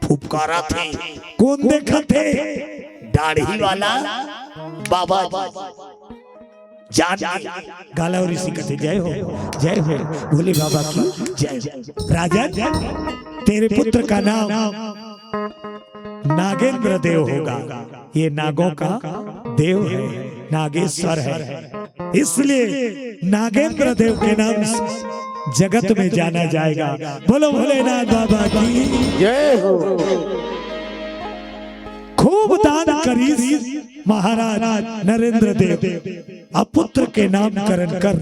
फुफकारत हे। कोन देखत हे? दाढ़ी वाला बाबा जी। जान के गालव ऋषि कथे, जय हो, जय हो, भोले बाबा की जय हो। राजन, तेरे पुत्र का नाम नागेंद्र देव होगा। ये नागों का देव है, नागेश्वर है, इसलिए नागेंद्र देव के नाम से जगत में जाना जाएगा। बोलो भोलेनाथ बाबा की। जय हो। खूब दान करिस महाराज नरेंद्र देव, अपुत्र के नामकरण कर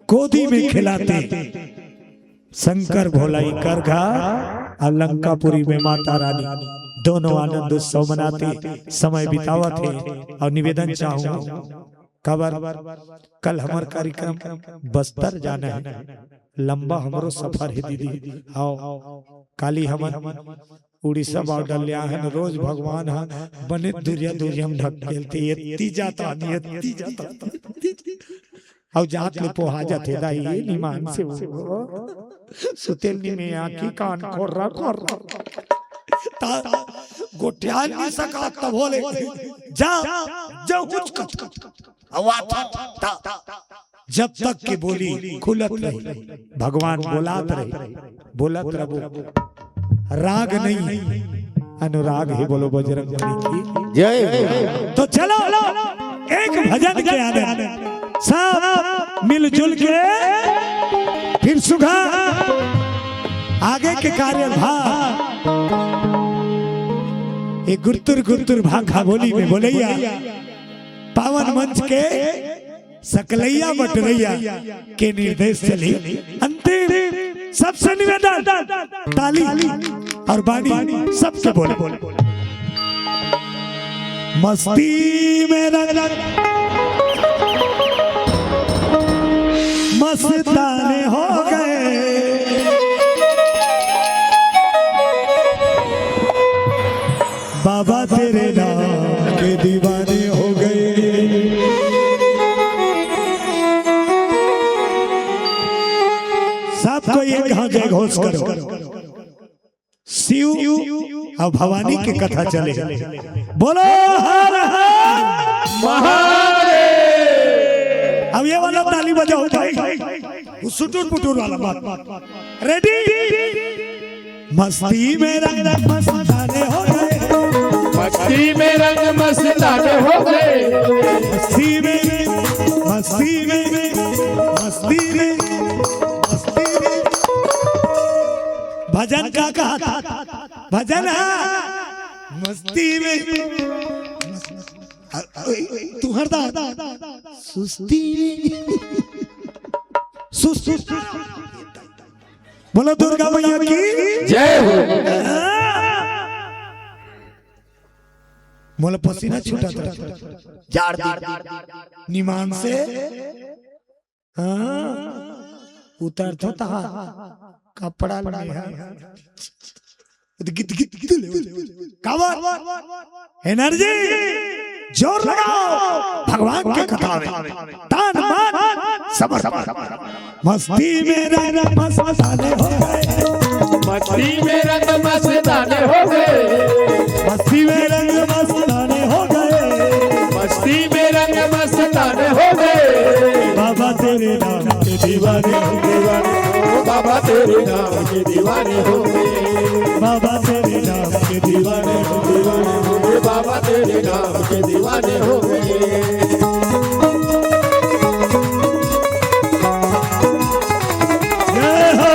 गोदी में खिलाते। शंकर भोला इकर घर अउ लंकापुरी में माता रानी दोनों आनंद उत्सव मनाते, समय बितावत हे। अउ निवेदन चाहूँ, काबर कल हमर कार्यक्रम बस्तर जाना हे, लंबा हमरो सफर हे दीदी। अउ काली हमन उड़ीसा बॉर्डर ले आए हन, रोज भगवान ह बने दुरिया दुरिया में ढकेलथे, एत्ती जाता हन, एत्ती जाता हन। अउ जात ले पोहा जाथे दाई, निमान से वो सुतेल नी में आँखी कान खोर्रा खोर्रा। ता गोठियान नी सका तब बोले, जा, जा हुच कत। अउ आता ता जब तक के बोली खुलत रही, भगवान बोलात रही, बोलत रबो। राग नहीं, अनुराग हे। बोलो बजरंग बली की जय। तो चलो एक भजन के आनंद सब मिलजुल के फिर सुघा आगे के कार्यभार ये गुरतुर गुरतुर भाखा बोली में बोलैया पावन मंच के सकलैया बटरैया के निर्देश चली। अंतिम सबसे निवेदन, ताली अउ बानी सबके बोले। मस्ती में रंग मस्ताने हो गए, बाबा तेरे नाम के दीवाने हो गए। सबको एक हाथ जय घोष करो। शिव अउ भवानी के कथा चले। बोलो हर हर महादेव। अब ये वाला ताली बजाओ भाई, वो सुटुर पुटुर वाला बात। रेडी? मस्ती में रंग रंग मस्ताने हो गए। मस्ती में रंग मस्ताने हो गए। मस्ती में, मस्ती में, मस्ती में, मस्ती में। भजन का कहा था? भजन है मस्ती में। तुहर दा सुस्ती, सुस्ती। बोलो दुर्गा मैया की। जय हो। मोला पसीना छूटत रहिथे। जाड़ दिन निमान से, हाँ, उतरथो तहाँ कपड़ा ल मेहा। गित, गित, गित ले। काबर? एनर्जी। जोर लगाओ। भगवान के कथा में तन मन समर्पण। मस्ती में रंग मस्ताने हो गए। मस्ती में रंग मस्ताने हो गए। मस्ती में रंग मस्ताने हो गए। मस्ती में रंग मस्ताने हो गए। बाबा तेरे नाम के दीवाने हो गए। बाबा तेरे नाम के दीवाने हो गए। बाबा तेरे नाम के दीवाने हो गए। बाबा तेरे नाम के दीवाने हो गए। जय हो।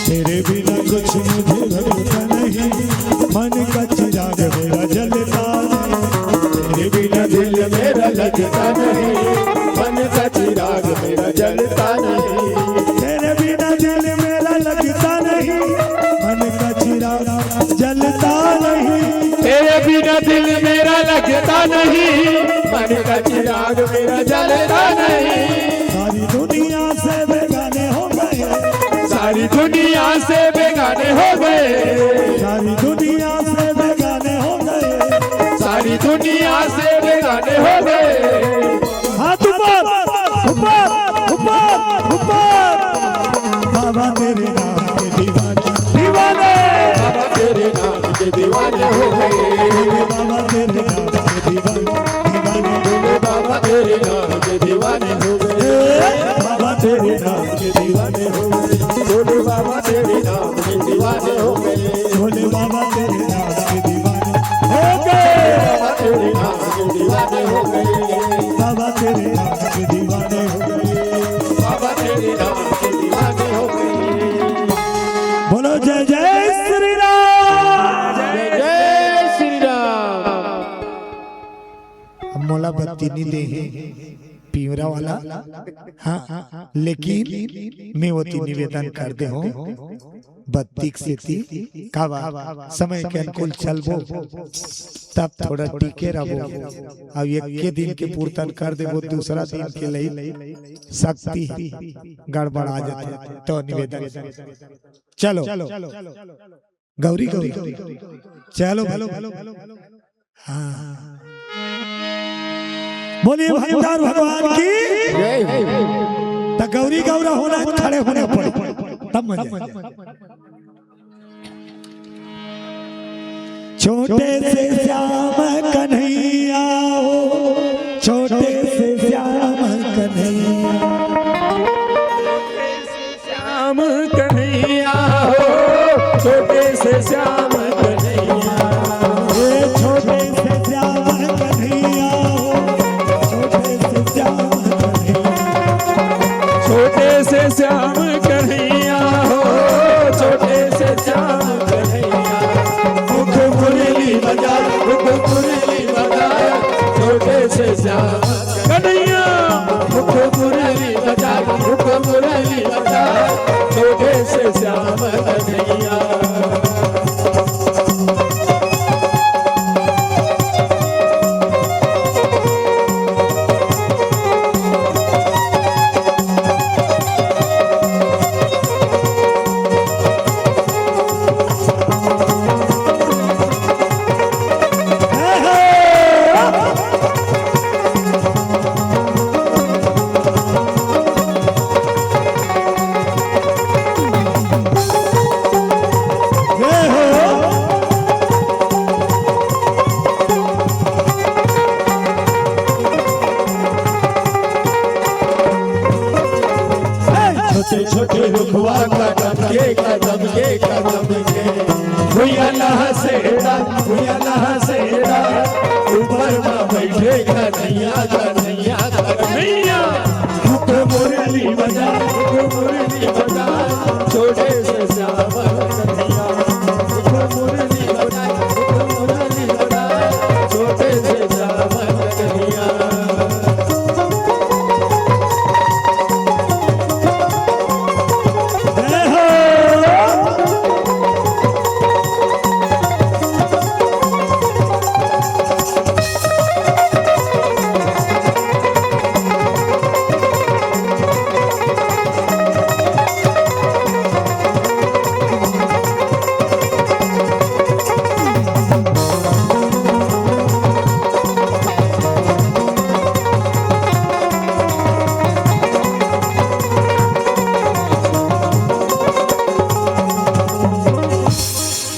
तेरे बिना कुछ मुझे लगता नहीं, मन का चिराग मेरा जलता नहीं। तेरे बिना दिल मेरा लगता नहीं, मन का चिराग मेरा जलता नहीं। तेरे बिना दिल मेरा लगता नहीं, मन का चिराग जलता नहीं। तेरे बिना दिल मेरा लगता नहीं, मन का चिराग मेरा जलता नहीं। सारी दुनिया से बेगाने हो गए। सारी दुनिया से बेगाने हो गए। सारी दुनिया से बेगाने हो गए। सारी दुनिया से बेगाने हो गए। हाथ ऊपर, ऊपर, ऊपर, ऊपर। बाबा तेरे नाम के दीवाने, दीवाने। बाबा तेरे नाम के दीवाने हो गए। बाबा तेरे नाम के दीवाने, दीवाने। भोले बाबा तेरे नाम के दीवाने हो गए। बाबा तेरे नाम के दीवाने हो गए। भोले बाबा तेरे नाम के दीवाने हो गए। भोले बाबा तेरे नाम के दीवाने हो गए। बाबा तेरे नाम के दीवाने हो गए। बाबा तेरे नाम के दीवाने हो गए। बाबा तेरे नाम के दीवाने हो गए। बोलो जय जय श्री राम। जय जय श्री राम। अब मोला बत्ती नहीं दे हे, पिंवरा वाला। हाँ, लेकिन मैं ओती निवेदन कर दे हूँ, बत्ती के सेती काबर समय के अनुकूल चलबो, तब थोड़ा टिके रहबो। अब एक के दिन के पुरतन कर देबो, दूसरा दिन के लई शक्ति गड़बड़ा जाथे। तो निवेदन, चलो। गौरी, गौरी, चलो भाई। हाँ, बोलिए भगवान, भगवान की। जय हो। तो गौरी गौरा होना है, खड़े होने पड़े, तब मजा आए। छोटे से श्याम कन्हैया हो, छोटे से श्याम कन्हैया। श्याम कन्हैया हो, छोटे से श्याम कन्हैया। ए, छोटे से श्याम कन्हैया हो, छोटे से श्याम कन्हैया। छोटे से श्याम कन्हैया हो, छोटे से श्याम कन्हैया। मुख मुरली बजा, मुख मुरली बजा, छोटे से श्याम कन्हैया। मुख मुरली बजा, मुख मुरली बजा, छोटे से श्याम कन्हैया। छोटे रुखवा कदम के, कदम के, कदम के। भुइया लहसेड़ा, भुइया लहसेड़ा, ऊपर मा बैठे कन्हैया, कन्हैया, कन्हैया। मुख मुरली बजा, मुख मुरली बजा, छोटे से श्याम कन्हैया। मुख मुरली बजा, मुख मुरली बजा, छोटे से श्याम कन्हैया।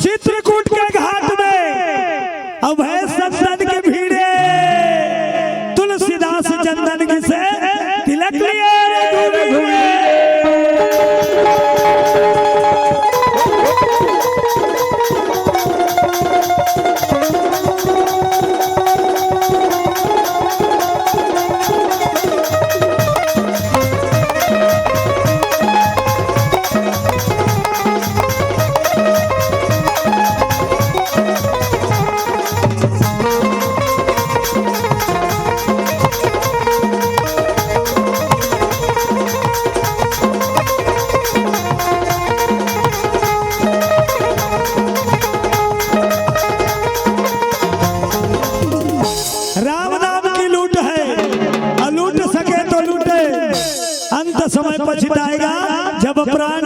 चित्रकूट के घाट में अभय संतन के भीड़े तुलसीदास चंदन की से तिलक लिए रे घूमे घूमे। राम नाम की लूट है, और लूट सके तो लूटे, अंत समय पछताएगा जब प्राण